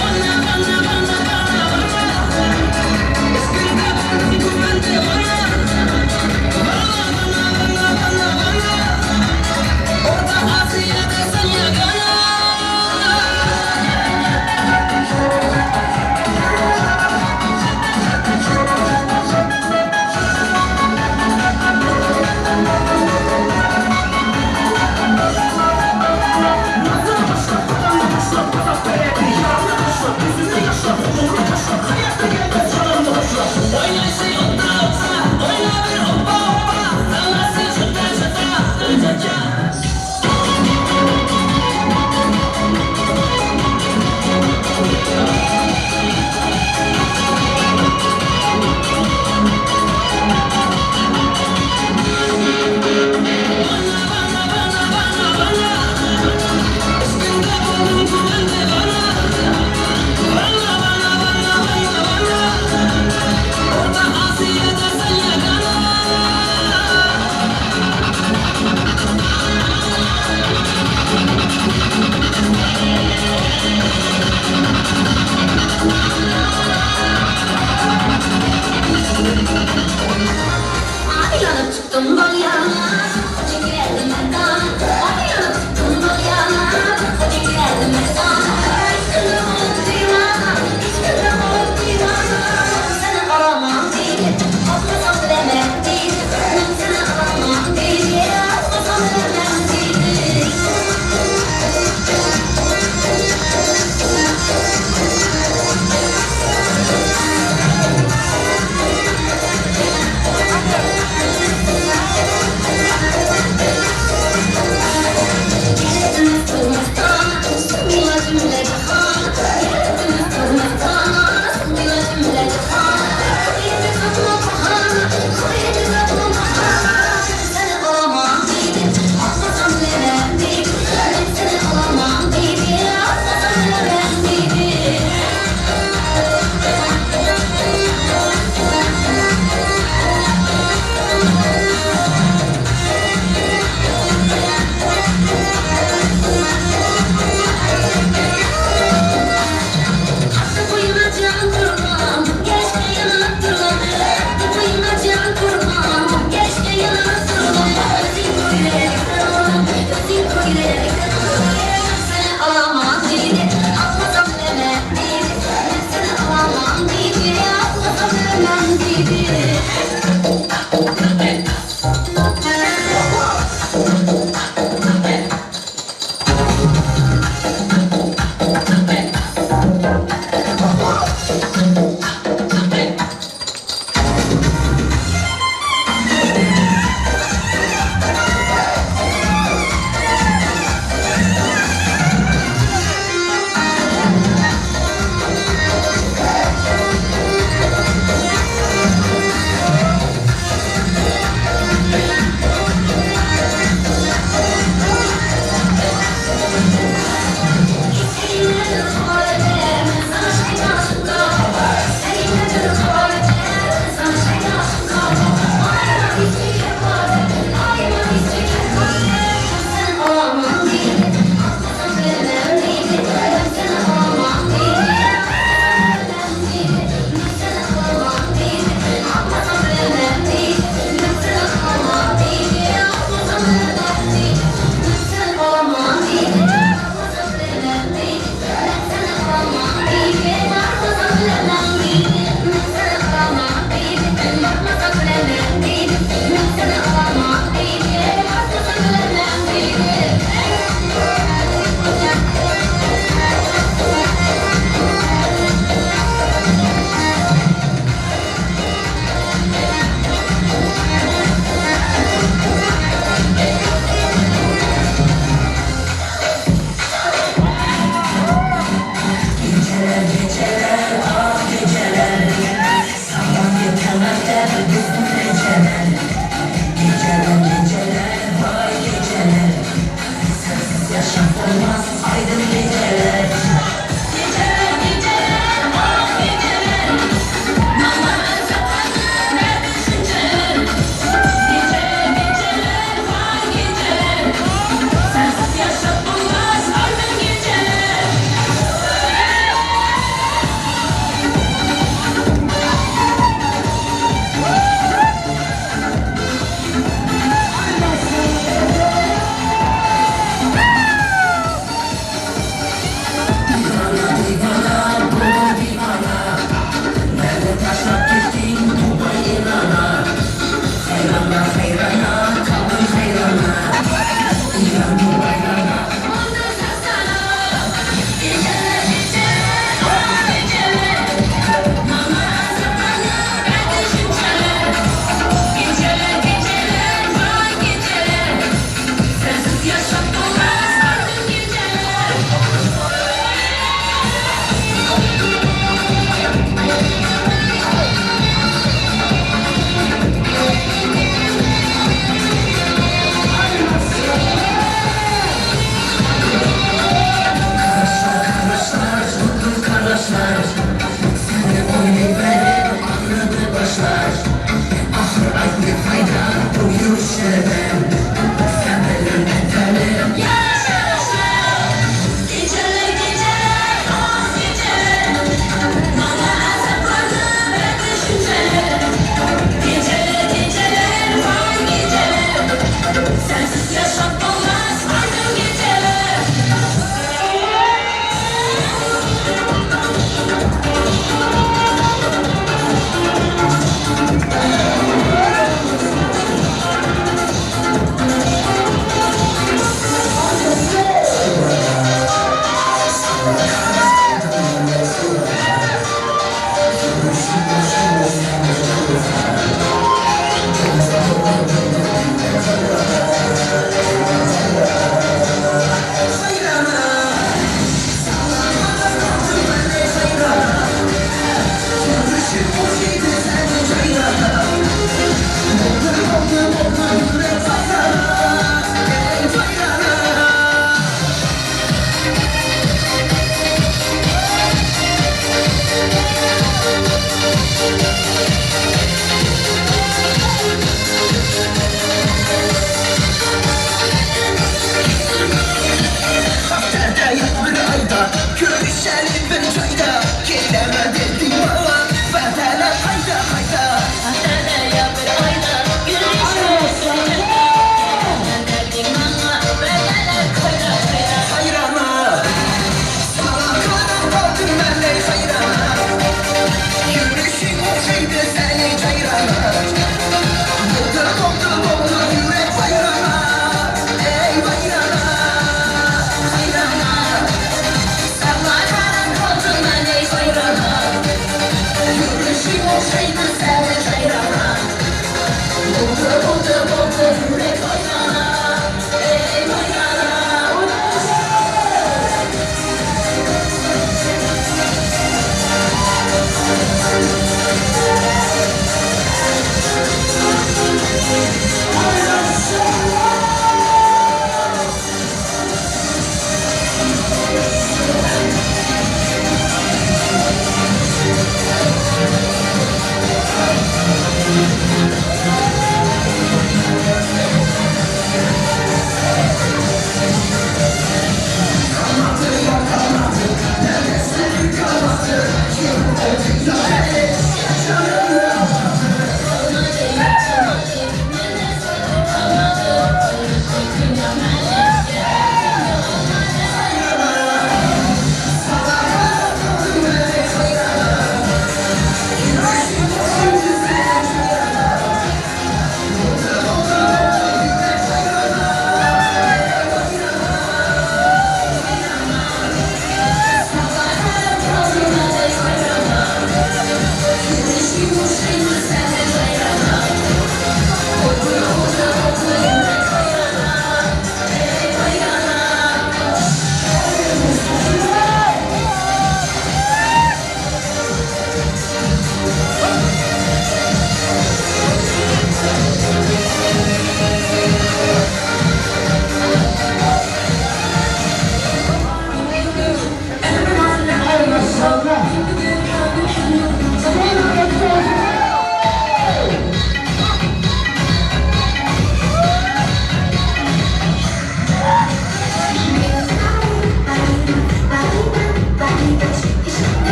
Bana bana bana bana bana. Üskünde bana güvende bana. Bana bana bana bana bana. Orta Asya'da sen yagana.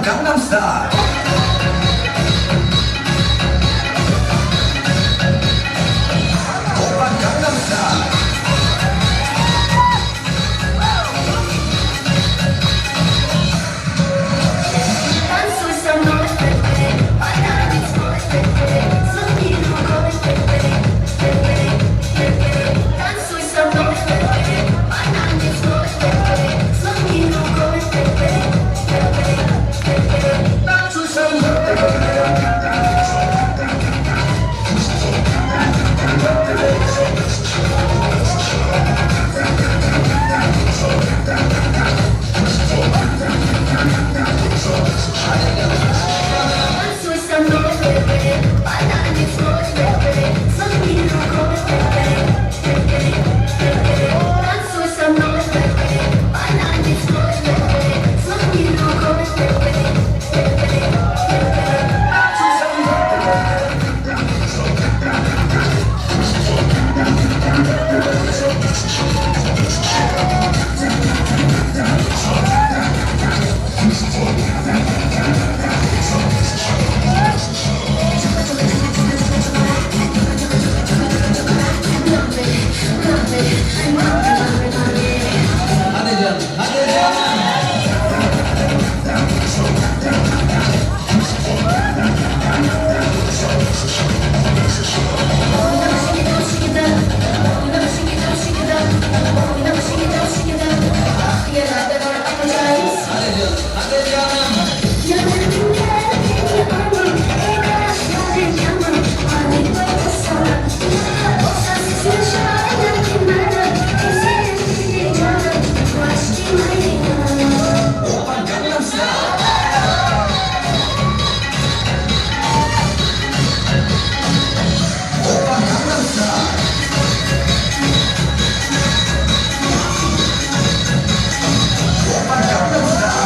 Gangnam Style. 오빤 강남스타일. Танцуй со мной, потанец мой, взмахни рукой, танцуй со мной, потанец мой, взмахни рукой, танцуй со мной. Танцуй со мной, потанец мой, взмахни рукой, танцуй со мной, потанец мой, взмахни рукой, танцуй со мной. Hadi canım, hadi canım. Hadi canım, hadi canım. 오빤 강남스타일. 오빤 강남스타일. 오빤 강남스타일.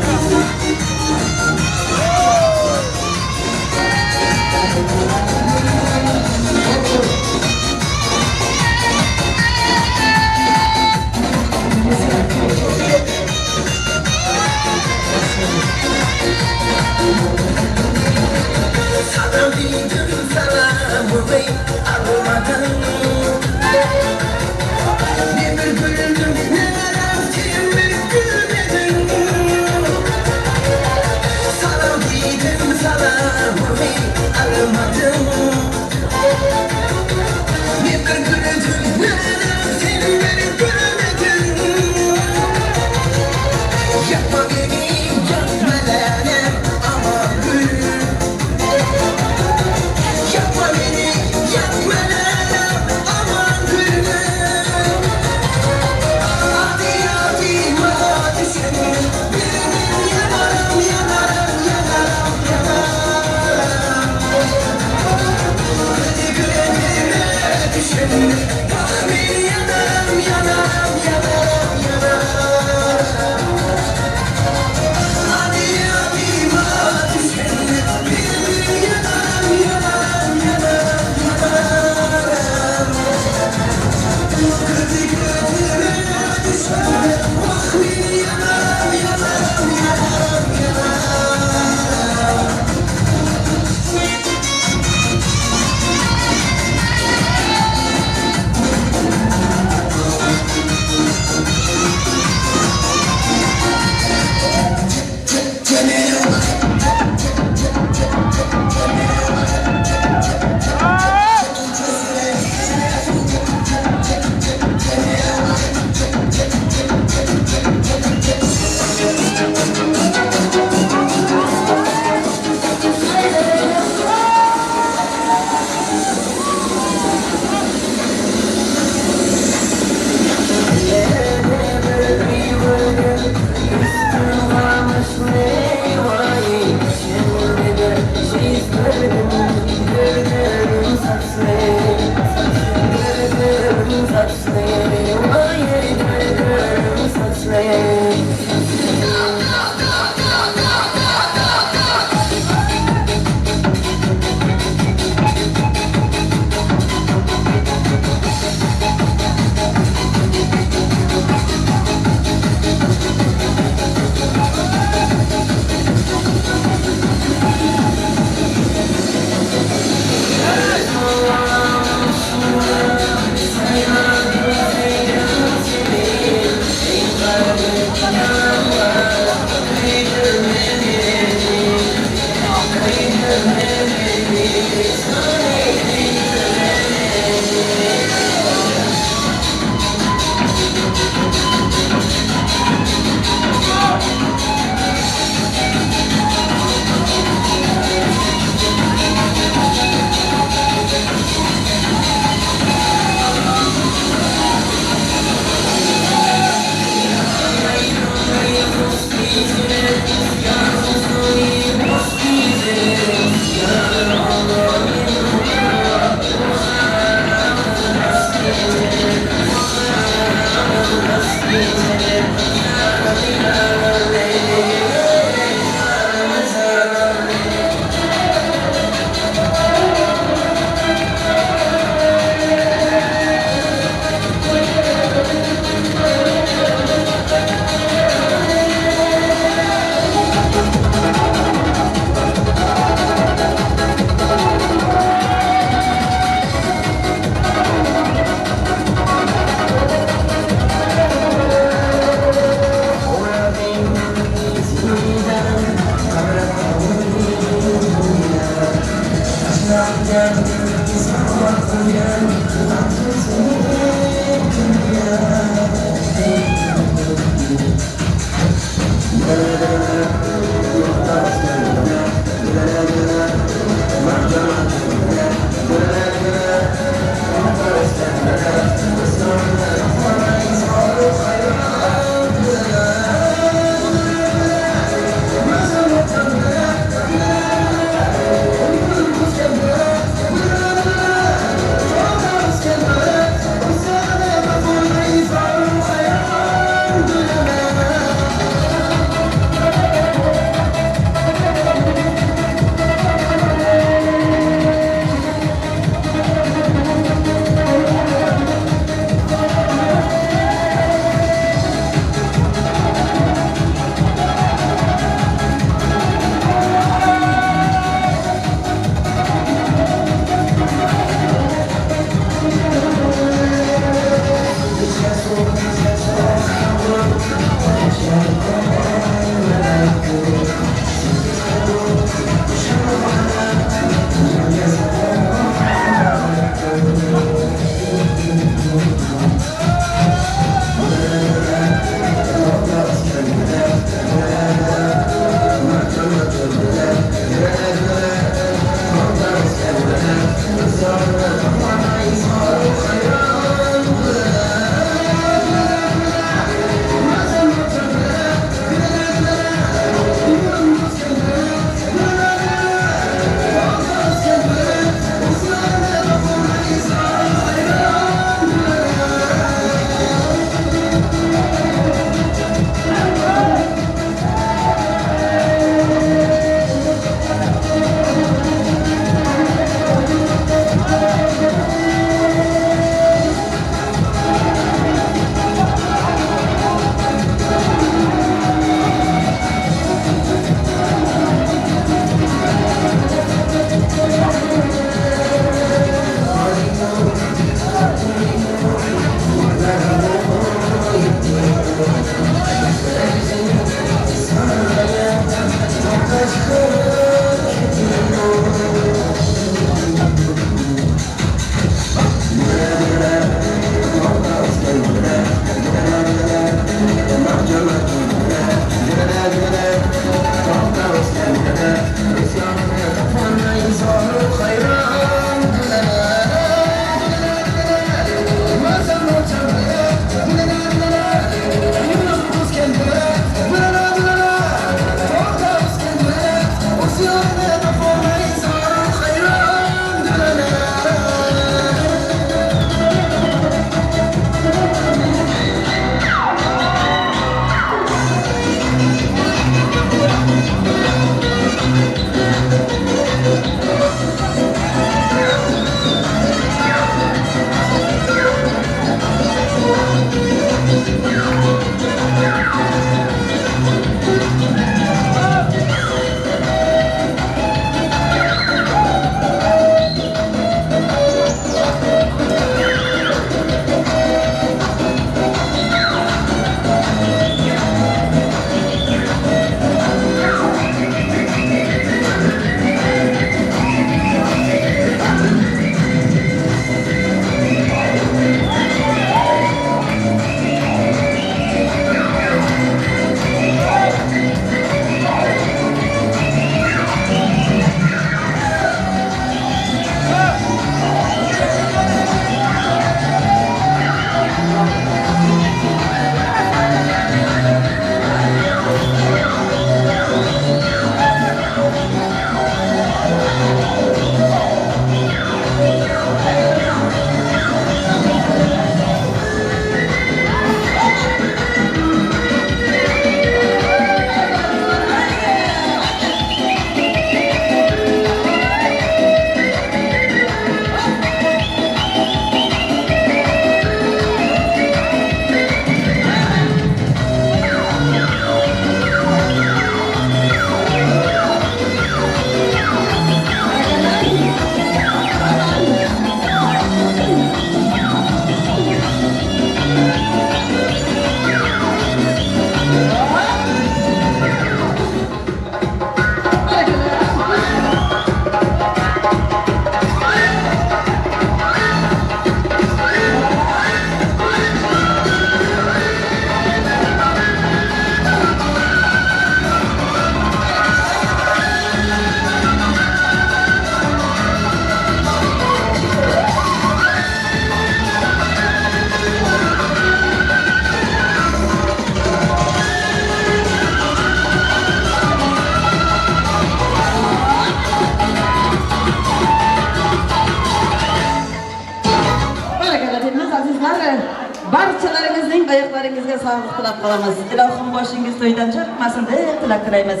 Oilaringizga sog'lik tilab qolamiz. Ilohim boshingiz to'ydan chiqmasin deb tilak tilaymiz.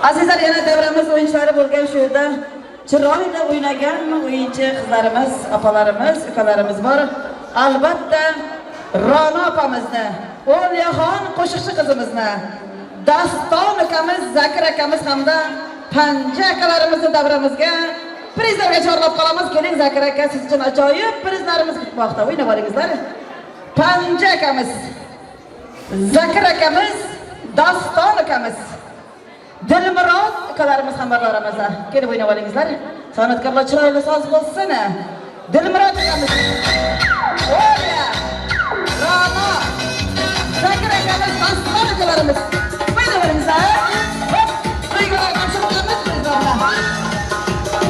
Azizlar, yana davramiz o'yinchilari bo'lgan shu yerda chiroyli o'ynagan o'yinchi qizlarimiz, opalarimiz, ukalarimiz bor. Albatta Ra'no opamizni, O'liyaxon qo'shiqchi qizimizni, Daston ukamiz, Zakir akamiz hamda Panja akalarimizni davramizga prizlarga chorlab qolamiz. Keling Zakir aka, siz uchun ajoyib prizlarimiz kutmoqda. O'ynab olingizlar. Panja akamiz, Zakir akamiz, Daston akamiz, Dilmurod ukalarimiz ham bor oramizda. Kelib o'ynab olingizlar. San'atkorlar chiroyli soz bo'lsin. Dilmurod akamiz, O'liya, Ra'no, Zakir akamiz, Daston akalarimiz. O'ynab olingizlar. Hop, to'ygalar topshiramiz prizlarni.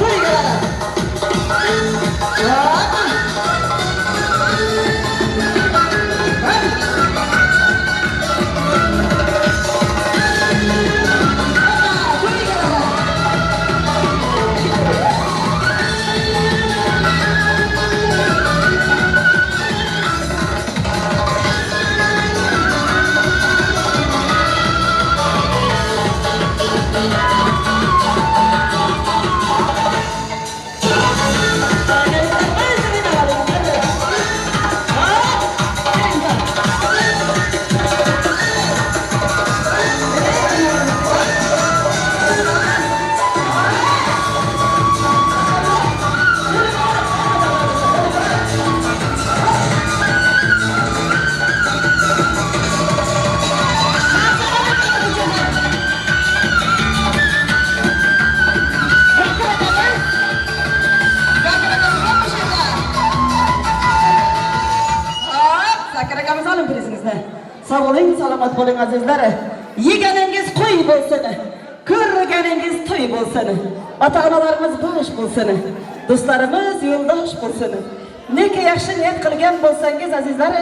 To'ygalar. Hop. Sog' bo'ling, salomat bo'ling azizlar. Yeganingiz qo'y bo'lsin, ko'rganingiz to'y bo'lsin. Ota-onalarimiz bosh bo'lsin, do'stlarimiz yo'ldosh bo'lsin. Nega yaxshi niyat qilgan bo'lsangiz azizlar,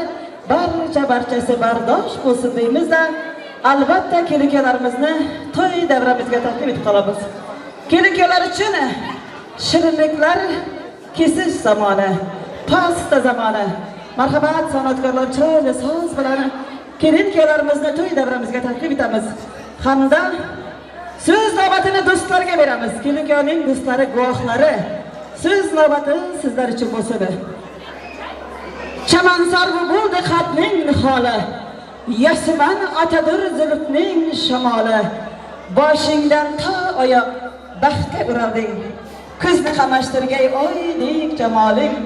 barcha-barchasi bardosh bo'lsin deymiz-da. Albatta kelin-kuyovlarimizni to'y davramizga taklif etib qolamiz. Kelin-kuyovlar uchun shirinliklar kesish zamoni, pasta zamoni. Marhamat san'atkorlar chiroyli so'z bilan kelin-kuyovlarimizni to'y davramizga taklif etamiz. Hamda so'z navbatini do'stlarga beramiz. Kelin-kuyovning do'stlari, guvohlari. So'z navbati sizlar uchun bo'lsin. Chamanzor bo'ldi qadning niholi, yasman otadir zulfning shamoli. Boshingdan to oyoq baxtga urarding. Ko'zni qamashtirgay oydek jamoling.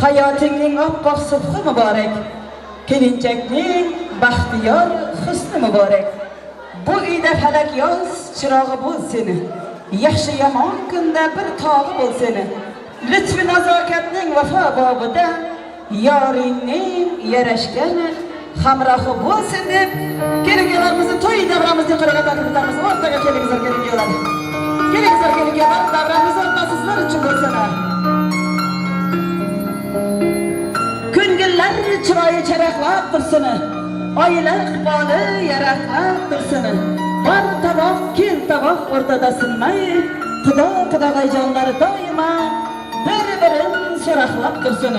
Hayotingning oppoq subhi muborak. Kelinchakning baxtiyor husni muborak. Bu uyda falak yoz chirog'i bo'lsin. Yaxshi yomon kunda bir tog'i bo'lsin. Lutfi nazokatning vafo bobida yoringning yarashgani hamrohi bo'lsin deb kelin-kuyovlarimizni to'y davramizni qo'lga taklif etamiz. O'rtaga kelingizlar kelin-kuyovlar. Kelingizlar kelin-kuyovlar, davramiz o'rtasi sizlar uchun bo'lsin. Ko'ngillar chiroyi charaqlab tursin. Oila iqboli yaraqlab tursin. Bor tovoq, kel tovoq o'rtada sinmay, xudo qudag'ayjonlar doimo bir-birini so'raqlab tursin.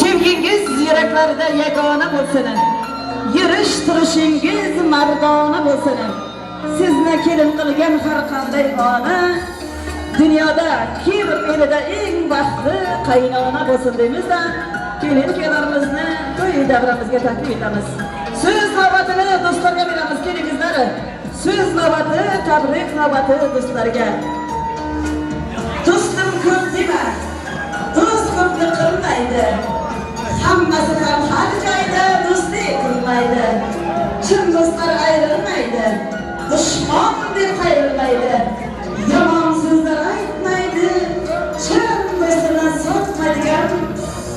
Sevgingiz yuraklarda yagona bo'lsin. Yurish turishingiz mardona bo'lsin. Sizni kelin qilgan har qanday ona dunyoda kir elida eng baxtli qaynona bo'lsin deymiz-da, kelin-kuyovlarimizni to'y davramizga taklif etamiz. So'z navbatini do'stlarga beramiz, kelingizlar. So'z navbati, tabrik navbati do'stlarga. Do'stim ko'p dema, do'st ko'pni qilmaydi. Hammasi ham har joyda do'stlik qilmaydi. Chin do'stlar ayrilmaydi, dushman deb qayrilmaydi. Yomon so'zlar aytmaydi, chin do'stini sotmaydigan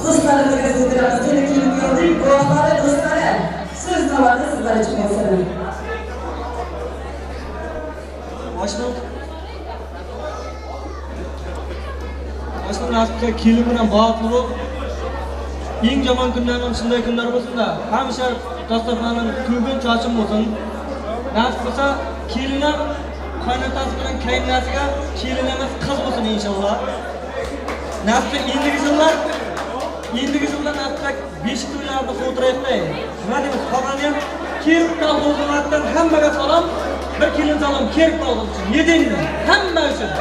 do'stlarimizga so'z beramiz. Kelin-kuyovning guvohlari, do'stlari, so'z navbati sizlar uchun bo'lsin. Boshliq nasib qilsa kelin bilan baxtli bo'lib, eng yomon kunlar ham shunday kunlar bo'lsin-da, hamisha dasturxonim to'gin chochin bo'lsin. Nasib qilsa kelin ham qaynotasi bilan qaynonasiga kelin emas qiz bo'lsin inshaalloh. Nasib qilsa endigi yillar nasib qilsa Beshik to'ylarni o'tirayapti. Nima deymiz, qolgani ham Kerib kolxozidan hammaga salom, bir kelin salom Kerib kolxozi uchun. Ne deymiz? Hamma uchun.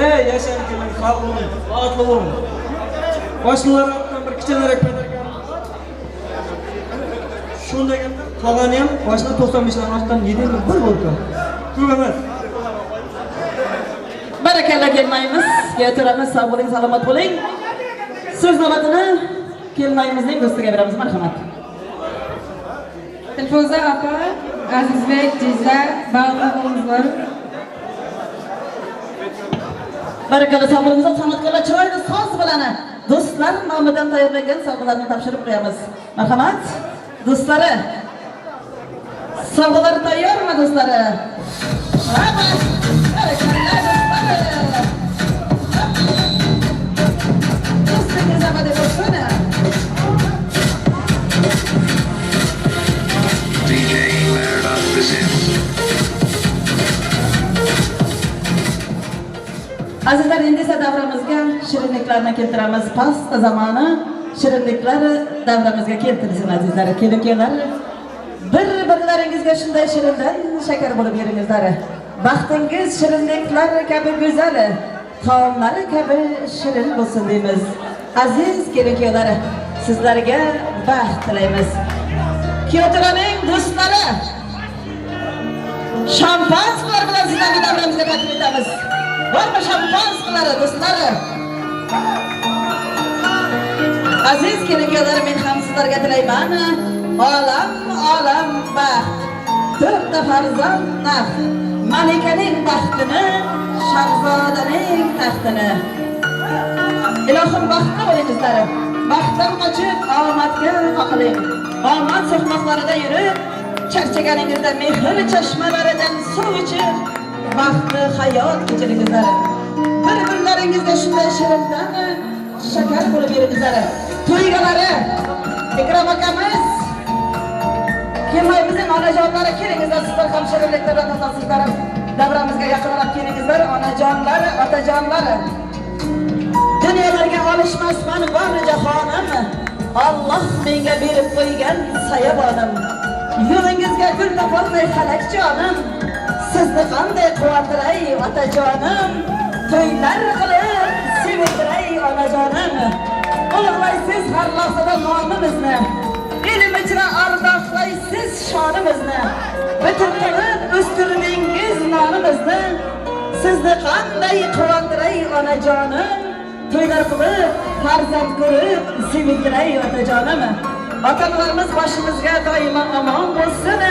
Ey yashang kelin, sog' bo'ling, baxtli bo'ling. Boshliqlar ortidan bir kichkinaroq padarkamiz bor. Shunda qolgani ham boshliq 95 lar ortidan yedingmi bir bo'ldi. Ko'p emas. Barakalla kelmaymiz. Keltiramiz, sog' bo'ling, salomat bo'ling. So'z navbatini kelmayimizning do'stiga beramiz, marhamat. Dilfuza opa, Azizbek jiza, baxtli bo'linglar. Barakalla, sog' bo'linglar, san'atkorlar chiroyli soz bilan do'stlar nomidan tayyorlangan sovg'alarni topshirib qo'yamiz. Marhamat. Do'stlari, sovg'alar tayyormi do'stlari? Marhamat. Barakalla do'stlari. Do'stingiz abadiy bo'lsin. DJ Merdad presents. Azizlar, endi esa davramizga shirinliklarni keltiramiz. Pasta zamoni shirinliklar davramizga keltirilsin azizlar. Kelin-kuyovlar, bir-birlaringizga shunday shirindan shakar bo'lib yeringizlar. Baxtingiz shirinliklar kabi go'zal, taomlari kabi shirin bo'lsin deymiz. Aziz kelin-kuyovlar, sizlarga baxt tilaymiz. Kuyovjo'raning do'stlari, shampanskilar bilan sizlarni davramizga taklif etamiz. Bormi shampanskilari do'stlari? Aziz kelin-kuyovlar, men ham sizlarga tilayman. Olam olam baxt, to'rtta farzand naf, malikaning baxtini, shahzodaning taxtini. Ilohim baxtli bo'lingizlar. Baxtdan qochib omadga qoqiling. Omad so'qmoqlarida yurib, charchaganingizda mehr chashmalaridan suv ichib, baxtli hayot kechiringizlar. Bir-birlaringizga shunday shirindan shakar bo'lib yeringizlar. To'ygalari Ikrom akamiz, kelmayimizning onajonlari kelingizlar, sizlar ham shirinliklardan totasizlar. Davramizga yaqinroq kelingizlar, onajonlari, otajonlari. Dunyolarga olishmasman bor jahonim, Alloh menga berib qo'ygan sayabonim. Yo'lingizga gul topolmay falak jonim, sizni qanday quvontiray otajonim, to'ylar qilib sevindiray onajonim. Ulug'laysiz har lahzada nomimizni, ilm ichra ardoqlaysiz shonimizni, bitim qilib o'stirdingiz nonimizni. Sizni qanday quvontiray onajonim, to'ylar qilib farzand ko'rib sevindiray otajonim. Ota-onalarimiz boshimizga doimo omon bo'lsin,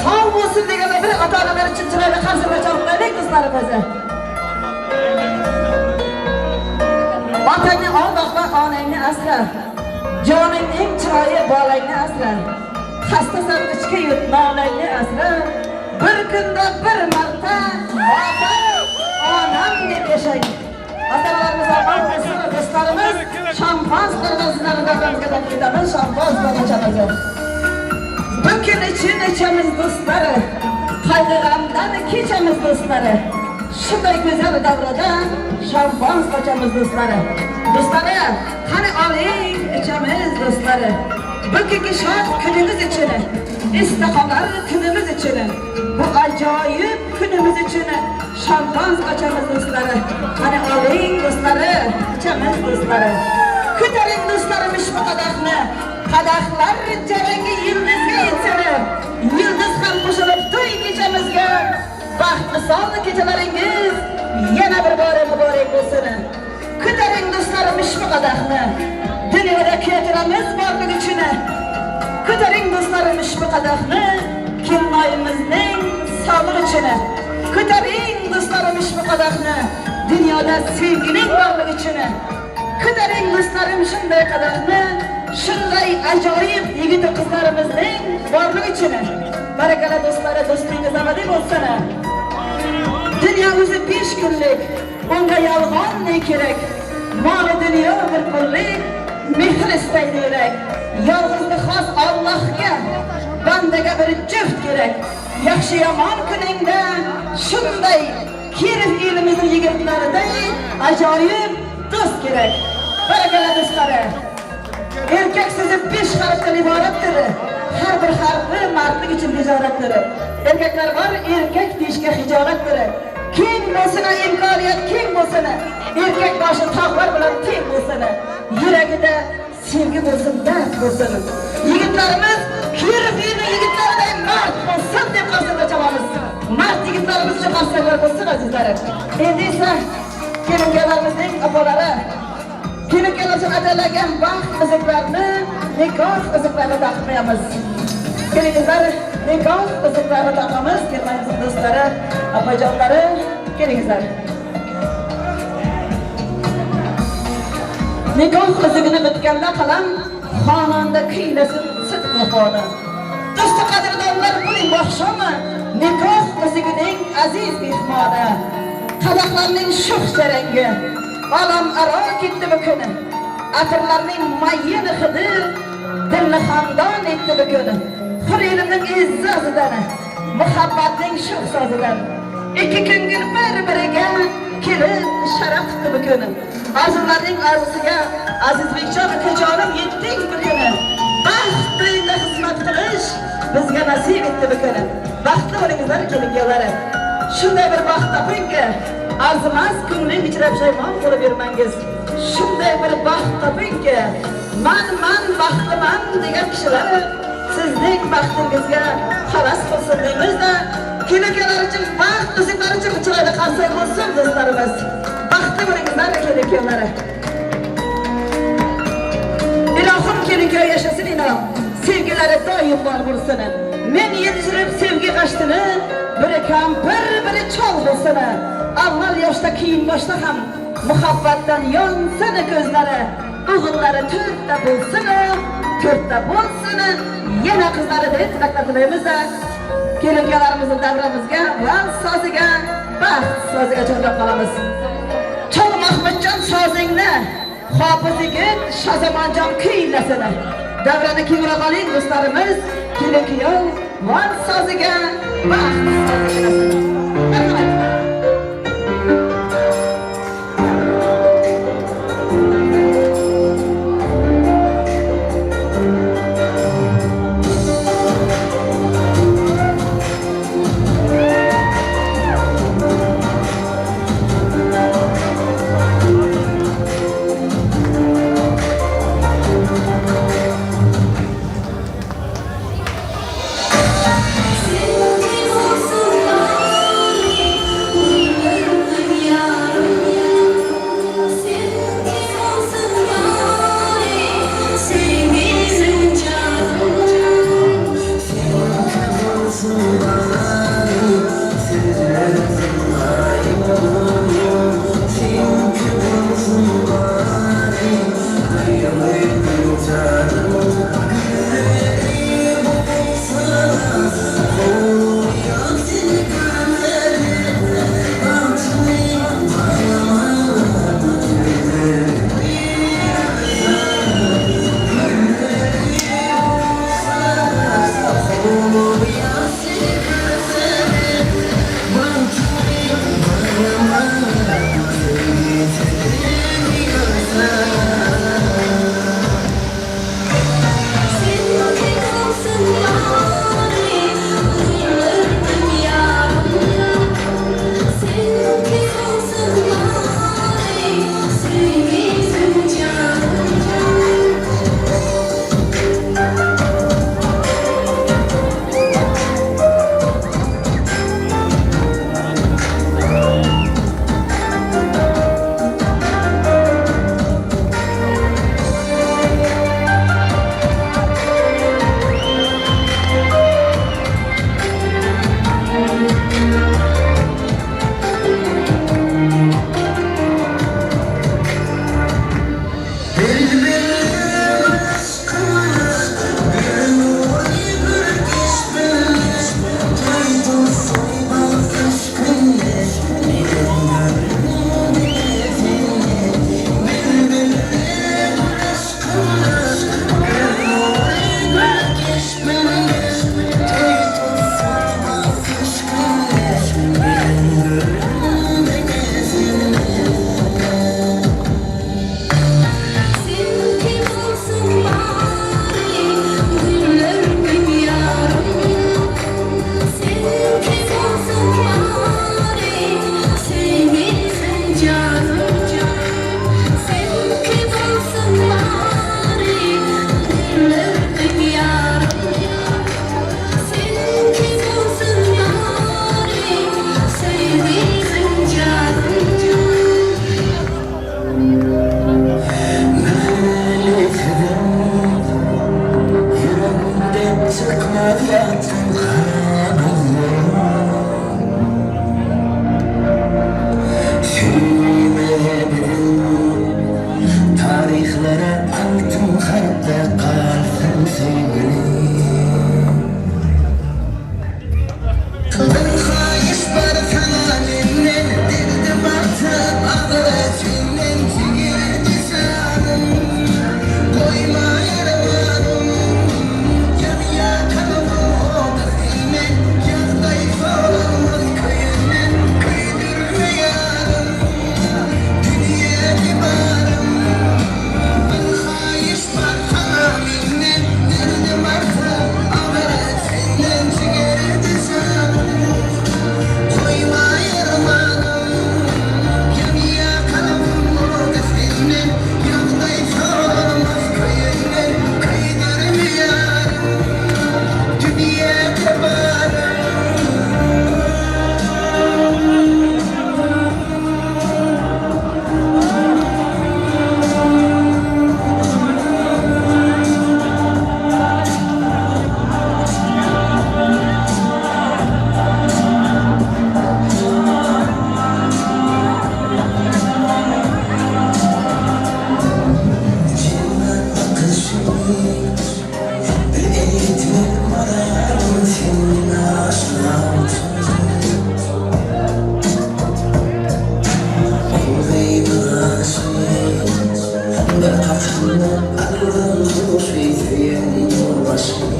sog' bo'lsin deganda bir ota-onalar uchun chiroyli qarsalar chalib qo'yaylik do'stlarimiz. Otangni ardoqla, onangni asra. Joningning chiroyi bolangni asra. Xastasan ichki yut, nolangni asra. Bir kunda bir marta ota, onam deb yashang. Ota-onalarimiz omon bo'lsin, do'stlarimiz. Şampanskilar bilan sizlarni davramizga taklif etamiz. Şampanskilarni ichamiz. Bu kun için ichamiz do'stlari. Qayg'u-g'amdan kechamiz do'stlari. Shunday go'zal davrada şampans ochamiz do'stlari. Do'stlari, qani oling ichamiz do'stlari. Bugungi shod kunimiz uchun, istiqolar kunimiz uchun, bu ajoyib kunimiz uchun şampans ochamiz do'stlari. Qani oling do'stlari, ichamiz do'stlari. Ko'taring do'stlarim ushbu qadahni, qadahlar jarangi yulduzga yetsin. Yulduz ham qo'shilib to'y kechamizga. Baxtli sonli kechalaringiz yana bir bora muborak bo'lsin. Ko'taring do'stlarim ushbu qadahni, dunyoda kuyatamiz borligi uchun. Ko'taring do'stlarim ushbu qadahni, kelinoyimizning sog'lig'i uchun. Ko'taring do'stlarim ushbu qadahni, dunyoda sevgining borligi uchun. Ko'taring do'stlarim shunday qadahni, shunday ajoyib yigit qizlarimizning borligi uchun. Barakalla do'stlari, do'stligingiz abadiy bo'lsin. Dunyo o'zi 5 kunlik, unga yolg'on ne kerak? Moli dunyo bir kunlik, mehr istaydi yurak. Yolg'izlik xos Allohga, bandaga bir juft kerak. Yaxshi yomon kuningda shunday Kirov elimizning yigitlariday ajoyib Do'st kerak. Barakalla do'stlari. Erkak so'zi 5 harfdan iboratdir. Har bir harfi mardlik uchun tijoratdir. Erkaklar bor, erkak deyishga hijolatdir. Keng bo'lsin imkoniyat, keng bo'lsin. Erkak boshi tog'lar bilan teng bo'lsin. Yuragida sevgi bo'lsin, dard bo'lsin. Yigitlarimiz Kirifiyni yigitlariday mard bo'lsin deb qarsaklar chalamiz. Mard yigitlarimiz uchun qarsaklar bo'lsin azizlarim. Endi esa kelin-kuyovlarimizning opalari, kelin-kuyovlar uchun atalangan baxt uzuklarini, nikoh uzuklarini taqib qo'yamiz. Kelingizlar, nikoh uzuklarini taqamiz. Kelinlarimizning do'stlari, opajonlari, kelingizlar. Nikoh uzugini bitganda qalam xonanda kuylasin sidq vafoni. Do'sti qadrdonlar, buning boqshomi? Nikoh uzugining aziz mehmoni. Qadahlarning shuh jarangi olam aro ketdi bu kuni. Atirlarning mayin hidi dilni xandon etdi bu kuni. Hur elimning izzazidan, muhabbatning shuh sozidan. Ikki ko'ngil bir-biriga kelib sharaf tutdi bu kuni. Orzularning orzusiga Azizbekjon ukajonim yetding bu kuni. Baxt to'yida xizmat qilish bizga nasib etdi bu kuni. Baxtli bo'lingizlar kelin-kuyovlari. Shunday bir baxt topingki, arzimas ko'ngling ichra pushaymon bo'lib yurmangiz. Shunday bir baxt topingki, man baxtliman degan kishilar sizning baxtingizga havas qilsin deymizda, kelin-kuyovlar uchun baxt uzuklari uchun chiroyli qarsak bo'lsin do'stlarimiz. Baxtli bo'lingizlar kelin-kuyovlari. Ilohim kelin-kuyov yashasin inom, sevgilari doim bor bo'lsin. Men yetishtirib sevgi g'ashtini, biri kampir, biri chol bo'lsin. Avval yoshda, keyin boshda ham muhabbatdan yonsin ko'zlari. O'g'illari to'rtta bo'lsin, to'rtta bo'lsin, yana qizlari deb tilaklar tilaymiz-da. Kelin-kuyovlarimizni davramizga, vals soziga, baxt soziga chorlab qolamiz. Chol Mahmudjon sozingni, Hofiz yigit Shozamonjon kuylasin. Davrani kengroq oling do'stlarimiz, kelin-kuyov vals soziga, baxt soziga. Marhamat. Çıkmadı yattın karanlığım. Sürmedim tarihlere altın harfle kalsın sevgilim. Bir xahish bor sana menden, derdim artıp ağır senden jigar jisanim. Qo'yma yaramanim, yanıya qalbim o'ti senden, yog'day sololmas kuyundan, kuydirma yarim, dunyoda borim. Bir xahish bor sana menden, derdim artıp ağır senden jigar jisanim. Qo'yma yaramanim, yanıya qalbim o'ti senden, yog'day sololmas kuyundan, kuydirma yarim, dunyoda borim. Bir eğitmek mararım senin aşkına. Bir qatını aldım xurşid başım.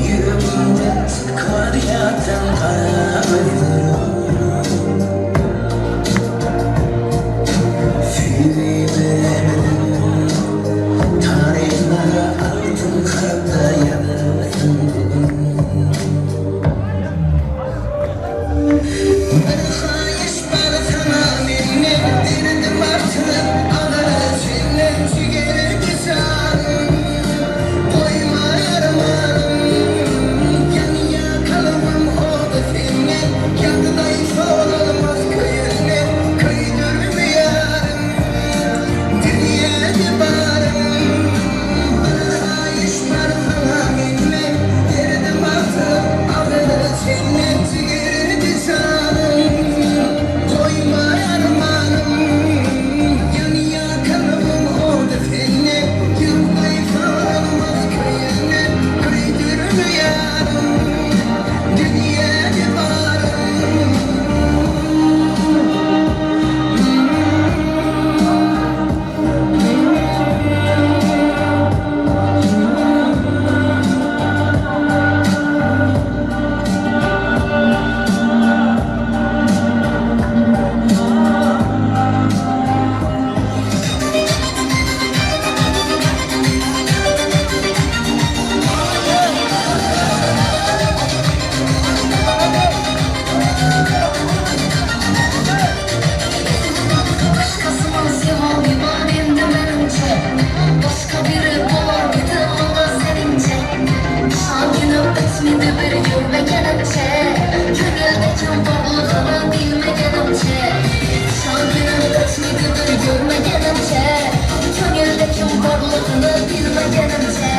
Yüreğimden çıkmadı yatan kara gözlerim. Sürmedim tarihlere altın harfle yazılsın bugün. Bir xahish bor sana menden, derdim artıp ağır senden jigar jisanim. Qo'yma yaramanim, yanıya qalbim o'ti senden, yog'day sololmas kuyundan, kuydirma yarim, dunyoda borim. Bir xahish bor sana menden, derdim artıp ağır senden jigar jisanim. Qo'yma yaramanim, yanıya qalbim o'ti senden, yog'day sololmas kuyundan, kuydirma yarim, dunyoda borim. Başkasını sevolmayman endi menimcha, Boshqa biri bo'larmidi unga seningcha? Ishonginim bitmidi bir ko'rmaganimcha, Ko'ngilda kim borlig'ini bilmaganimcha. Ishonginim bitmidi bir ko'rmaganimcha, Ko'ngilda kim borlig'ini bilmaganimcha.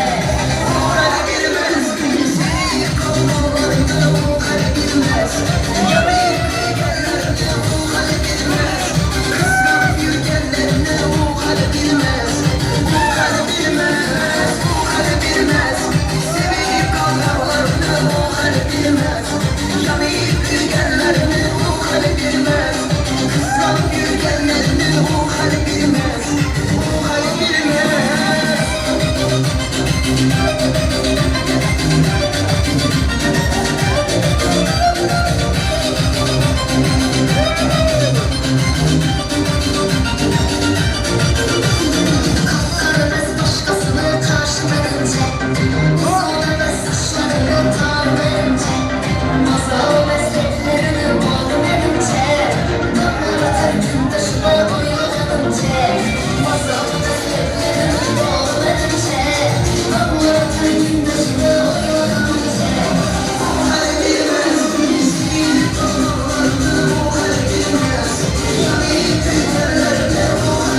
Qip-qara boshqasini qarshi menimcha, Uzun emas sochlarini tor menimcha, Toza emas betlarini bog'i menimcha, Donglar otar kundoshini o'ylaganimcha. Toza emas betlarini bog'i menimcha, Donglar otar kundoshini o'ylaganimcha. Yanıp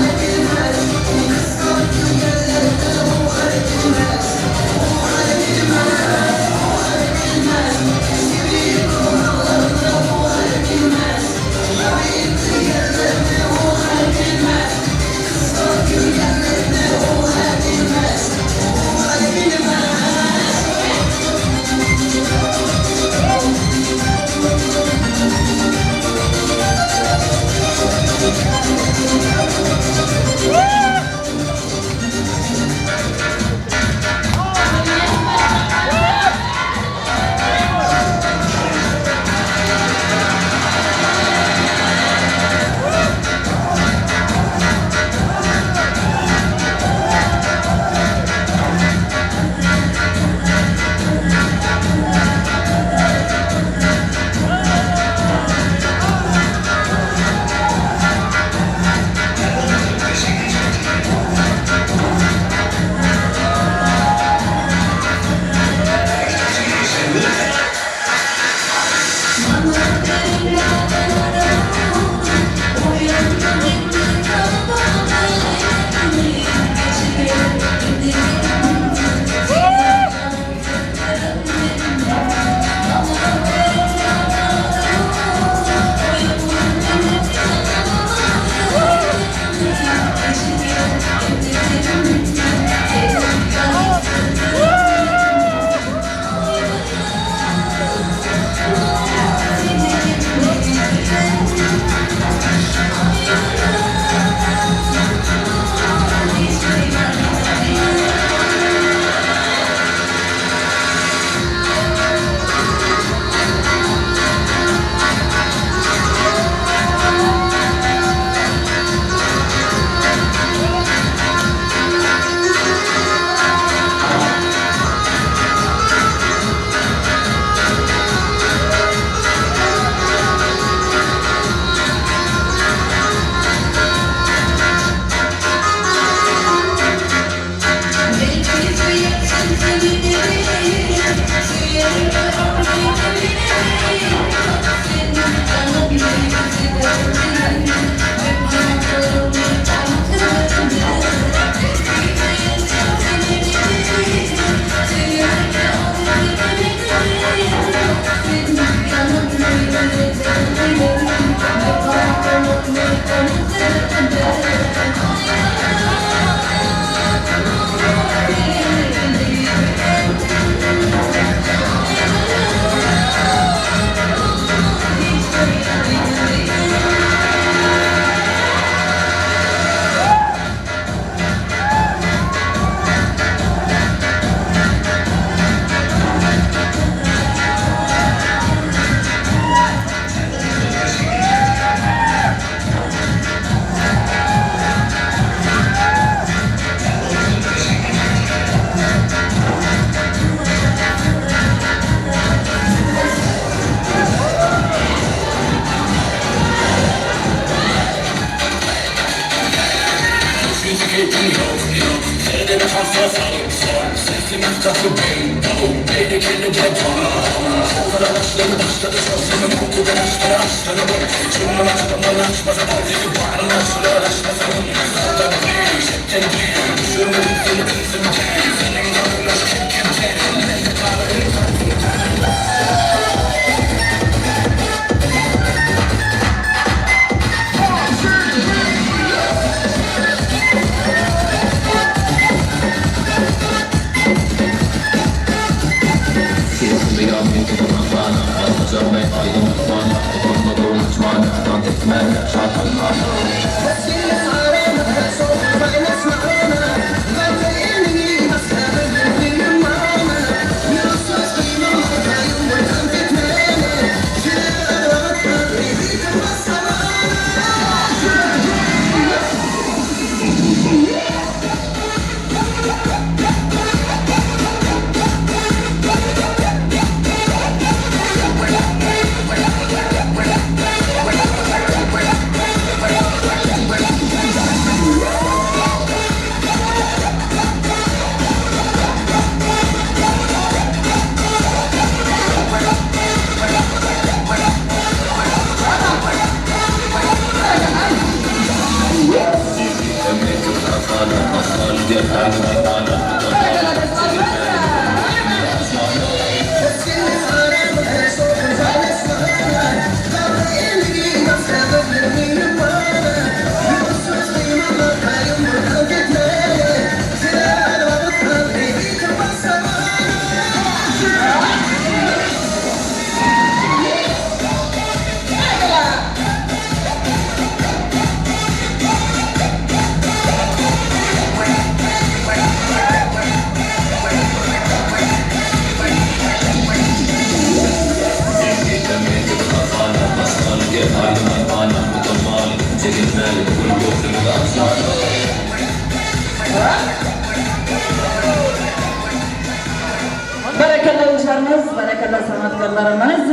Barakalla o'zlarimiz, barakalla san'atkorlarimiz.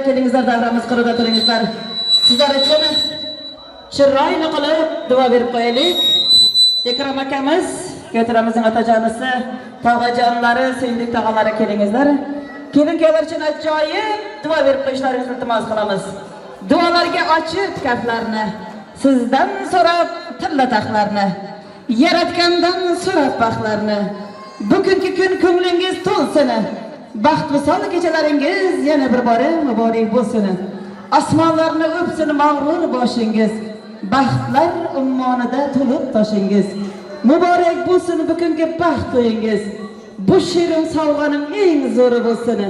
Kelingizlar, davramiz qurida turingizlar. Sizlar uchun chiroyli qilib duo berib qo'yaylik. Ikrom akamiz, kuyovtaramizning otajonisi, tog'ajonlari, suyundik tog'alari kelingizlar. Kelin-kuyovlar uchun ajoyib duo berib qo'yishlaringizni iltimos qilamiz. Duolarga ochib kaflarni, sizdan so'rab tilla taxlarni, yaratgandan so'rab baxtlarni. Bugungi kun ko'nglingiz to'lsin. Baxt visol kechalaringiz yana bir bora muborak bo'lsin. Osmonlarni o'psin mag'rur boshingiz. Baxtlar ummonida to'lib toshingiz. Muborak bo'lsin bugungi baxt to'yingiz. Bu shirin sovg'aning eng zo'ri bo'lsin.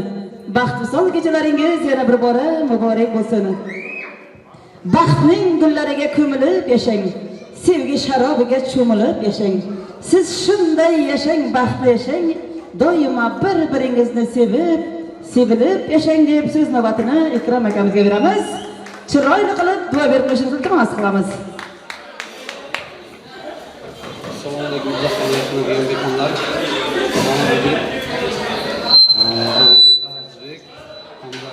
Baxt visol kechalaringiz yana bir bora muborak bo'lsin. Baxtning gullariga ko'milib yashang. Sevgi sharobiga cho'milib yashang. Siz shunday yashang, baxtli yashang, doimo bir-biringizni sevib, sevilib yashang deb so'z navbatini Ikrom akamizga beramiz. Chiroyli qilib duo berib qo'yishini iltimos qilamiz. Assalomu alaykum, uzoqdan yaqin mehmonlar. Mana bugun Azizbek hamda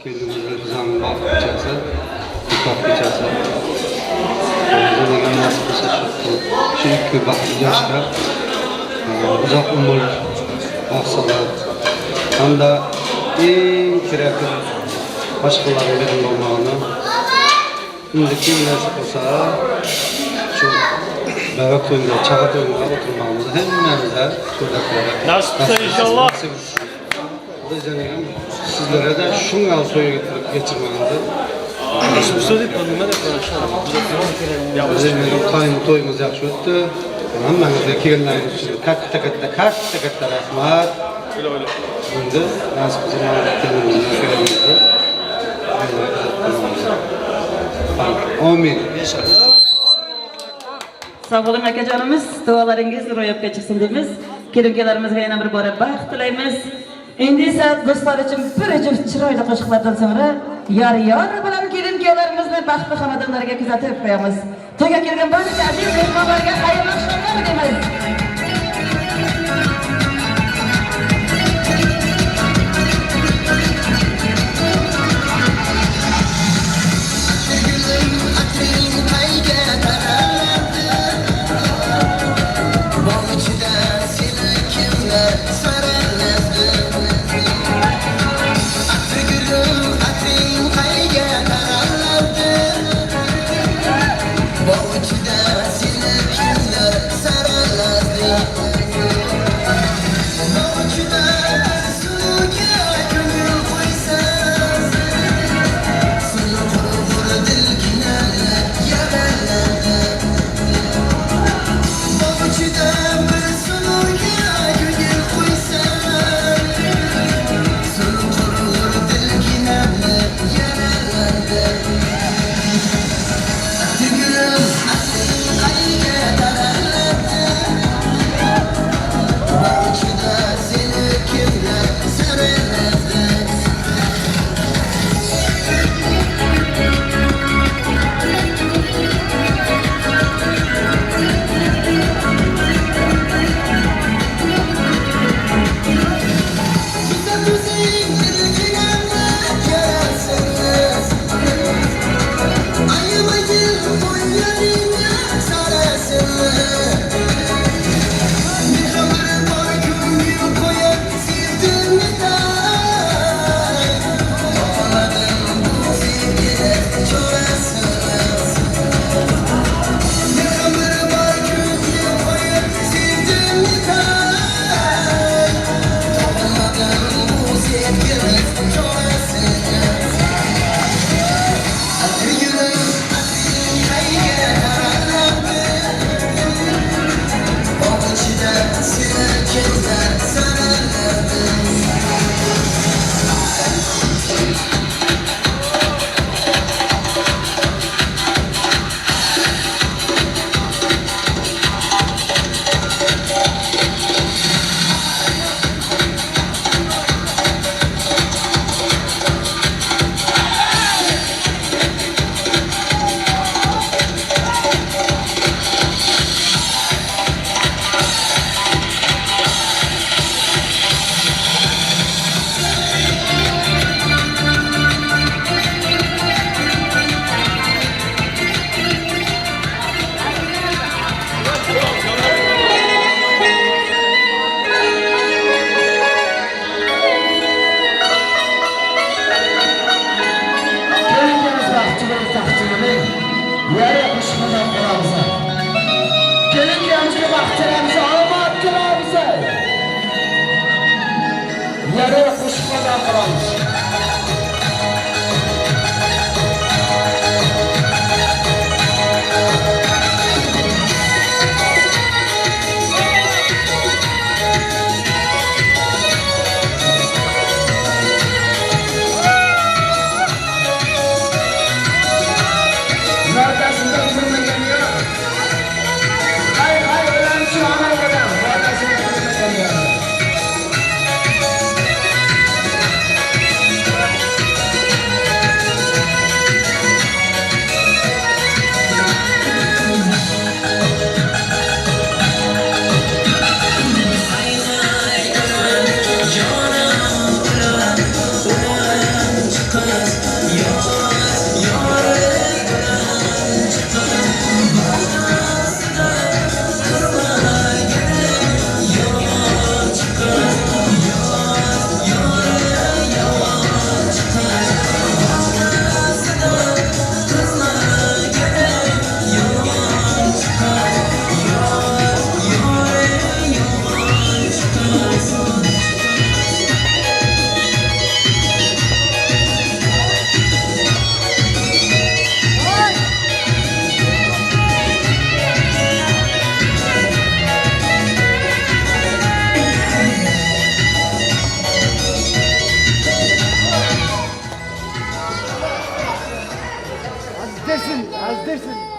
kelinimiz Dilfuzaning baxt kechasi, nikoh kechasi. O'zimizga nasib bo'lsa shu ikki baxtli yoshlar uzoq umr, baxt salomat hamda eng kerakli boshqalarga berim bo'lmag'ini endi kim nasib bo'lsa shu bevak to'yida, chag'a to'yida o'tirmamiz hammamizga nasib bo'lsa inshaalloh. Sizlarga da shunga to'y kechirmamizni Bizning to'yimiz yaxshi o'tdi. Hammangizga kelganlaringiz uchun katta rahmat. Endi nasib qilsa kelinimizni Amin. Sog' bo'ling akajonimiz, duolaringiz ro'yobga chiqsin deymiz. Kelin-kuyovlarimizga yana bir bora baxt tilaymiz. Endi esa do'stlar uchun bir juft chiroyli qo'shiqlardan so'ngra yor-yor bilan kelin-kuyovlarimizni baxtli xonadonlarga kuzatib qo'yamiz. To'yga kelgan barcha aziz mehmonlarga xayrli oqshomlar deymiz. Gülüm atrin qayga taraladi. Dersin, az dersin.